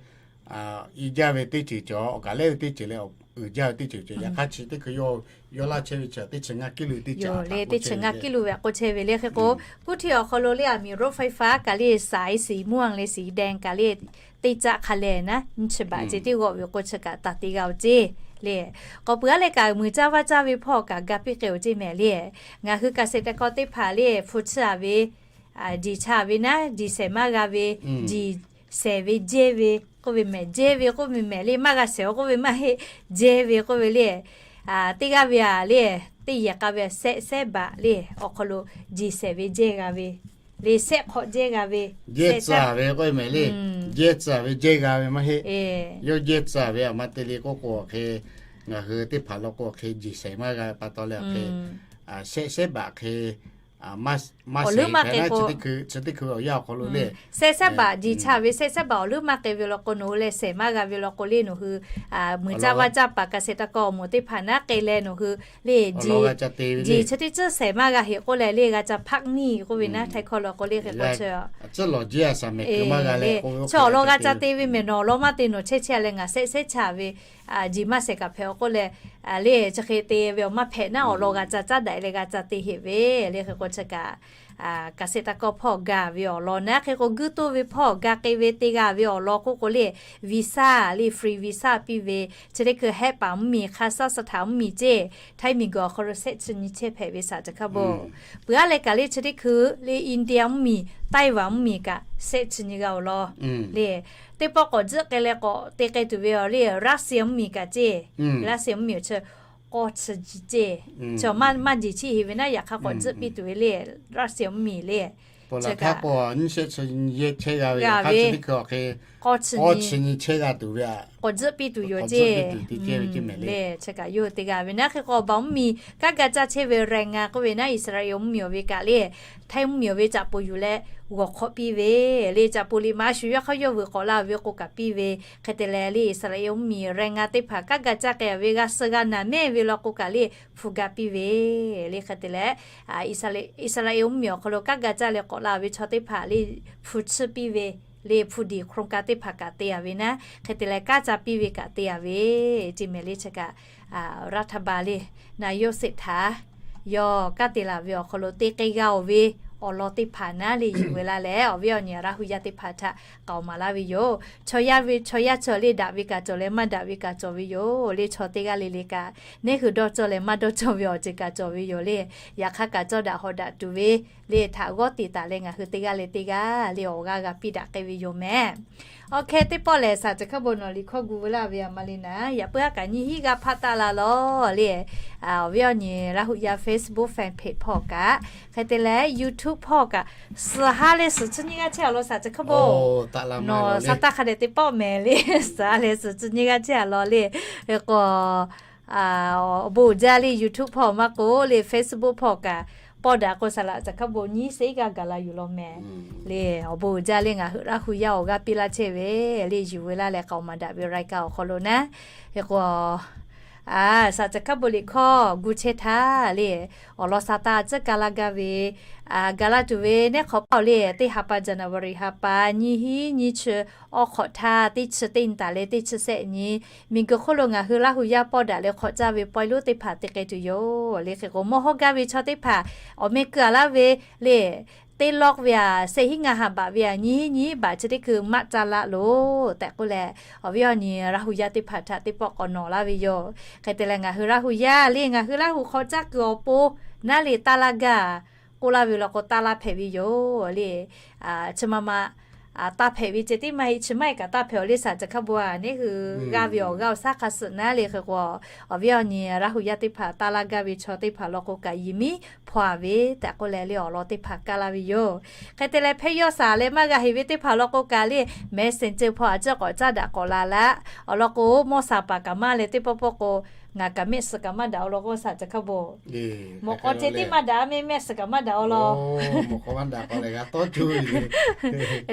i jaˇ ve teˇ ceuˬ cawˬ, awˬ kaˬ lehˉ ve teˇ ceuˬ leh uiˍ jaˇ ve teˇ ceuˬ cawˬ. Yaꞈ hk'aˇ chi teˇ hkui yawˇ yawˇ laˇ chehˇ ve chi teˇ chi ngaˇ กิโล ve teˇ ceuˬ le. Teˇ chi ngaˇ กิโล ve a k'oˆ chehˇ ve le. Hk'e k'o กรุงเทพ awˬ hk'aw lo le aˬ miˍ รถไฟฟ้า kaꞈ le สายสีม่วง le สีแดง kaꞈ le teˇ caˆ hk'a lehˬ naˉ nyiˇ chi baꞈ ceh tiˉ g'awˆ ve k'o chi kaꞈ taˍ te g'a-oˬ ceˇ le. K'awꞈ peuˬ aˉ leh kaꞈ muiˬ caˇ vaˇ caˇ ve hpawˇ kaꞈ ga piˇ k'ai-oˬ ceˇ mehˍ le. Ngaˬ hui เกษตรกร teˇ hpaˍ le hpu chiˇ a ve diˬ cha ve naˉ, diˬ shehˍ maˇ g'a ve, diˬ Shehˍ ve jehˇ ve k'oˆ ve mehˍ, jehˇ ve k'oˆ ve mehˍ le, maˇ g'a shehˍ-oˬ k'oˆ ve maˇ heˆ, jehˇ ve k'oˆ ve le. Teˇ g'aˇ ve a le, teˇ yehˬ k'a ve a shehˆ shehˉ baꞈ le, awˬ hk'aw lo jeˬ shehˍ ve jehˇ g'a ve le, shehˆ hk'awꞈ jehˇ g'a ve, jehˇ tcuh ve k'oˆ ve mehˍ le. Jehˇ tcuh ve jehˇ g'a ve maˇ heˆ. Yawˇ jehˇ tcuh ve a ma te le k'oˆ k'o, awˬ hk'e ngaˬ hui teˇ hpaˍ law k'o, awˬ hk'e jeˬ shehˍ maˇ g'a pa taw leh, awˬ hk'e shehˆ shehˉ baꞈ hk'e maˇ shehˍ hk'a, chi teˇ hkui awˬ yanˇ awˬ hk'aw lo le, shehˆ shehˉ baꞈ jeˬ chaˇ ve, shehˆ shehˉ baꞈ awˬ leuˉ maˇ k'ai ve law k'o, nawˬ hui leh shehˍ maˇ g'a ve law k'o le, nawˬ hui muiˬ caˇ vaˇ caˇ paˍ เกษตรกร awˬ moˍ teˇ hpaˍ naˉ k'ai leh nawˬ hui le, jeˬ chi teˇ tcuhˉ shehˍ maˇ g'a heˆ k'oˆ leh le, g'a ca พักหนี้ k'oˆ ve naˉ, Htaiˇ hkawˇ law k'o le, hk'e k'o chi le, chi awˬ lawn g'a ca te ve mehˍ, nawˬ awˬ lawn maˇ te nawˬ chehˇ chehˇ leh ngaˬ shehˆ shehˉ chaˇ ve, jeˬ maˇ shehˍ kaꞈ hpehꞈ-oˬ k'oˆ leh, le chi hk'e te ve awˬ maˇ hpehꞈ naˉ, awˬ lawn g'a ca caˉ daꞈ leh g'a ca te heˆ ve le. Hk'e k'o chi kaꞈ เกษตรกร hpawˇ gaˬ ve awˬ lawn naˉ, hk'e k'o guˇ toˇ ve hpawˇ gaˬ k'ai ve te g'a ve awˬ lawn k'oˆ k'o le, visa le, free visa piˇ ve, chi teˇ hkui hehˆ paˍ mvuhˇmiˬ, คาซัคสถาน mvuhˇmiˬ ceˇ, Htaiˇ miˬguiˬ awˬ hk'aw lo shehˆ chi nyi chehˇ hpehꞈ ve shaˍ chi hk'a bon. Peuˬ aˉ leh kaꞈ le chi teˇ hkui le India mvuhˇmiˬ, Taiwan mvuhˇmiˬ kaꞈ shehˆ chi nyi g'a awˬ lawn le. Teˇ pawˆ k'awꞈ tzuhˆ k'ai leh k'awꞈ te k'ai tuˬ ve awˬ le Russia mvuhˇmiˬ kaꞈ ceˇ, Russia mvuhˇmiˬ chi k'awˇ chi nyi ceˇ, chi maˇ jeˬ chiˇ heˆ ve naˉ, yaꞈ hk'aˇ k'awꞈ tzuhˆ piˇ tuˬ ve le, Russia mvuhˇmiˬ le. Chi kaꞈ k'awˇ chi nyi k'awꞈ tzuhˆ piˇ tuˬ yoˬ ceˇ le. Chi kaꞈ yawˇ hui te g'a ve naˉ, hk'e k'o awˬ baˬ mvuhˇmiˬ kanˉ ga caˇ chehˇ ve แรงงาน k'oˆ ve naˉ, อิสราเอล mvuhˇmiˬ awˬ ve kaꞈ le, Htaiˇ mvuhˇmiˬ awˬ ve caꞈ poˍ yuˬ leh g'awˬ hk'awꞈ piˇ ve le, caꞈ poˍ liꞈ ma a shu yawˇ hk'aˇ yawˇ vuiˬ k'awꞈ la ve k'o kaꞈ piˇ ve. Hk'e te leh le อิสราเอล mvuhˇmiˬ แรงงาน teˇ hpaˍ kanˉ ga caˇ k'ai ve g'a suh g'a naˬ mehˇ ve law k'o kaꞈ le hpu ga piˇ ve le. Hk'e te leh อิสราเอล mvuhˇmiˬ awˬ hk'aw lo kanˉ ga caˇ leh k'awꞈ la ve chaw teˇ hpaˍ le hpu chiˇ piˇ ve le, hpu diˍ โครงการ teˇ hpaˍ kaꞈ te a ve naˉ, hk'e te leh kanˉ ca piˇ ve kaꞈ te a ve, ceˇ mehˍ le. Chi kaꞈ รัฐบาล le, naˍ yawˇ sheˍ htaꞈ yawˇ kanˉ te laˬ ve awˬ hk'aw lo te k'ai g'a awˬ ve awˬ lawn teˇ hpaˍ naˉ le yuˬ ve laˇ leh, awˬ viˉ awˬ nyi Laˇ hu yaˇ teˇ hpaˍ htaꞈ k'aoˍ maˍ laˇ ve yoˬ. Chaw yaˇ ve chaw yaˇ chi le daꞈ ve kaꞈ cawˬ leh maˇ daꞈ ve kaꞈ cawˬ ve yoˬ le. Chaw teˇ g'aˇ le le kaꞈ neˇ hui dawˇ cawˇ leh maˇ dawˇ cawˇ ve awˬ ceuˬ kaꞈ cawˬ ve yoˬ le. Yaꞈ hk'aˇ kaꞈ cawˇ daꞈ hawˍ daꞈ tuˬ ve le htaꞈ g'awˇ tiꞈ taˍ leh ngaˬ hui teˇ g'aˇ leh teˇ g'aˇ le awˬ g'aˇ g'a piˇ daꞈ k'ai ve yoˬ mehˍ. Awˬ hk'e teˇ pawˆ lehˬ, shaˍ ceuˬ hk'a bon nawˬ liꞈ hkawˇ gu veu laˇ ve a ma le naˉ, yaꞈ puiˉ aˉ kaꞈ nyiˇ hinˉ g'aˇ hpaˆ taˆ la lawˬ le. Awˬ viˉ awˬ nyi Laˇ hu yaˇ Facebook fan page hpawˇ kaꞈ, hk'e te leh YouTube hpawˇ kaꞈ, suhˍ ha leh suhˍ chi nyiˇ g'aˇ chehˇ a law shaˍ ceuˬ hk'a bon. Nawˬ sa taˇ hk'a dehꞈ teˇ pawˆ mehˍ le, suhˍ ha leh suhˍ chi nyiˇ g'aˇ chehˇ a law le. Hk'e k'o awˬ bon uiˍ jaˇ le, YouTube hpawˇ maˇ k'o le, Facebook hpawˇ kaꞈ pawˇ daꞈ k'o saˍ laꞈ ceuˬ hk'a bon nyiˇ seˉ g'aˇ gaˬ la yuˬ law mehˍ le. Awˬ bon uiˍ jaˇ le, ngaˬ hui Laˇ hu yaˇ awˬ g'aˇ piˇ laˇ chehˇ ve le, yuˬ veu laˇ leh k'aoˍ maˍ daꞈ ve รายการ awˬ hk'aw lo naˉ. Hk'e k'o shaˍ ceuˬ hk'a bon liꞈ hkawˇ gu chehˇ htaˇ le, awˬ lawn sa taˇ tcuhˉ ka laˇ gaˇ ve, gaˬ la tuˬ ve neˉ hk'awꞈ paˇ le, teˇ ha pa January ha pa nyiˇ hinˉ nyiˇ chi awˬ hk'awꞈ htaˇ teˇ chi teˇ nyi taˍ leh teˇ chi shehˆ nyi, miˬguiˬ hk'oˆ lo ngaˬ hui Laˇ hu yaˇ pawˇ daꞈ leh hk'awꞈ caˇ ve pawehˇ lonˉ teˇ hpaˍ te k'ai tuˬ yoˬ le. Hk'e k'o mawˇ hawˇ gaˇ ve chaw teˇ hpaˍ awˬ meh keu a laˇ ve le, teˇ lawˇ ve a shehˆ hinˉ ngaˇ ha baꞈ ve a nyiˇ hinˉ nyiˇ baꞈ chi teˇ hkui maˆ caˇ laˇ loˬ tehꞈ k'oˆ leh, awˬ viˉ awˬ nyi Laˇ hu yaˇ teˇ hpaˍ htaꞈ teˇ pawˆ k'awꞈ nawˬ laˇ ve yoˬ. Hk'e te leh ngaˬ hui Laˇ hu yaˇ le, ngaˬ hui Laˇ hu hk'awꞈ caˇ kuiˬ awˬ pon naˉ le taˇ laˇ gaˇ k'oˆ laˇ ve law k'o, taˇ laˇ hpehꞈ ve yoˬ le. Chi ma ma taˇ hpehꞈ ve ceh tiˉ maˇ heˆ, chi maˇ heˆ kaꞈ taˇ hpehꞈ awˬ le shaˍ ceuˬ hk'a bon a, neˉ hui g'aˇ ve awˬ g'aˇ awˬ shaˉ hk'a suhˍ naˉ le. Hk'e k'o awˬ viˉ awˬ nyi Laˇ hu yaˇ teˇ hpaˍ taˇ laˇ gaˇ ve chaw teˇ hpaˍ law k'o kaꞈ, yiˬ miˉ hpaw a ve tehꞈ k'oˆ leh le, awˬ lawn teˇ hpaˍ kaˇ laˇ ve yoˬ. Hk'e te leh hpehˇ yawˇ shaˍ leh maˇ g'a heꞈ ve teˇ hpaˍ law k'o kaꞈ le, Messenger hpawˇ a ciˉ k'awꞈ caˇ daꞈ k'awꞈ la laˇ. Awˬ lawn k'o, mawˇ shaˍ paˍ kaꞈ maˇ leh teˇ pawˆ pawˆ k'o, ngaˬ kaꞈ mehˆ suhˍ kaꞈ maˇ daꞈ awˬ lawn k'o shaˍ ceuˬ hk'a bon, mawꞈ k'aw ceh tiˉ maˇ daꞈ, mehˆ mehˆ suhˍ kaꞈ maˇ daꞈ awˬ lawn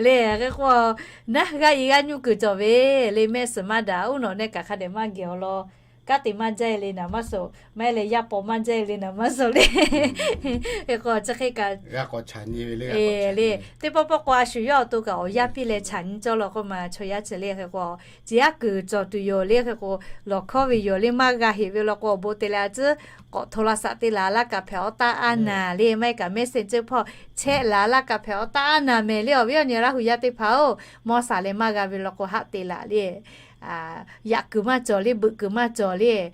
le. Hk'e k'o, naˉ g'aˇ i g'aˇ nyuˇ kuiˬ cawˬ ve le, mehˆ suhˍ maˇ daꞈ, uˉ nawꞈ neh kaꞈ hk'a dehꞈ maˇ geh awˬ lawn, kanˉ te maˇ jaˇ e le naˍ maˇ suhˍ, maˇ heˆ leh yaˇ paw maˇ jaˇ e le naˍ maˇ suhˍ le. Hk'e k'o chi hk'e kaꞈ le, teˇ pawˆ pawˆ k'o a shu yawˇ awˬ to kaꞈ awˬ yaˇ piˇ leh chaꞈ nyi cawˇ law k'o ma chaw yaˇ ceuˬ le. Hk'e k'o, ciˉ aˉ kuiˬ cawˬ tuˬ yoˬ le. Hk'e k'o, lawˬ hkawˇ ve yoˬ le, maˇ g'a heꞈ ve law k'o, awˬ bon te leh a ciˉ k'awꞈ hto la shaꞈ te laˬ laˇ kaꞈ hpehꞈ awˬ taˇ aˉ naˍ le, maˇ heˆ kaꞈ Messenger hpawˇ chehˇ laˬ laˇ kaꞈ hpehꞈ awˬ taˇ aˉ naˍ mehˍ le. Awˬ viˉ awˬ nyi Laˇ hu yaˇ teˇ hpaˍ-oˬ, mawˇ shaˍ leh maˇ g'a ve law k'o, haˆ te laˬ le. yaꞈ kuiˬ maˇ cawˬ le, beuꞈ kuiˬ maˇ cawˬ le,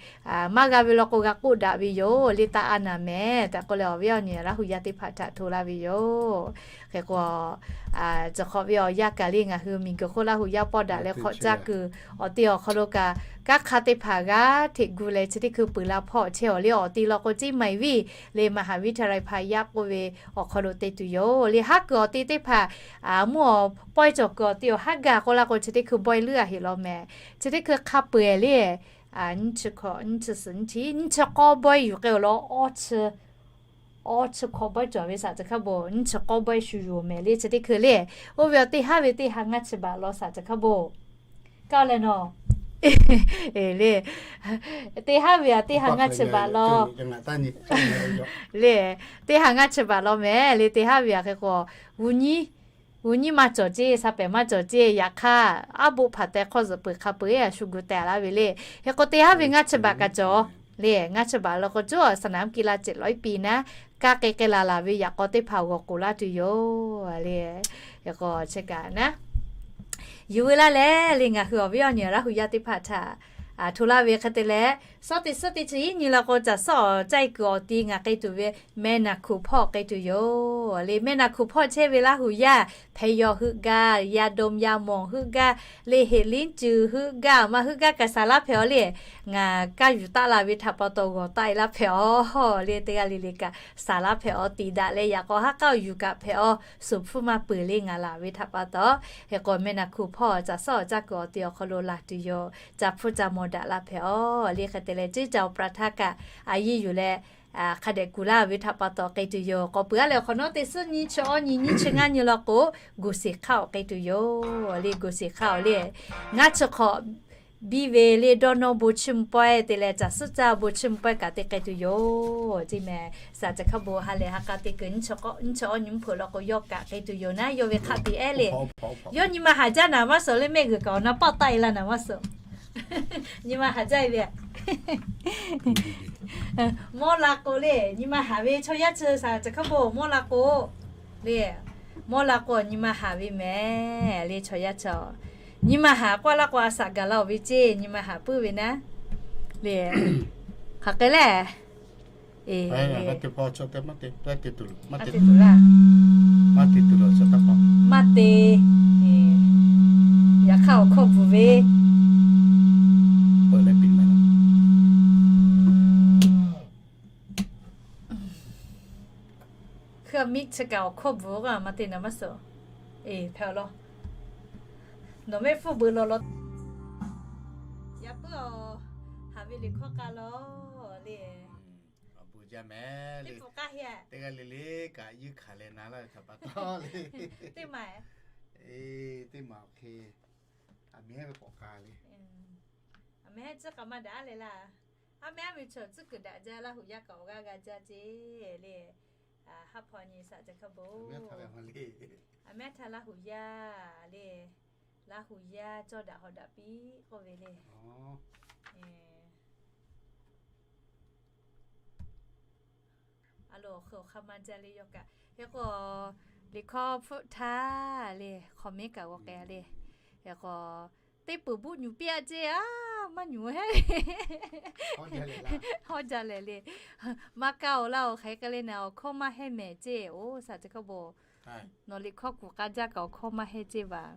maˇ g'a ve law k'o g'a k'oˆ daꞈ ve yoˬ le, taˇ a naˍ mehˍ tehꞈ k'oˆ leh awˬ viˉ awˬ nyi Laˇ hu yaˇ teˇ hpaˍ htaꞈ hto laˇ ve yoˬ. Hk'e k'o, cawˬ hk'awꞈ ve awˬ yanˇ kaꞈ le ngaˬ hui miˬguiˬ hk'oˆ Laˇ hu yaˇ pawˆ daꞈ leh hk'awꞈ caˇ kuiˬ awˬ te awˬ hk'aw lo kaꞈ, kanˉ hk'aˇ teˇ hpaˍ g'aˇ hteꞈ gu leh chi teˇ hkui peuˬ la hpawˇ chehˇ awˬ le. Awˬ te law k'o เชียงใหม่ viˇ le มหาวิทยาลัยพายัพ k'oˆ ve awˬ hk'aw lo te tuˬ yoˬ le. Haˉ kuiˬ awˬ te teˇ hpaˍ, mvuhˇ awˬ pawehˇ cawˬ kuiˬ awˬ te awˬ haˉ gaˬ k'oˆ la k'o chi teˇ hkui bawehˇ leuˉ a heꞈ law mehˍ. Chi teˇ hkui hk'a peu-eˬ le, nyiˇ chi hkawꞈ, nyiˇ chi suhˍ, nyiˇ chi, nyiˇ chi k'awˇ bawehˇ yuˬ k'ai awˬ lawn awˇ chi, awˇ chi hkawꞈ bawehˇ cawˬ ve saꞈ chi hk'a bo, nyiˇ chi k'awˇ bawehˇ shu yuˬ mehˍ le chi teˇ hkui le. Oˇ ve awˬ teˇ haˉ ve teˇ ha ngaˇ chi baꞈ law saꞈ chi hk'a bo, kaˇ leh nawˬ le, teˇ haˉ ve a teˇ ha ngaˇ chi baꞈ law le, teˇ ha ngaˇ chi baꞈ law mehˍ le. Teˇ haˉ ve a hk'e k'o, g'uˇ nyiˉ, g'uˇ nyiˉ maˇ cawˬ ceˇ, sa pehˍ maˇ cawˬ ceˇ. Yaꞈ hk'aˇ, aˉ boˆ hpaˍ teh hk'awˇ zuhꞈ peuˬ hk'a peu-eˬ a shu gu teh laˇ ve le. Hk'e k'o teˇ haˉ ve ngaˇ chi baꞈ kaꞈ cawˬ le. Ngaˇ chi baꞈ law k'o, coˇ a สนามกีฬา เจ็ดร้อยปี naˉ, kaˇ k'ai k'ai laˬ laˬ ve yaꞈ k'aw teˇ hpaˍ g'awˬ k'oˍ laˇ tuˬ yoˬ le. Hk'e k'o chi kaꞈ naˉ, yuˬ veu laˇ leh le ngaˬ hui awˬ viˉ awˬ nyi Laˇ hu yaˇ teˇ hpaˍ htaꞈ hto laˇ ve hk'e te leh, suhˉ teˇ suhˉ teˇ chi iˉ nyi law k'o, caˬ suhˉ awˬ caˇ e kuiˬ awˬ ti ngaˬ k'ai tuˬ ve meh naˬ hkuˍ hpawˇ k'ai tuˬ yoˬ le. Meh naˬ hkuˍ hpawˇ chehˇ ve Laˇ hu yaˇ, hpehꞈ yawˬ heuˆ gaˇ, yaˇ dom yaˇ mawˬ heuˆ gaˇ le, heꞈ liˉ cuˬ heuˆ gaˇ, maˇ heuˆ gaˇ kaꞈ saˍ laˇ hpehꞈ aw le. Ngaˬ kaˇ yuˬ taˆ la ve htaꞈ pa taw g'awˬ taˆ e laˇ hpehꞈ aw le. Teˇ g'aˇ le le kaꞈ saˍ laˇ hpehꞈ aw, tiꞈ daꞈ leh yaꞈ k'aw haˉ k'aˇ yuˬ kaꞈ hpehꞈ aw, suˍ hpfuhˇ maˇ peuˬ le ngaˬ laˬ ve htaꞈ pa taw. Hk'e k'o meh naˬ hkuˍ hpawˇ caˬ suhˉ awˬ caˇ kuiˬ awˬ ti awˬ hk'aw lo laˬ tuˬ yoˬ. Caˬ hpfuhˇ caˬ mawˬ daꞈ la hpehꞈ aw le. Hk'e te leh ciˉ caˬ awˬ pra htaˇ kaꞈ a yiˇ yuˬ leh hk'a dehꞈ kuˬ laˇ ve htaꞈ pa taw k'ai tuˬ yoˬ. K'awꞈ peuˬ a leh awˬ hk'awꞈ nawˉ teˇ suhˉ nyiˇ chi awˇ nyi nyiˇ chi ngaˇ nyi law k'o, goˬ seˍ hk'aˇ awˬ k'ai tuˬ yoˬ le. Goˬ seˍ hk'aˇ awˬ le, ngaˇ chi hk'awꞈ biˇ ve le dawˇ nawˇ bon chiˇ mvuh pawehˇ te leh caˬ suhˉ caˇ bon chiˇ mvuh pawehˇ kaꞈ te k'ai tuˬ yoˬ. Ceˇ mehˍ, saꞈ chi hk'a bo ha lehˬ ha k'a te kuiˬ nyiˇ chi awˇ nyi mvuhˇ hpeuꞈ law k'o yawˇ kaꞈ k'ai tuˬ yoˬ naˉ, yawˇ ve hk'aˆ te ehˉ le. Yawˇ nyi ma haˍ jaˇ naˍ maˇ suhˍ le, mehˆ g'uiˬ kaꞈ awˬ na paˆ taˆ e la naˍ maˇ suhˍ. Nyi ma haˍ jaˇ e ve, mawˇ la k'o le, nyi ma haˍ ve chaw yaˇ chi saꞈ chi hk'a bo mawˇ la k'o le, mawˇ la k'o nyi ma haˍ ve mehˍ le chaw yaˇ chi. Nyi ma haˍ k'oˆ laˇ k'o a saꞈ gaˬ la oˬ ve ceˇ, nyi ma haˍ puiˉ ve naˉ le. Hk'aˬ hk'e le, e, maˇ te, yaꞈ hk'aˇ awˬ hkawˇ bvuhˬ ve hkui miˆ chi kaꞈ awˬ hkawˇ bvuhˬ k'o maˇ te naˍ maˇ suhˍ. E, hpehꞈ aw law. Nawˬ mehˆ hpfuhˇ beuꞈ law law. Yaꞈ puiˉ aˬ, haˍ ve liꞈ hkawˇ k'a law le. Awˬ bon jaˇ mehˍ le. Teˇ g'aˇ le le kaꞈ yeunˇ hkanˍ leh na laˇ ve htaꞈ pa taw le. Teˇ maˬ, e, teˇ maˬ awˬ hk'e, aˬ mehˉ ve k'awꞈ k'a le. Aˬ mehˉ tcuhˉ k'a maˇ daꞈ le laˇ. Aˉ mehˉ ve chaw tcuhˉ kuiˬ daꞈ jaˇ, Laˇ huˍ yaˇ kaꞈ awˬ g'aˇ g'a jaˇ ceˇ le. Haˉ hpaw nyi saꞈ ca hk'a bo. Aˬ mehˉ htaˇ Laˇ huˍ yaˇ le. Laˇ huˍ yaˇ cawˇ daꞈ hawˍ daꞈ piˇ k'oˆ ve le. A lo awˬ hk'e awˬ hk'aˇ maˇ jaˇ le yawˇ kaꞈ. Hk'e k'o, liꞈ hkawˇ hpfuhˆ htaˇ le, hk'awꞈ mehˉ kaꞈ g'aw k'ai le. Hk'e k'o, teˇ peuˬ buˆ nyuˬ piˇ a ceˇ a, maˇ nyuˬ heˆ. Hawˉ jaˇ lehˬ le. Maˇ kaˇ oˬ laˇ oˬ, hk'aˬ hk'e k'ai le naˍ, awˬ hkawˇ maˇ hehnˇ mehˍ ceˇ. Oˇ saꞈ ca hk'a bo, nawˬ liꞈ hkawˇ kuˬ k'a jaˇ kaꞈ awˬ hkawˇ maˇ hehnˇ ceˇ vaˬ.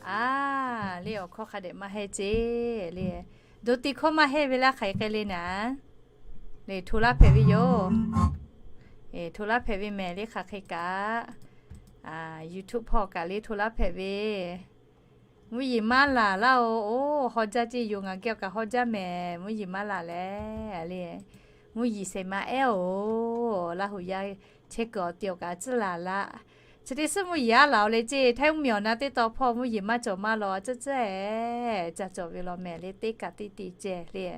A le, awˬ hkawˇ hk'a dehꞈ maˇ hehnˇ ceˇ le. Dawˇ tiˉ hkawˇ maˇ hehnˇ ve laˇ hk'aˬ hk'e k'ai le naˍ, le hto laˇ hpehꞈ ve yoˬ. Hto laˇ hpehꞈ ve mehˍ le hk'aˬ hk'e kaꞈ. YouTube hpawˇ kaꞈ le hto laˇ hpehꞈ ve. Mvuhˇ yeˬ maˇ laˬ laˇ oˬ. Oˇ, haw jaˇ ceˇ yoˬ, ngaˬ geh awˬ kaꞈ haw jaˇ mehˍ. Mvuhˇ yeˬ maˇ laˬ leh le, mvuhˇ yeˬ shehˍ ma ehˉ oˬ. Laˇ huˍ yaˇ chehˇ kuiˬ awˬ ti awˬ kaꞈ tcuhˉ laˬ laˇ. Chi teˇ suhˉ mvuhˇ yeˬ aˉ laˬ oˬ le ceˇ, htaiˇ mvuhˇ miˬ awˬ na teˇ taw hpawˇ mvuhˇ yeˬ maˇ cawˬ maˇ law, a tcuhˉ tcuhˉ ehˉ ca cawˬ ve law mehˍ le, teˇ kaꞈ teˇ te ceh le.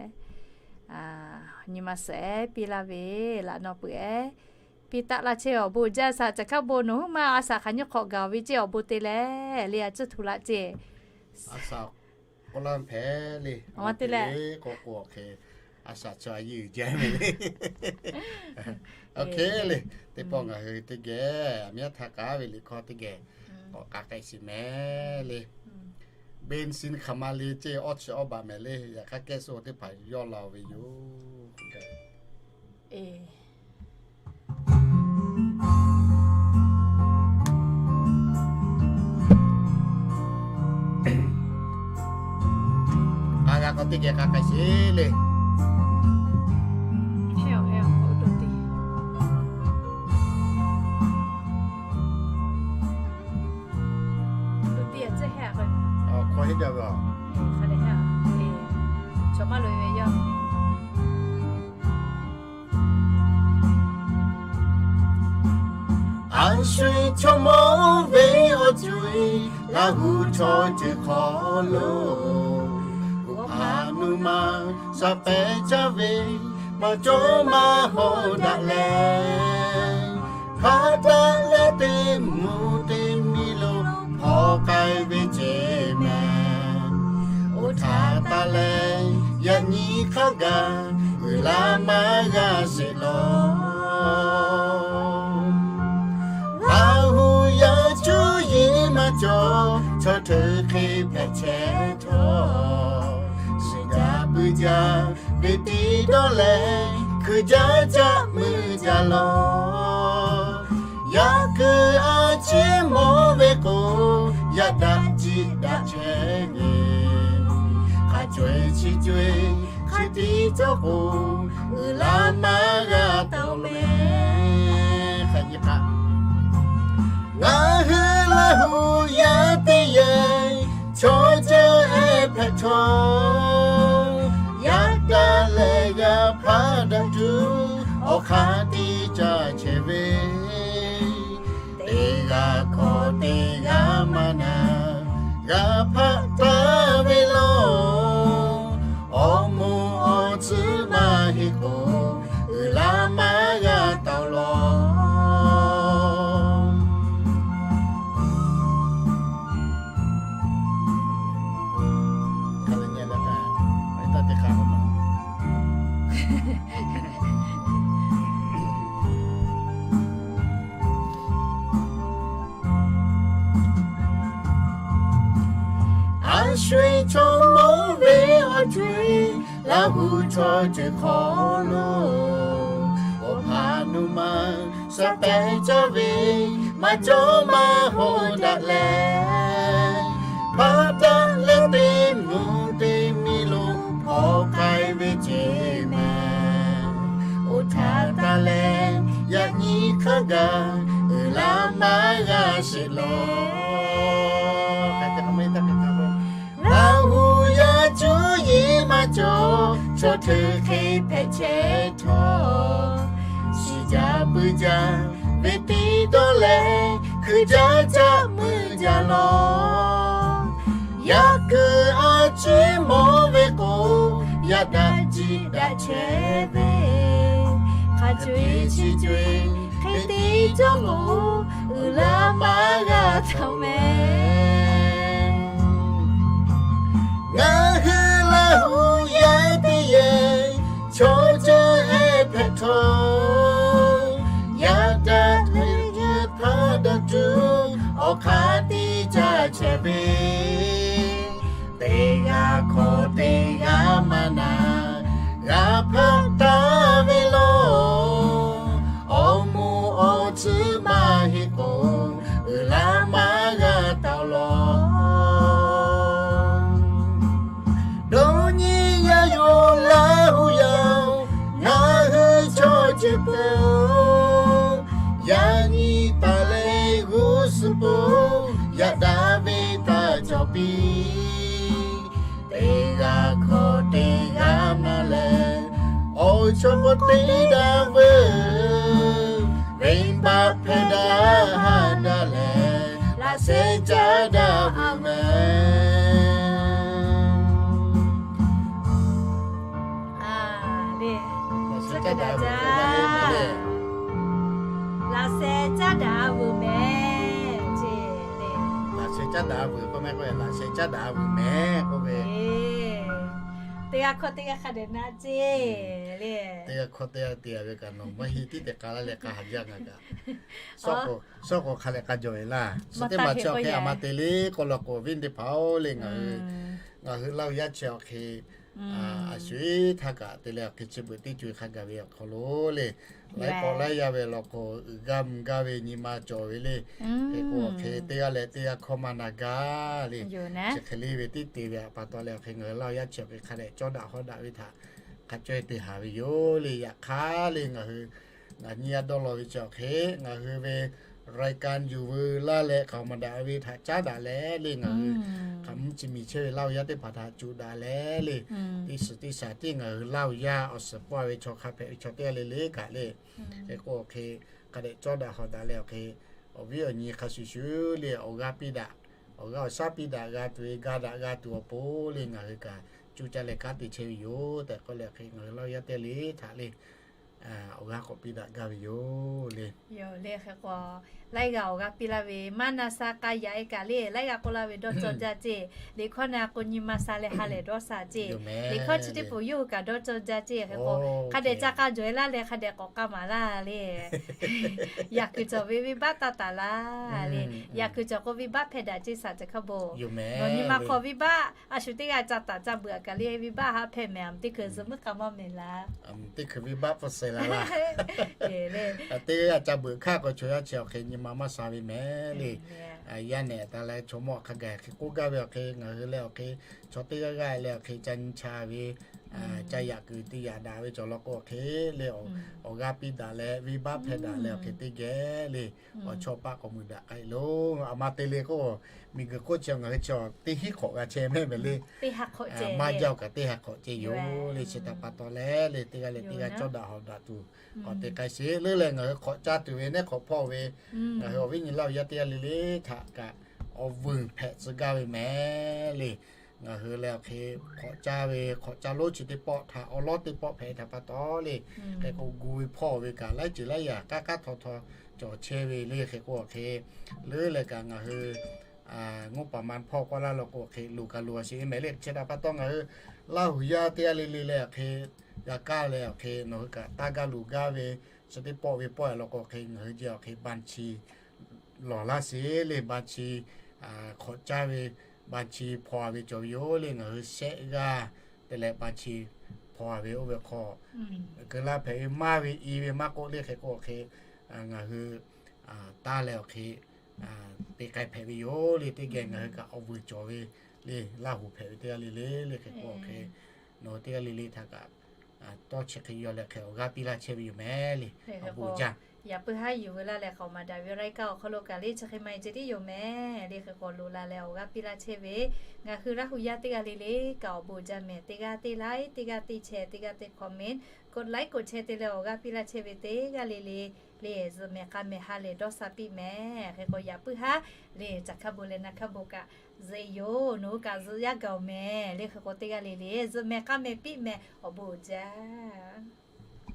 Nyi ma suhˍ ehˉ piˇ laˇ ve, laꞈ naw peuˬ ehˉ piˇ taˆ laˇ chehˇ. Awˬ bon jaˇ saꞈ ca hk'a bon, nawˬ huiˉ ma a saꞈ hk'aˬ nyi hk'awꞈ gaˬ oˬ ve ceˇ, awˬ bon te leh le, a tcuhˉ hto laˇ ceˇ. A saꞈ k'oˆ laˇ hpehꞈ le, a te le k'o k'o awˬ hk'e, a saꞈ chaw a yeˇ uiˍ jaˇ mehˍ le. Awˬ hk'e le, teˇ pawˆ ngaˬ hui teˇ geh aˬ miˉ htaˇ k'aˉ ve liꞈ hkawˇ teˇ geh k'awꞈ k'a k'ai shiˍ mehˍ le. Bensin hk'aˬ ma le ceˇ, awˇ chi awˇ baˬ mehˍ le. Yaꞈ hk'aˇ kehˉ suh teˇ hpaˍ yawˇ la ve yoˬ. K'a g'a k'awꞈ teˇ geh k'a k'ai sheˍ le. Hkawˇ heˆ jaˇ ve a. A shu-e chaw mawˇ ve awˬ co-e, Laˇ hu chaw ceuˬ hk'aw lo, oˇ hpaˍ nuˇ ma sha pehˍ caˇ ve, maˇ cawˇ maˇ hawˍ daꞈ leh, hpaˇ taˆ leh teˇ mvuhˇ teˇ miˬ lo hpaw k'ai ve ceˇ mehˍ. Oˇ htaꞈ taˇ leh yaꞈ nyi hk'a gaˬ, uiˍ la maˇ g'a sheˍ law. Laˇ hu yaˇ cuˇ yiˍ maˇ cawˬ, chaw hteuꞈ hk'e hpehꞈ chehˇ htawˇ, shiˍ jaˇ puiˉ jaˇ ve tiˉ dawˇ leh, hkui jaˇ caˆ mui jaˇ law. Yaꞈ kuiˬ a ciˉ mawˇ ve k'o, yaꞈ daꞈ jiˆ daꞈ chehˇ ve, hk'a co-e chi co-e hk'e te cawˇ k'o, uiˍ la maˇ g'a taˍ-oˬ mehˍ. Ngaˬ hui Laˇ hu yaˇ teˇ yehˬ, chaw ceuˬ ehˉ hpehꞈ htawˇ, yaꞈ daꞈ leh g'a hpaˆ daꞈ tuˬ, awˬ hk'aˇ tiˉ caˇ chehˇ ve, teˇ g'aˇ hkawꞈ teˇ g'aˇ maˇ na, g'a hpaˆ taˍ ve law. Awˬ moˍ awˬ tcuhˉ maˇ heˆ k'o, uiˍ la maˇ g'a taˍ-oˬ law. A shu-e chaw mawˇ ve awˬ co-e, Laˇ hu chaw ceuˬ hk'aw lo, oˇ hpaˍ nuˇ ma sha pehˍ caˇ ve, maˇ cawˇ maˇ hawˍ daꞈ leh, hpaˇ taˆ leh teˇ mvuhˇ teˇ miˬ lo hpaw k'ai ve ceˇ mehˍ. Oˇ htaꞈ taˇ leh yaꞈ nyi hk'a gaˬ, uiˍ la maˇ g'a sheˍ law. Laˇ hu yaˇ cuˇ yiˍ maˇ cawˬ, chaw hteuꞈ hk'e hpehꞈ chehˇ htawˇ, shiˍ jaˇ puiˉ jaˇ ve tiˉ dawˇ leh, hkui jaˇ caˆ mui jaˇ law. Yaꞈ kuiˬ a ciˉ mawˇ ve k'o, yaꞈ daꞈ jiˆ daꞈ chehˇ ve, hk'a co-e chi co-e hk'e te cawˇ k'o, uiˍ la maˇ g'a taˍ-oˬ mehˍ. Ngaˬ hui Laˇ hu yaˇ teˇ yehˬ, chaw ceuˬ ehˉ hpehꞈ htawˇ, yaꞈ daꞈ leh g'a hpaˆ daꞈ tuˬ, awˬ hk'aˇ tiˉ caˇ chehˇ ve, teˇ g'aˇ hkawꞈ teˇ g'aˇ maˇ na, g'a hpaˆ taˍ ve law. Awˬ moˍ awˬ tcuhˉ maˇ heˆ k'o, uiˍ la maˇ g'a taˍ-oˬ law. Dawˇ nyi yaˇ yoˬ Laˇ hu yaˇ-oˬ, ngaˬ hui chaw ceuˬ peuˬ-oˬ, yaꞈ nyi taˍ leh g'uˇ suhˍ peuˬ, yaꞈ daꞈ ve taˇ cawˬ piˇ. Teˇ g'aˇ hkawꞈ teˇ g'aˇ na leh, awˬ chaw k'o teˇ daꞈ veuˬ, venˇbaˆ hpehˇ daꞈ ha daꞈ leh, laꞈ sheh caˉ daꞈ veuˬ mehˍ. Laꞈ sheh caˉ daꞈ veuˬ mehˍ. Laꞈ sheh caˉ daꞈ veuˬ k'oˆ mehˍ k'o, laꞈ sheh caˉ daꞈ veuˬ mehˍ k'oˆ ve. Teˇ g'aˇ hkawˇ teˇ g'aˇ hk'a dehꞈ naˆ ceˇ le. Teˇ g'aˇ hkawˇ teˇ g'aˇ te a ve kaꞈ nawˬ maˇ heˆ tiˉ te k'a laˇ leh k'a haˍ jaˇ ngaˬ kaꞈ. Sawˉ k'o hk'a leh k'a jawˬ ve laˇ. Suh teˇ maˬ chi awˬ hk'e a ma te le k'oˆ law k'o, awˬ viˉ teˇ hpaˍ-oˬ le, ngaˬ hui ngaˬ hui Laˇ huˍ yaˇ chi awˬ hk'e a shu-e htaˇ kaꞈ te leh awˬ hk'e chi beuꞈ teˇ co-e hk'a gaˬ ve awˬ hk'aw lo le, laiˉ pawˆ laiˉ yaˇ ve law k'o, uiˍ gaˇ mvuh gaˇ ve nyi ma cawˬ ve le. Hk'e k'o awˬ hk'e teˇ g'aˇ leh teˇ g'aˇ hkawˇ maˇ na gaˇ le. Chi hk'e le ve tiˉ te ve pa taw leh awˬ hk'e ngaˬ hui Laˇ huˍ yaˇ chi awˬ hk'e hk'a dehꞈ cawˇ daꞈ haw daꞈ ve htaꞈ hk'a caweh te haˍ ve yoˬ le. Yaꞈ hk'aˇ le ngaˬ hui ngaˬ nyi a dawˇ law ve chi awˬ hk'e ngaˬ hui ve รายการ yuˬ veu laˇ leh hk'aˬ maˬ daꞈ ve htaꞈ caˉ daꞈ leh le, ngaˬ hui hk'aˬ mvuh chi miˬ chehˇ ve Laˇ huˍ yaˇ teˇ hpaˍ htaꞈ cuˬ daꞈ leh le, teˇ suhˍ teˇ shaˍ tiˉ ngaˬ hui Laˇ huˍ yaˇ awˬ suhˍ pawˆ ve chaw hk'a hpehꞈ ve chaw teˇ g'aˇ le le kaꞈ le, hk'e k'o awˬ hk'e hk'a dehꞈ cawˇ daꞈ haw daꞈ leh awˬ hk'e awˬ viˉ awˬ nyi hk'a shuˍ shuˍ le awˬ g'aˇ piˇ daꞈ, awˬ g'aˇ awˬ shaˉ piˇ daꞈ g'a tuˬ ve, ga daꞈ g'a tuˬ awˬ pon le ngaˬ hui kaꞈ cuˇ caˇ leh kanˉ te chehˇ ve yoˬ tehꞈ k'oˆ leh awˬ hk'e ngaˬ hui Laˇ huˍ yaˇ teˇ g'aˇ le htaꞈ le awˬ g'aˇ k'awꞈ piˇ daꞈ gaˇ ve yoˬ le. Yoˬ le. Hk'e k'o laiˉ g'aˇ awˬ g'aˇ piˇ laˇ ve maˇ na sha k'a yaꞈ-e kaꞈ le, laiˉ g'aˇ k'oˆ laˇ ve dawˇ cawˇ jaˇ ceˇ. Liꞈ hkawˇ na k'o nyi ma sha leh ha lehˬ dawˇ sha ceˇ. Liꞈ hkawˇ chi teˇ poˬ yawˇ hui kaꞈ dawˇ cawˇ jaˇ ceˇ. Hk'e k'o hk'a dehꞈ ca k'a jawˬ-e laˇ leh hk'a dehꞈ k'awꞈ k'a maˍ laˇ le. Yaꞈ kuiˬ cawˬ ve venˇbaˆ taˇ taˍ laˇ le. Yaꞈ kuiˬ cawˬ k'o venˇbaˆ hpehˇ daꞈ ceˇ shaˍ ca hk'a bon. Nawˬ nyi ma hk'aw venˇbaˆ a shu teˇ g'aˇ ca taˍ ca beuꞈ kaꞈ le venˇbaˆ haˆ hpehˇ mehˍ, teˇ hkui zuhꞈ muiˉ k'a maˇ mehˍ laˇ. Teˇ hkui venˇbaˆ hpfuhˇ sheh la laˇ. Teˇ g'aˇ ca beuꞈ hkaˇ k'o chaw yaˇ chi awˬ hk'e nyi ma maˇ sha ve mehˍ le. Yaˇ nehˬ taˍ leh chaw mawˇ hk'a gaˬ hk'e k'oˆ gaˇ ve awˬ hk'e ngaˬ hui leh awˬ hk'e chaw teˇ g'aˇ g'aˇ leh awˬ hk'e ca nyi cha ve, ca yaꞈ kuiˬ te yaꞈ daꞈ ve cawˬ law k'o awˬ hk'e le awˬ g'aˇ piˇ daꞈ leh venˇbaˆ hpehˇ daꞈ leh awˬ hk'e teˇ geh le awˬ chawˇ paˆ k'awꞈ mui daꞈ k'ai loˬ. A ma te le k'o, miˬguiˬ hk'oˆ chi ngaˬ hui chi teˇ hinˉ hk'awꞈ g'a chehˇ mehˍ mehˍ le. Maˇ jaˇ kaꞈ teˇ ha hk'awꞈ ceh yoˬ le. Chi htaꞈ pa taw leh le teˇ g'aˇ leh teˇ g'aˇ cawˇ daꞈ haw daꞈ tuˬ k'awꞈ te k'ai sheˍ le. Lehˬ ngaˬ hui hk'awꞈ caˇ tuˬ ve nehˉ hk'awꞈ hpawˇ ve ngaˬ hui awˬ viˉ nyi Laˇ huˍ yaˇ teˇ g'aˇ le le htaꞈ kaꞈ awˬ vuiˬ hpehꞈ tcuh gaˇ ve mehˍ le. Ngaˬ hui leh awˬ hk'e hk'awꞈ caˇ ve hk'awꞈ caˇ lonˉ chi teˇ pawˆ htaꞈ awˬ lawˉ teˇ pawˆ hpehꞈ htaꞈ pa taw le, hk'e k'o gu ve hpawˇ ve kaꞈ laiˉ ceuˬ laiˉ yaꞈ k'aˉ k'aˉ htaw htaw cawˬ chehˇ ve le. Hk'e k'o awˬ hk'e leuˉ leh kaꞈ ngaˬ hui งบประมาณ hpawˇ k'awꞈ laˇ law k'o hk'e loˍ kaꞈ loˍ a sheˍ ve mehˍ le. Chi htaꞈ pa taw ngaˬ hui Laˇ huˍ yaˇ teˇ g'aˇ le le leh awˬ hk'e g'a kaˇ leh awˬ hk'e nawˬ hui kaꞈ taˇ gaˇ luˬ gaˇ ve chi teˇ pawˆ ve pawˆ-e law k'o hk'e ngaˬ hui jeh awˬ hk'e บัญชี lawˬ laˇ sheˍ le. บัญชี hk'awꞈ caˇ ve บัญชี hpaw-a ve cawˬ ve yoˬ le. Ngaˬ hui shehˆ g'aˇ te leh บัญชี hpaw-a ve oˇ ve hk'aw keu laˇ hpehꞈ ve maˇ ve i ve maˇ k'oˆ le. Hk'e k'o awˬ hk'e ngaˬ hui taˇ leh awˬ hk'e te k'ai hpehꞈ ve yoˬ le. Teˇ geh ngaˬ hui kaꞈ awˬ vuiˬ cawˬ ve le. Laˇ huˍ hpehꞈ ve teˇ g'aˇ le le le. Hk'e k'o awˬ hk'e nawˬ hui teˇ g'aˇ le le htaꞈ kaꞈ tawˇ chi hk'e yaw leh hk'e awˬ g'aˇ piˇ laˇ chehˇ ve yoˬ mehˍ le. Awˬ bon jaˇ. Yaꞈ puiˉ haˉ yuˬ veu laˇ leh k'awꞈ maˍ daꞈ ve รายการ awˬ hk'aw lo kaꞈ le chi hk'e maˇ heˆ ceh tiˉ yoˬ mehˍ le. Hk'e k'awꞈ loꞈ la leh awˬ g'aˇ piˇ laˇ chehˇ ve ngaˬ hui Laˇ huˍ yaˇ teˇ g'aˇ le le kaꞈ awˬ bon jaˇ mehˍ. Teˇ g'aˇ teˇ like, teˇ g'aˇ teˇ share, teˇ g'aˇ teˇ comment, กดไลค์ กดแชร์ te leh awˬ g'aˇ piˇ laˇ chehˇ ve teˇ g'aˇ le le le zuhꞈ mehˍ k'a mehˍ ha lehˬ dawˇ sha piˇ mehˍ. Hk'e k'o yaꞈ puiˉ haˉ le caˬ hk'a bon leh na hk'a bon kaꞈ zuhꞈ-e yoˬ. Nawˬ hui kaꞈ zuhꞈ yaˇ gaˬ-oˬ mehˍ le. Hk'e k'o teˇ g'aˇ le le zuhꞈ mehˍ k'a mehˍ piˇ mehˍ. Awˬ bon jaˇ.